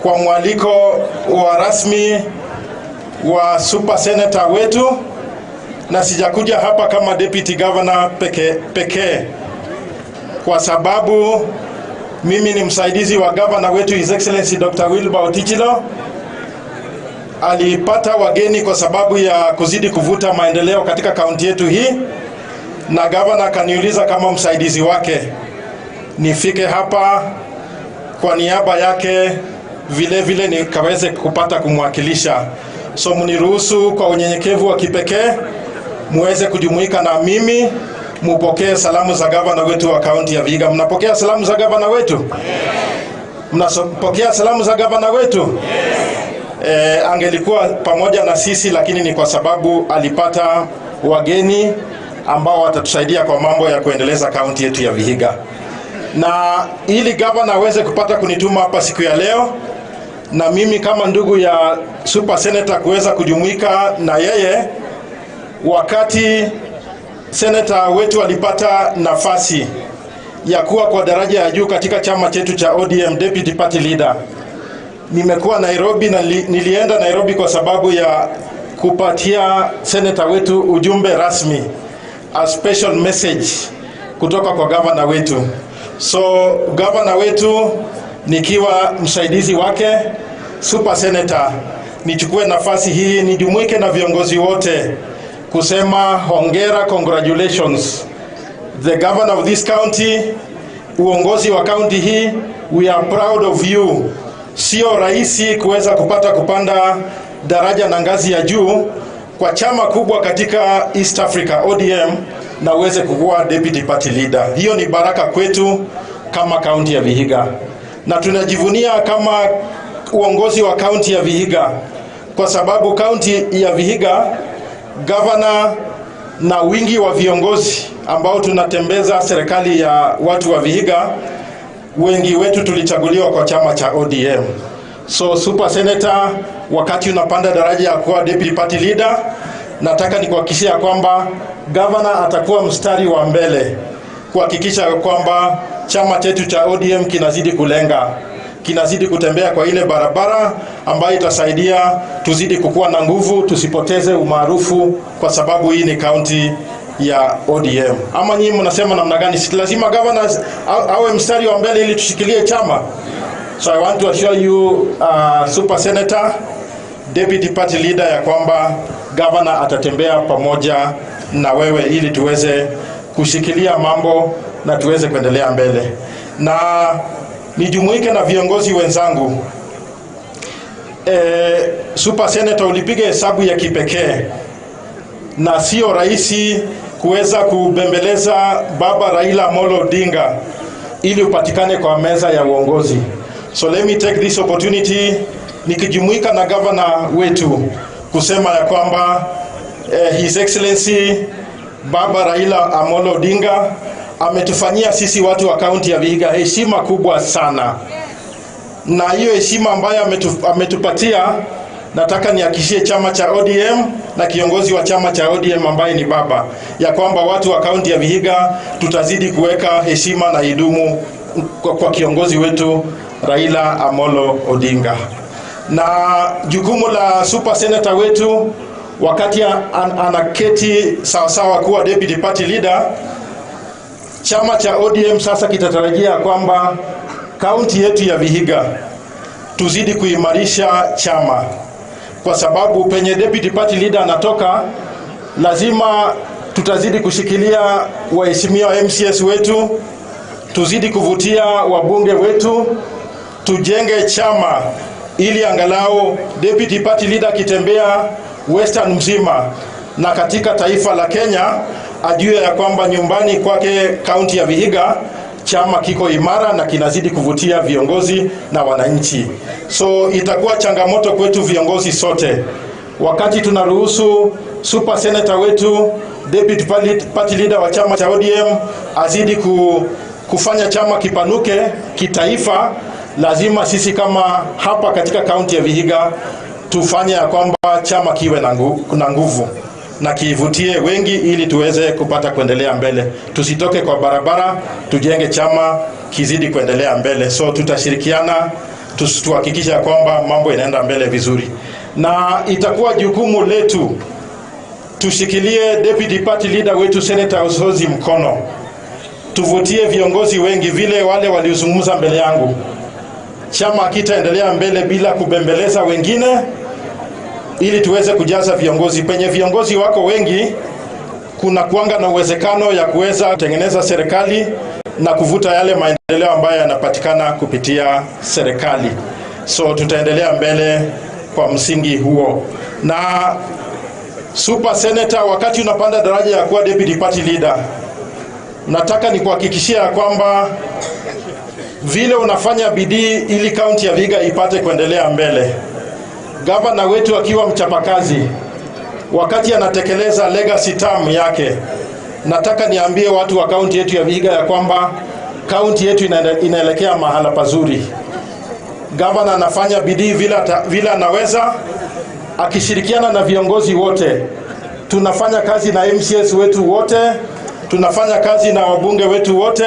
Q: kwa mwaliko wa rasmi wa super senator wetu, na sijakuja hapa kama deputy governor pekee, kwa sababu mimi ni msaidizi wa governor wetu His Excellency Dr. Wilbur Ottichilo. Alipata wageni kwa sababu ya kuzidi kuvuta maendeleo katika kaunti yetu hii, na governor akaniuliza kama msaidizi wake nifike hapa kwa niaba yake, vile vile nikaweze kupata kumwakilisha. So mniruhusu kwa unyenyekevu wa kipekee muweze kujumuika na mimi mupokee salamu za gavana wetu wa kaunti ya Vihiga. Mnapokea salamu za gavana wetu? Mnapokea salamu za gavana wetu? Angelikuwa pamoja na sisi, lakini ni kwa sababu alipata wageni ambao watatusaidia kwa mambo ya kuendeleza kaunti yetu ya Vihiga. Na ili gavana aweze kupata kunituma hapa siku ya leo, na mimi kama ndugu ya super senator kuweza kujumuika na yeye, wakati senator wetu alipata nafasi ya kuwa kwa daraja ya juu katika chama chetu cha ODM, deputy party leader, nimekuwa Nairobi na nilienda Nairobi kwa sababu ya kupatia senator wetu ujumbe rasmi, a special message kutoka kwa gavana wetu. So gavana wetu, nikiwa msaidizi wake super senator, nichukue nafasi hii nijumuike na viongozi wote kusema hongera, congratulations the governor of this county, uongozi wa county hii, we are proud of you. Sio rahisi kuweza kupata kupanda daraja na ngazi ya juu kwa chama kubwa katika East Africa ODM na uweze kukuwa deputy party leader. Hiyo ni baraka kwetu kama kaunti ya Vihiga, na tunajivunia kama uongozi wa kaunti ya Vihiga kwa sababu kaunti ya Vihiga, governor na wingi wa viongozi ambao tunatembeza serikali ya watu wa Vihiga, wengi wetu tulichaguliwa kwa chama cha ODM. So super senator, wakati unapanda daraja ya kuwa deputy party leader, nataka nikuhakikishia kwamba governor atakuwa mstari wa mbele kuhakikisha kwamba chama chetu cha ODM kinazidi kulenga, kinazidi kutembea kwa ile barabara ambayo itasaidia tuzidi kukuwa na nguvu, tusipoteze umaarufu, kwa sababu hii ni kaunti ya ODM. Ama nyinyi mnasema namna gani? Si lazima governor awe mstari wa mbele ili tushikilie chama? So I want to assure you, super senator, deputy party leader, ya kwamba governor atatembea pamoja na wewe ili tuweze kushikilia mambo na tuweze kuendelea mbele. Na nijumuike na viongozi wenzangu. Super senator, ulipiga hesabu ya kipekee na sio rahisi kuweza kubembeleza baba Raila Amolo Odinga ili upatikane kwa meza ya uongozi. So let me take this opportunity nikijumuika na governor wetu kusema ya kwamba His Excellency Baba Raila Amolo Odinga ametufanyia sisi watu wa kaunti ya Vihiga heshima kubwa sana, na hiyo heshima ambayo ametupatia, nataka nihakikishie chama cha ODM na kiongozi wa chama cha ODM ambaye ni baba, ya kwamba watu wa kaunti ya Vihiga tutazidi kuweka heshima na idumu kwa kiongozi wetu Raila Amolo Odinga. Na jukumu la super senator wetu wakati anaketi sawasawa kuwa deputy party leader, chama cha ODM sasa kitatarajia kwamba kaunti yetu ya Vihiga tuzidi kuimarisha chama, kwa sababu penye deputy party leader anatoka lazima Tutazidi kushikilia waheshimiwa MCS wetu, tuzidi kuvutia wabunge wetu, tujenge chama ili angalau deputy party leader akitembea Western mzima na katika taifa la Kenya ajue ya kwamba nyumbani kwake kaunti ya Vihiga chama kiko imara na kinazidi kuvutia viongozi na wananchi. So itakuwa changamoto kwetu viongozi sote, wakati tunaruhusu super senator wetu deputy party leader wa chama cha ODM azidi kufanya chama kipanuke kitaifa, lazima sisi kama hapa katika kaunti ya Vihiga tufanye ya kwamba chama kiwe na nguvu na kivutie wengi ili tuweze kupata kuendelea mbele. Tusitoke kwa barabara, tujenge chama kizidi kuendelea mbele. So tutashirikiana tuhakikishe ya kwamba mambo inaenda mbele vizuri, na itakuwa jukumu letu tushikilie deputy party leader wetu Senator Osotsi mkono, tuvutie viongozi wengi vile wale waliozungumza mbele yangu. Chama hakitaendelea mbele bila kubembeleza wengine, ili tuweze kujaza viongozi. Penye viongozi wako wengi, kuna kuanga na uwezekano ya kuweza kutengeneza serikali na kuvuta yale maendeleo ambayo yanapatikana kupitia serikali. So tutaendelea mbele kwa msingi huo. Na super senator, wakati unapanda daraja ya kuwa deputy party leader, nataka nikuhakikishia kwamba vile unafanya bidii ili kaunti ya Vihiga ipate kuendelea mbele, gavana wetu akiwa mchapakazi, wakati anatekeleza legacy term yake, nataka niambie watu wa kaunti yetu ya Vihiga ya kwamba kaunti yetu inaelekea mahala pazuri. Gavana anafanya bidii vile anaweza, akishirikiana na viongozi wote. Tunafanya kazi na MCS wetu wote, tunafanya kazi na wabunge wetu wote,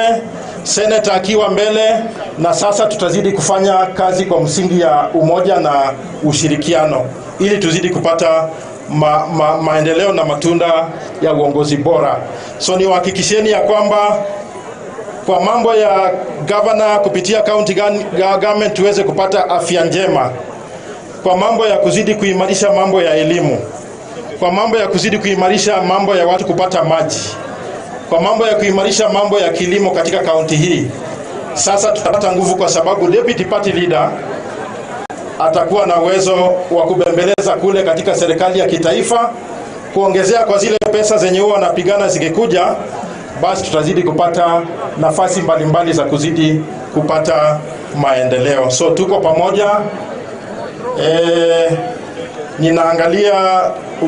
Q: senator akiwa mbele, na sasa tutazidi kufanya kazi kwa msingi ya umoja na ushirikiano ili tuzidi kupata maendeleo na matunda ya uongozi bora. So niwahakikishieni ya kwamba kwa mambo ya governor kupitia county government tuweze kupata afya njema, kwa mambo ya kuzidi kuimarisha mambo ya elimu, kwa mambo ya kuzidi kuimarisha mambo ya watu kupata maji, kwa mambo ya kuimarisha mambo ya kilimo katika kaunti hii. Sasa tutapata nguvu kwa sababu deputy party leader atakuwa na uwezo wa kubembeleza kule katika serikali ya kitaifa, kuongezea kwa zile pesa zenye huwa wanapigana zikikuja, basi tutazidi kupata nafasi mbalimbali za kuzidi kupata maendeleo. So tuko pamoja. Ninaangalia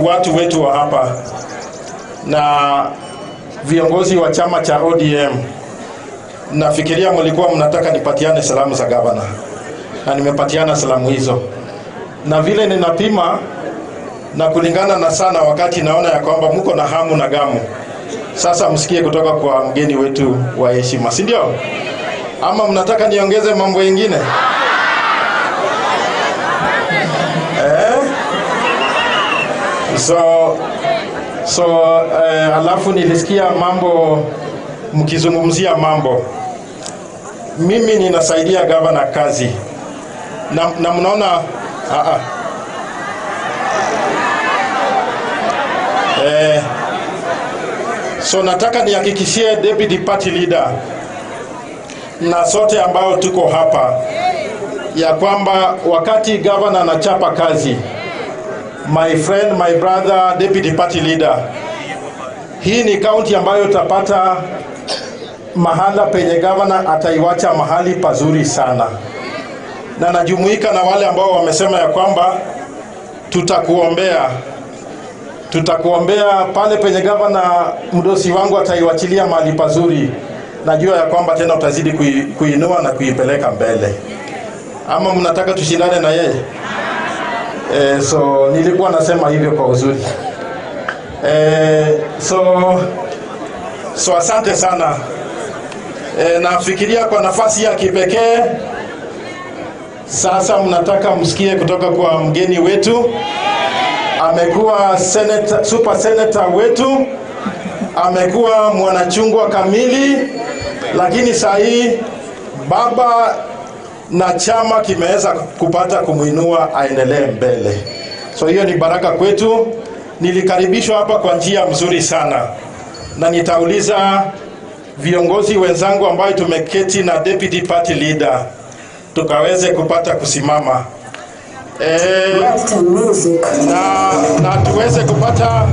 Q: watu wetu wa hapa na viongozi wa chama cha ODM. Nafikiria mlikuwa mnataka nipatiane salamu za gavana, na nimepatiana salamu hizo, na vile ninapima na kulingana na sana wakati naona ya kwamba mko na hamu na gamu. Sasa msikie kutoka kwa mgeni wetu wa heshima, si ndio? Ama mnataka niongeze mambo mengine? So alafu nilisikia mambo mkizungumzia mambo. Mimi ninasaidia gavana kazi. Na mnaona So nataka nihakikishie deputy party leader na sote ambao tuko hapa ya kwamba wakati governor anachapa kazi, my friend, my brother, deputy party leader, hii ni county ambayo utapata mahala penye governor ataiwacha mahali pazuri sana. Na najumuika na wale ambao wamesema ya kwamba tutakuombea pale penye governor mdosi wangu ataiwachilia mahali pazuri. Najua ya kwamba tena utazidi kuinua na kuipeleka mbele. Ama mnataka tushindane na yeye? So nilikuwa nasema hivyo kwa uzuri. So asante sana. Nafikiria kwa nafasi ya kipekee sasa mnataka msikie kutoka kwa mgeni wetu. Amekuwa senator, super senator wetu, amekuwa mwanachungwa kamili, lakini saa hii baba na chama kimeweza kupata kumuinua aendelee mbele. So hiyo ni baraka kwetu. Nilikaribishwa hapa kwa njia mzuri sana. na nitauliza viongozi wenzangu ambayo tumeketi na deputy party leader tukaweze kupata kusimama na tuweze kupata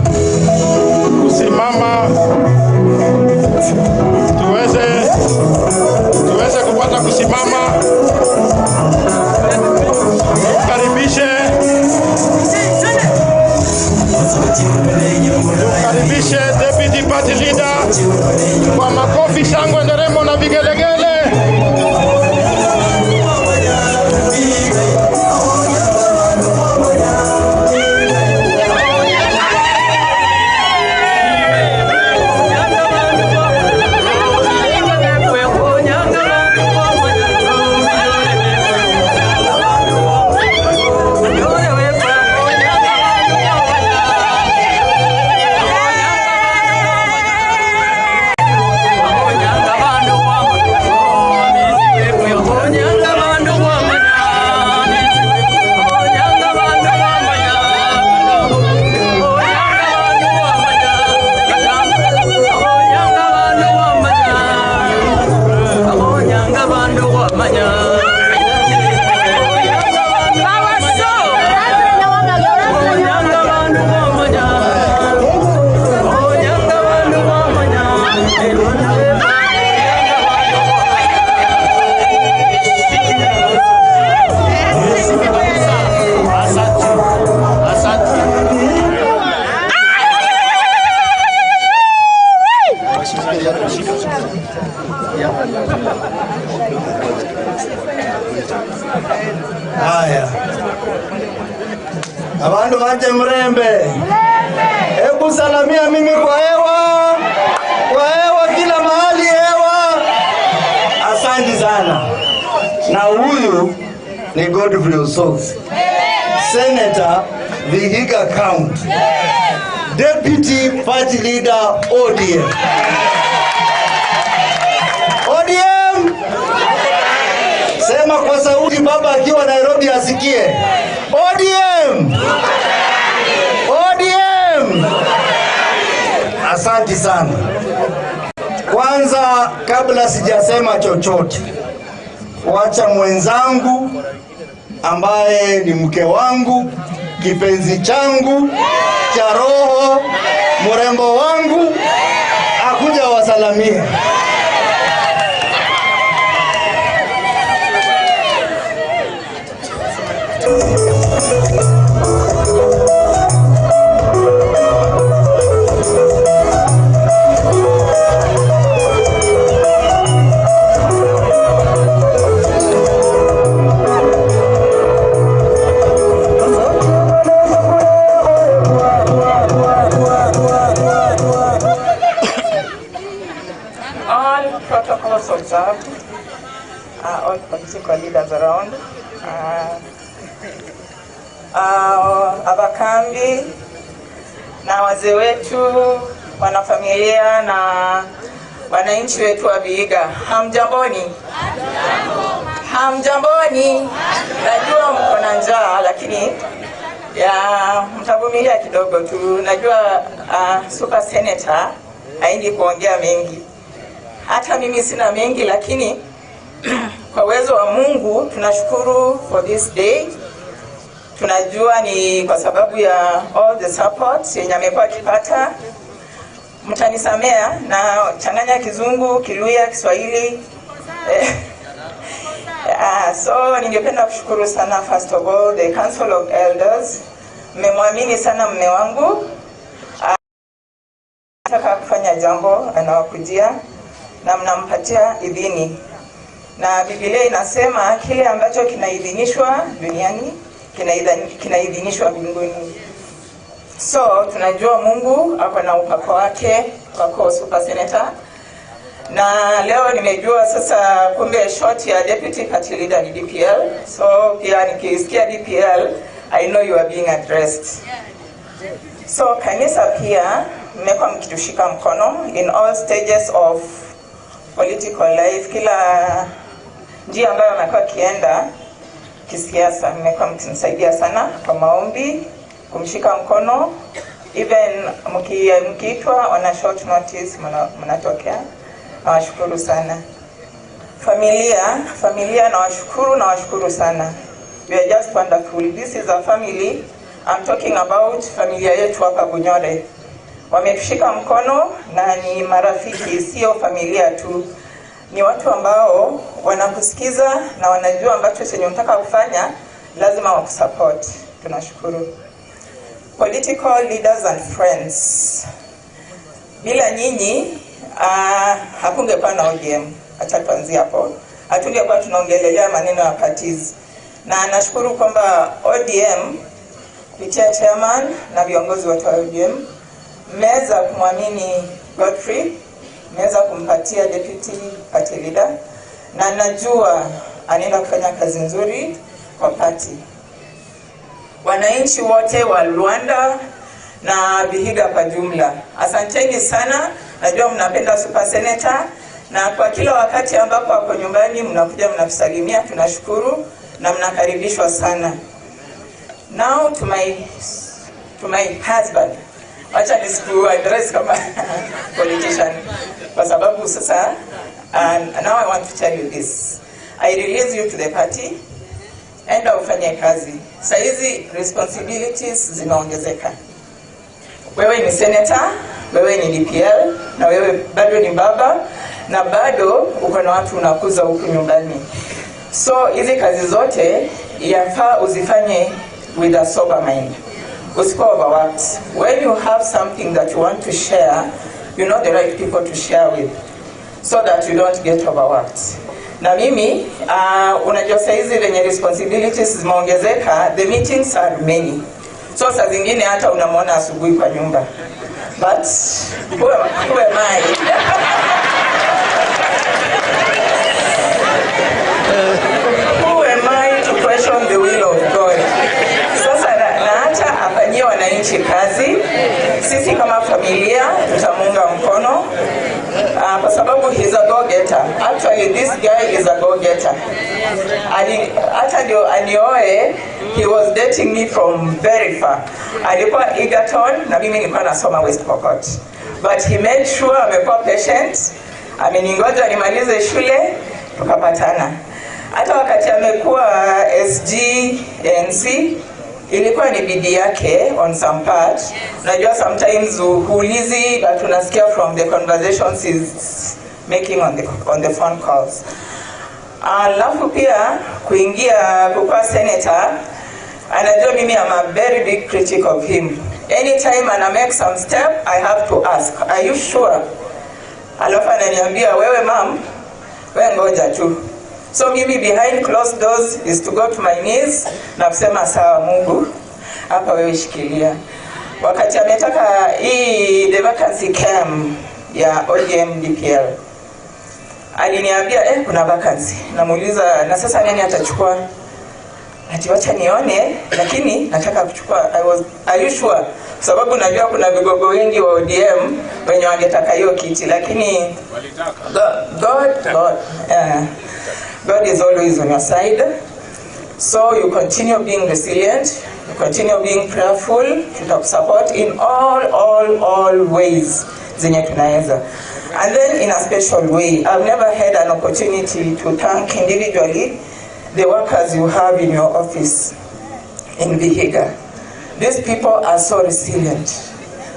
Q: kusimama, tuweze kupata kusimama, tukaribishe deputy party leader kwa makofi, shangwe, nderemo na vigelegele.
G: Haya, abandu banje mrembe, hebu salamia mimi kwa hewa, kwa hewa, kila mahali hewa. Asante sana. Na huyu ni Godfrey Osotsi, Senator Vihiga County, Deputy Party Leader ODM. ODM! Sema kwa sauti, baba akiwa Nairobi asikie. ODM! ODM! Asante sana. Kwanza kabla sijasema chochote, wacha mwenzangu ambaye ni mke wangu, kipenzi changu cha roho, mrembo wangu, akuja wasalamie.
R: All protocols observed, all political leaders around, abakambi na wazee wetu, wanafamilia na wananchi wetu wa Vihiga, hamjamboni? Hamjamboni? Najua mko na njaa, lakini ya mtavumilia kidogo tu. Najua super senator haendi kuongea mengi, hata mimi sina mengi, lakini kwa uwezo wa Mungu tunashukuru for this day. Tunajua ni kwa sababu ya all the support yenye amekuwa akipata. Mtanisamea na changanya Kizungu, Kiluya, Kiswahili. So ningependa kushukuru sana first of all the Council of Elders. Mmemwamini sana mme wangu. Nataka kufanya jambo anawakujia na mnampatia idhini, na Biblia inasema kile ambacho kinaidhinishwa duniani kinaidhinishwa mbinguni. So tunajua Mungu ako na upako wake kwako super senator, na leo nimejua sasa kumbe short ya deputy party leader ni DPL. So pia nikisikia DPL I know you are being addressed. So kanisa pia mmekuwa mkitushika mkono in all stages of political life, kila njia ambayo amekuwa akienda kisiasa, mmekuwa mkimsaidia sana kwa maombi, kumshika mkono. Even mkiitwa on a short notice mnatokea. Nawashukuru sana. Familia, nawashukuru sana. You are just wonderful. This is a family. I'm talking about familia yetu hapa Bunyore. Wametushika mkono na ni marafiki, sio familia tu. Ni watu ambao wanakusikiza na wanajua ambacho chenye unataka kufanya, lazima wakusupport. Tunashukuru. Political leaders and friends. Bila nyinyi hakungekuwa na ODM. Acha tuanzie hapo. Hatungekuwa tunaongelelea maneno ya parties. Na nashukuru kwamba ODM kupitia chairman na viongozi wote wa ODM mmeweza kumwamini Godfrey, mmeweza kumpatia deputy party leader, na najua anaenda kufanya kazi nzuri kwa party. Wananchi wote wa Luanda na Vihiga kwa jumla, asanteni sana. Najua mnapenda super senator, na kwa kila wakati ambapo ako nyumbani mnakuja mnatusalimia, tunashukuru na mnakaribishwa sana. Now to my husband. Wacha nisiku address kama politician kwa sababu sasa, and now I want to tell you this. I release you to the party. Enda ufanye kazi. Saizi responsibilities zimeongezeka. Wewe ni senator, wewe ni DPL na wewe bado ni baba na bado uko na watu unakuza huku nyumbani. So hizi kazi zote yafaa uzifanye with a sober mind. Usikuwa overworked. When you have something that you want to share, you know the right people to share with so that you don't get overworked. Na mimi unajua saizi venye responsibilities zimeongezeka, the meetings are many. So saa zingine hata unamwona asubuhi kwa nyumba. But who am I? Who am I to question the will of God? Sasa naacha afanyie wananchi kazi. Sisi kama familia tutamuunga mkono kwa sababu he's a go-getter. Actually, this guy is a go-getter. Hata ndio anioe, he was dating me from very far. Alikuwa Egerton na mimi nilikuwa nasoma West Pokot. But he made sure amekuwa patient, ameningoja nimalize shule, tukapatana. Hata wakati amekuwa SG NC, ilikuwa ni bidii yake on some part. Unajua sometimes huulizi, but unasikia from the conversations he's making on the phone calls. Alafu pia kuingia kukuwa senator, anajua mimi am a very big critic of him. Anytime ana make some step, I have to ask, "Are you sure?" Alafu ananiambia, "Wewe mam, wewe ngoja tu." So mimi behind closed doors is to go to my knees na kusema, "Sawa Mungu, hapa wewe shikilia." Wakati ametaka hii, the vacancy came ya ODM DPL, aliniambia, "Kuna vacancy." Namuuliza, "Na sasa nani atachukua?" Ati, "Wacha nione, lakini nataka kuchukua." I was, "Are you sure?" Kwa sababu najua kuna vigogo wengi wa ODM wenye wangetaka hiyo kiti, lakini God is always on your side. So you continue being resilient, you continue being prayerful, tutakusupport in all ways zenye tunaweza. And then in a special way, I've never had an opportunity to thank individually the workers you have in your office in Vihiga. These people are so resilient.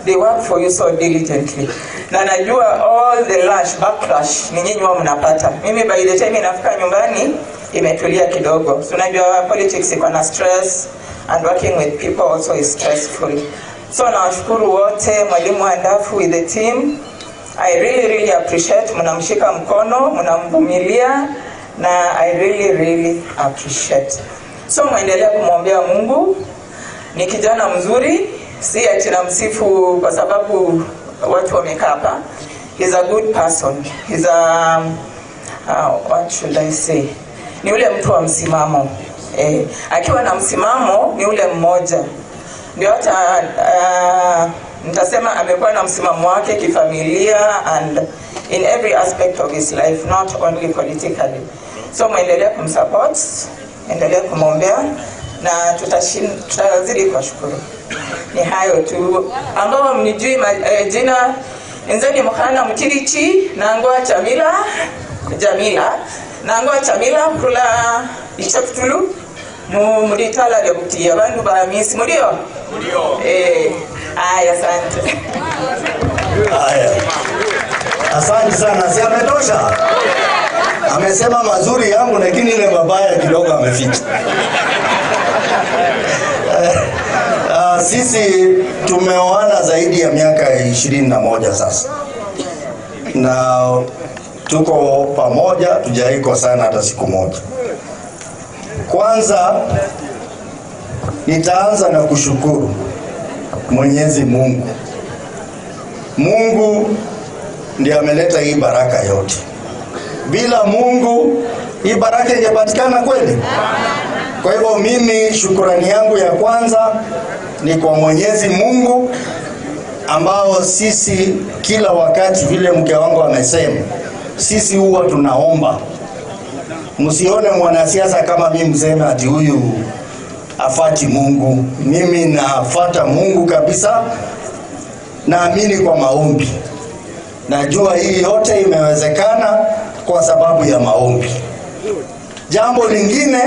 R: They work for you so diligently. Na najua all the lash, backlash ni nyinyi huwa mnapata. Mimi by the time inafika nyumbani imetulia kidogo. So unajua politics iko na stress and working with people also is stressful. So nawashukuru wote, mwalimu Andafu with the team. I really really appreciate, mnamshika mkono, mnamvumilia na I really really appreciate. So muendelee kumwombea Mungu. Ni kijana mzuri, si ati namsifu kwa sababu watu wamekaa hapa. He's a good person. He's a what should I say? Ni ule mtu wa msimamo. Akiwa na msimamo ni ule mmoja. Ndio hata nitasema amekuwa na msimamo wake kifamilia and in every aspect of his life, not only politically. So muendelee kumsupport, endelee kumwombea na tutazidi kuwashukuru. Ni hayo tu. Ambao mnijui jina nzeni mukhana mutilichi nangwa Chamila Jamila nangwa Chamila kula ichaputulu mu mulitala lya Butia bandu ba misi mulio mulio. Aya, asante.
G: Haya, asante sana, si ametosha? Amesema mazuri yangu, lakini ile mabaya kidogo ameficha. Sisi tumeoana zaidi ya miaka 21 sasa, na tuko pamoja, tujaiko sana hata siku moja. Kwanza nitaanza na kushukuru Mwenyezi Mungu. Mungu ndiye ameleta hii baraka yote. Bila Mungu hii baraka ingepatikana kweli? Kwa hivyo mimi shukurani yangu ya kwanza ni kwa Mwenyezi Mungu, ambao sisi kila wakati, vile mke wangu amesema, sisi huwa tunaomba. Msione mwanasiasa kama mimi mseme ati huyu afati Mungu. Mimi nafata Mungu kabisa, naamini kwa maombi. Najua hii yote imewezekana kwa sababu ya maombi. Jambo lingine,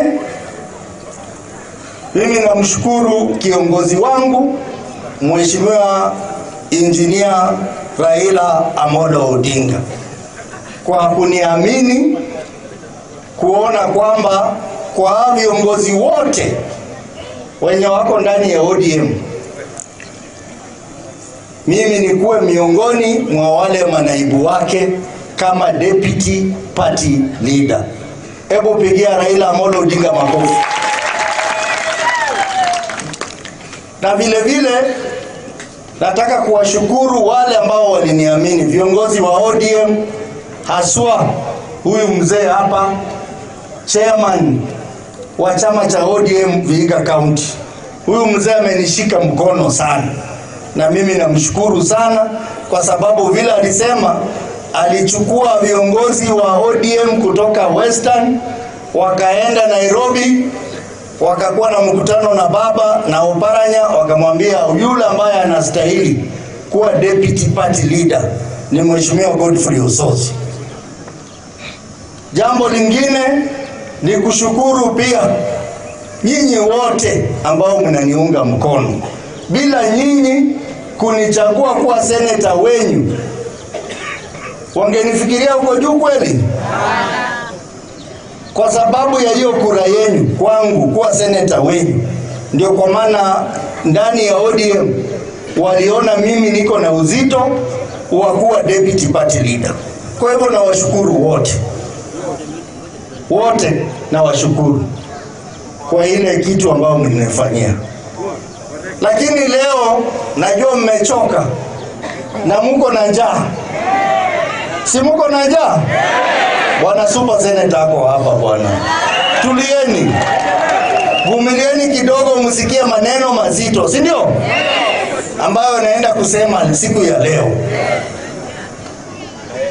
G: mimi namshukuru kiongozi wangu Mheshimiwa Injinia Raila Amolo Odinga kwa kuniamini, kuona kwamba kwa viongozi wote wenye wako ndani ya ODM mimi nikuwe miongoni mwa wale manaibu wake kama deputy party leader. Hebu pigia Raila Amolo Odinga makofi. Na vile vile nataka kuwashukuru wale ambao waliniamini, viongozi wa ODM, haswa huyu mzee hapa, chairman wa chama cha ODM Vihiga County. Huyu mzee amenishika mkono sana, na mimi namshukuru sana kwa sababu vile alisema, alichukua viongozi wa ODM kutoka Western wakaenda Nairobi, wakakuwa na mkutano na baba na Oparanya, wakamwambia yule ambaye anastahili kuwa deputy party leader ni Mheshimiwa Godfrey Osotsi. Jambo lingine ni kushukuru pia nyinyi wote ambao mnaniunga mkono. Bila nyinyi kunichagua kuwa seneta wenyu, wangenifikiria huko juu kweli? Kwa sababu ya hiyo kura yenu kwangu kuwa seneta wenyu, ndio kwa maana ndani ya ODM waliona mimi niko na uzito wa kuwa deputy party leader. Kwa hivyo nawashukuru wote wote, nawashukuru kwa ile kitu ambayo mmenifanyia. Lakini leo najua mmechoka na mko na njaa, si mko na njaa? Bwana Super Senator ako hapa bwana, tulieni, vumilieni kidogo, msikie maneno mazito, si ndio? Ambayo naenda kusema siku ya leo.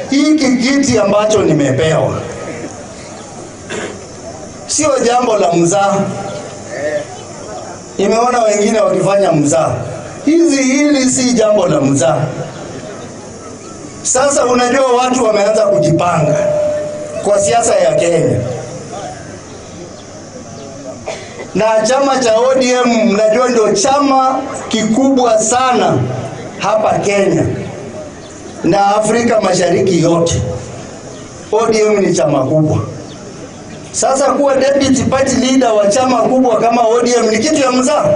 G: Hiki kiti ambacho nimepewa sio jambo la mzaha. Nimeona wengine wakifanya mzaha. Hili si jambo la mzaha. Sasa unajua watu wameanza kujipanga kwa siasa ya Kenya, na chama cha ODM mnajua ndio chama kikubwa sana hapa Kenya na Afrika Mashariki yote. ODM ni chama kubwa. Sasa kuwa deputy party leader wa chama kubwa kama ODM ni kitu ya mzaha?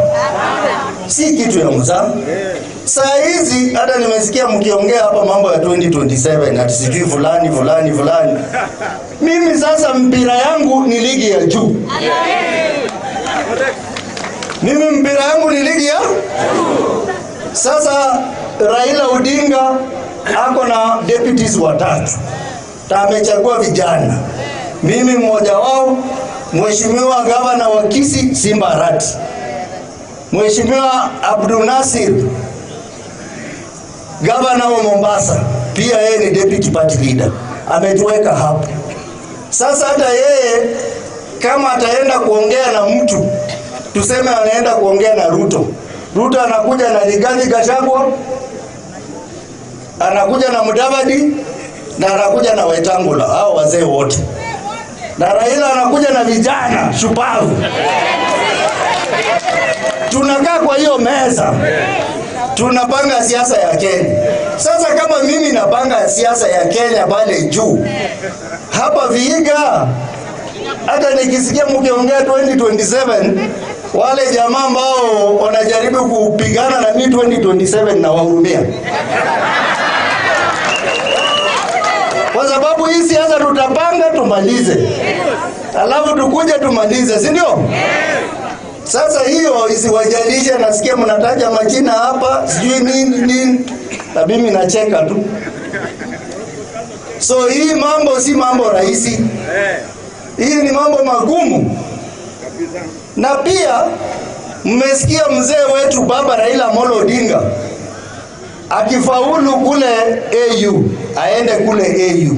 G: Si kitu ya mzaha. Saa hizi hata nimesikia mkiongea hapa mambo ya 2027 ati sijui fulani fulani fulani. Mimi sasa mpira yangu ni ligi ya juu. Mimi mpira yangu ni ligi ya sasa. Raila Odinga ako na deputies watatu na amechagua vijana, mimi mmoja wao, Mheshimiwa gavana wa Kisii Simba Arati, Mheshimiwa Abdul Nasir gavana wa Mombasa, pia yeye ni deputy party leader, ametuweka hapo. Sasa hata yeye kama ataenda kuongea na mtu, tuseme anaenda kuongea na Ruto, Ruto anakuja na Rigathi Gachagua, anakuja na Mudavadi na anakuja na Wetangula, hao wazee wote, na Raila anakuja na vijana shupavu. Tunakaa kwa hiyo meza, tunapanga siasa ya Kenya. Sasa kama mimi napanga siasa ya Kenya pale juu, hapa Vihiga, hata nikisikia mkiongea 2027 wale jamaa ambao wanajaribu kupigana na mimi 2027 na wahurumia, kwa sababu hii siasa tutapanga tumalize, alafu tukuje tumalize, si ndio? Sasa hiyo isiwajalishe, nasikia mnataja majina hapa sijui nini nini, na mimi nacheka tu. So hii mambo si mambo rahisi, hii ni mambo magumu. Na pia mmesikia mzee wetu Baba Raila Amolo Odinga akifaulu kule AU, aende kule AU,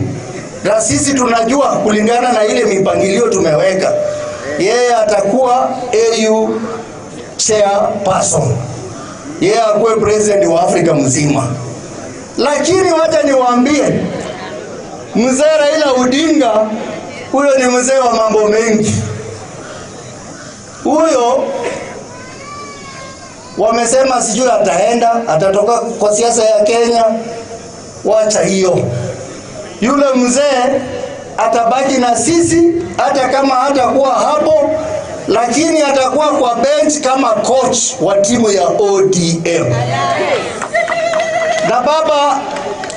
G: na sisi tunajua kulingana na ile mipangilio tumeweka, yeye atakuwa AU chairperson, yeye akuwe president wa Afrika mzima. Lakini wacha niwaambie, mzee Raila Odinga huyo ni mzee wa mambo mengi. Huyo wamesema sijui ataenda, atatoka kwa siasa ya Kenya. Wacha hiyo, yule mzee atabaki na sisi hata kama hatakuwa hapo, lakini atakuwa kwa bench kama coach wa timu ya ODM. Na baba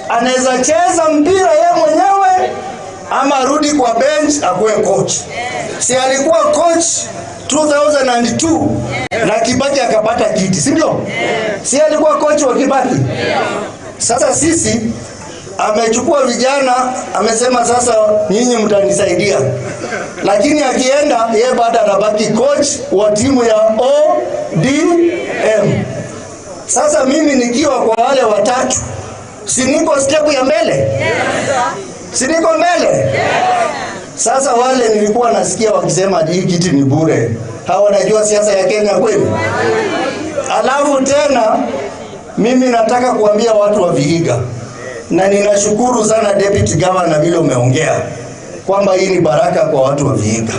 G: anaweza cheza mpira ye mwenyewe ama arudi kwa bench akuwe coach. Si alikuwa coach 2002 na Kibaki akapata kiti, si ndio? Si alikuwa coach wa Kibaki? Sasa sisi amechukua vijana, amesema sasa nyinyi mtanisaidia, lakini akienda ye bado anabaki coach wa timu ya ODM. Sasa mimi nikiwa kwa wale watatu, si niko step ya mbele? Si niko mbele? Sasa wale nilikuwa nasikia wakisema hii kiti ni bure, hawa wanajua siasa ya Kenya kweli? Alafu tena mimi nataka kuambia watu wa Vihiga, na ninashukuru sana Deputy Governor vile umeongea kwamba hii ni baraka kwa watu wa Vihiga.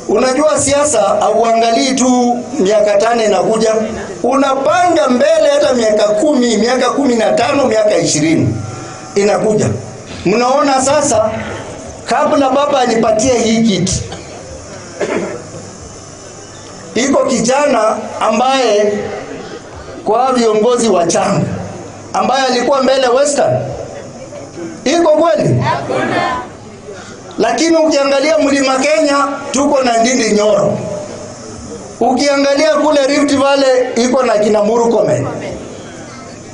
G: Unajua siasa hauangalii tu miaka 5 inakuja, unapanga mbele hata miaka 10, miaka 15, miaka 20 inakuja. Mnaona sasa, kabla baba anipatie hii kiti, iko kijana ambaye kwa viongozi wa chama ambaye alikuwa mbele Western, iko kweli? Hakuna. Lakini ukiangalia Mlima Kenya tuko na Ndindi Nyoro, ukiangalia kule Rift Valley iko na kina Murkomen,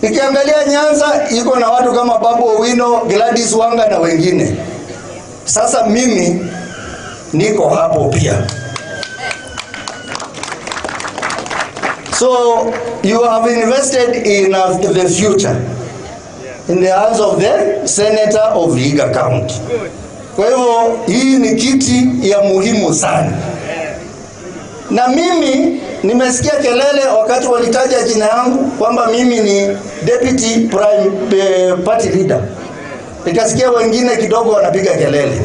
G: ikiangalia Nyanza iko na watu kama Babu Owino, Gladys Wanga na wengine. Sasa mimi niko hapo pia. So you have invested in the future in the hands of the senator of Vihiga County. Kwa hivyo hii ni kiti ya muhimu sana. Na mimi nimesikia kelele wakati walitaja jina yangu kwamba mimi ni deputy prime party leader. Nikasikia wengine kidogo wanapiga kelele.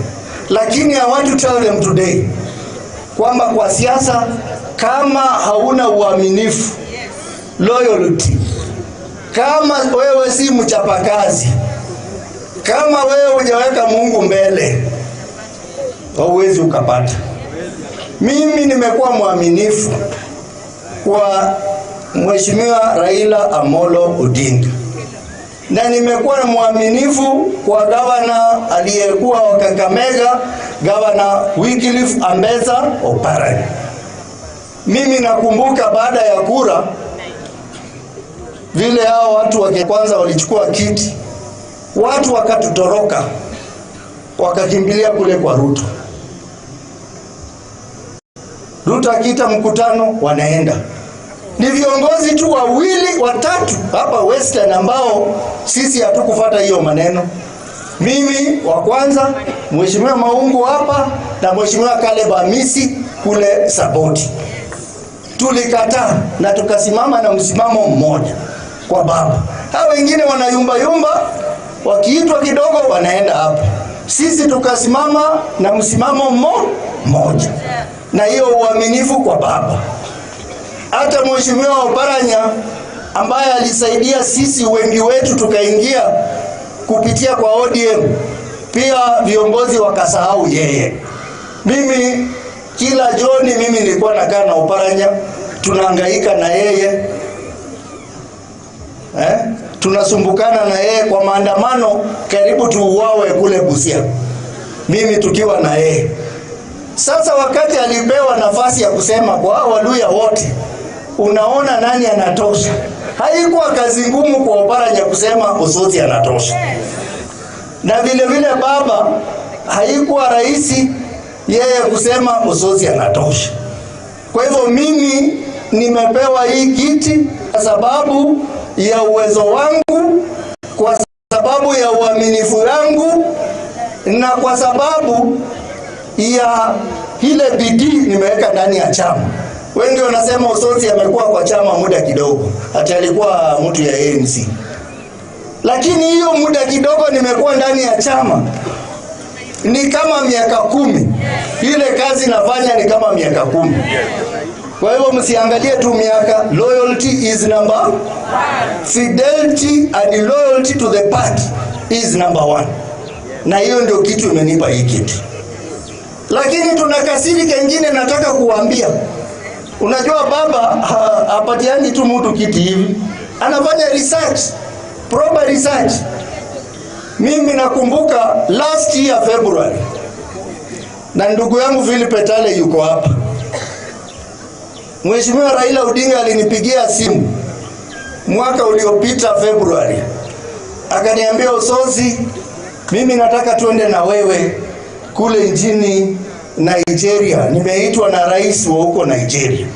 G: Lakini I want to tell them today kwamba kwa siasa kama hauna uaminifu, loyalty, kama wewe si mchapakazi, kama wewe hujaweka Mungu mbele, hauwezi ukapata. Mimi nimekuwa mwaminifu kwa Mheshimiwa Raila Amolo Odinga, na nimekuwa mwaminifu kwa gavana aliyekuwa wa Kakamega, Gavana Wycliffe Ambetsa Oparanya. Mimi nakumbuka baada ya kura vile hao watu wa kwanza walichukua kiti, watu wakatutoroka, wakakimbilia kule kwa Ruto. Ruto akiita mkutano wanaenda. Ni viongozi tu wawili watatu hapa Western ambao sisi hatukufuata hiyo maneno. Mimi wa kwanza, Mheshimiwa Maungu hapa na Mheshimiwa Caleb Amisi kule Saboti. Tulikataa na tukasimama na msimamo mmoja kwa baba. Hao wengine wanayumba yumba, wakiitwa kidogo wanaenda hapo. Sisi tukasimama na msimamo mmoja, na hiyo uaminifu kwa baba. Hata Mheshimiwa Oparanya ambaye alisaidia sisi wengi wetu tukaingia kupitia kwa ODM, pia viongozi wakasahau yeye. Mimi kila jioni mimi nilikuwa nakaa na Oparanya, tunahangaika na yeye tunasumbukana na yeye kwa maandamano, karibu tuuawe kule Busia, mimi tukiwa na yeye. Sasa wakati alipewa nafasi ya kusema kwa hao Waluya wote, unaona nani anatosha? Haikuwa kazi ngumu kwa Oparanya kusema Osotsi anatosha, na vile vile baba, haikuwa rahisi yeye kusema Osotsi anatosha. Kwa hivyo mimi nimepewa hii kiti kwa sababu ya uwezo wangu, kwa sababu ya uaminifu wangu na kwa sababu ya ile bidii nimeweka ndani ya chama. Wengi wanasema Osotsi amekuwa kwa chama muda kidogo, ati alikuwa mtu ya ANC, lakini hiyo muda kidogo nimekuwa ndani ya chama ni kama miaka 10. Ile kazi nafanya ni kama miaka 10. Kwa hivyo msiangalie tu miaka. Loyalty is number, fidelity and loyalty to the party is number one, na hiyo ndio kitu imenipa hii kitu. Lakini tuna kasiri kengine nataka kuambia. Unajua baba hapatiani tu mtu kiti hivi, anafanya research, proper research. Mimi nakumbuka last year February, na ndugu yangu Philip Etale yuko hapa. Mheshimiwa Raila Odinga alinipigia simu mwaka uliopita February, akaniambia, Osotsi, mimi nataka tuende na wewe kule nchini Nigeria, nimeitwa na rais wa huko Nigeria,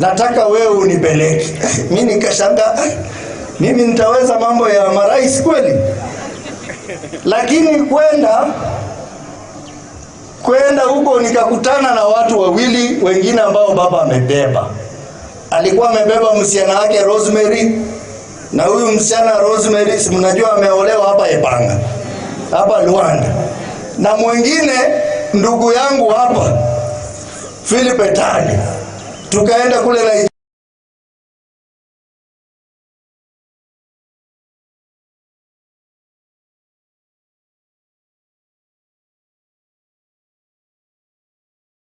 G: nataka wewe unipeleke. Mimi nikashangaa, mimi nitaweza mambo ya marais kweli? Lakini kwenda huko nikakutana na watu wawili wengine ambao baba amebeba. Alikuwa amebeba msichana wake Rosemary, na huyu msichana Rosemary, si mnajua ameolewa hapa Epanga, hapa Luanda, na mwingine ndugu yangu hapa Philip Etale. Tukaenda kule Nigeria.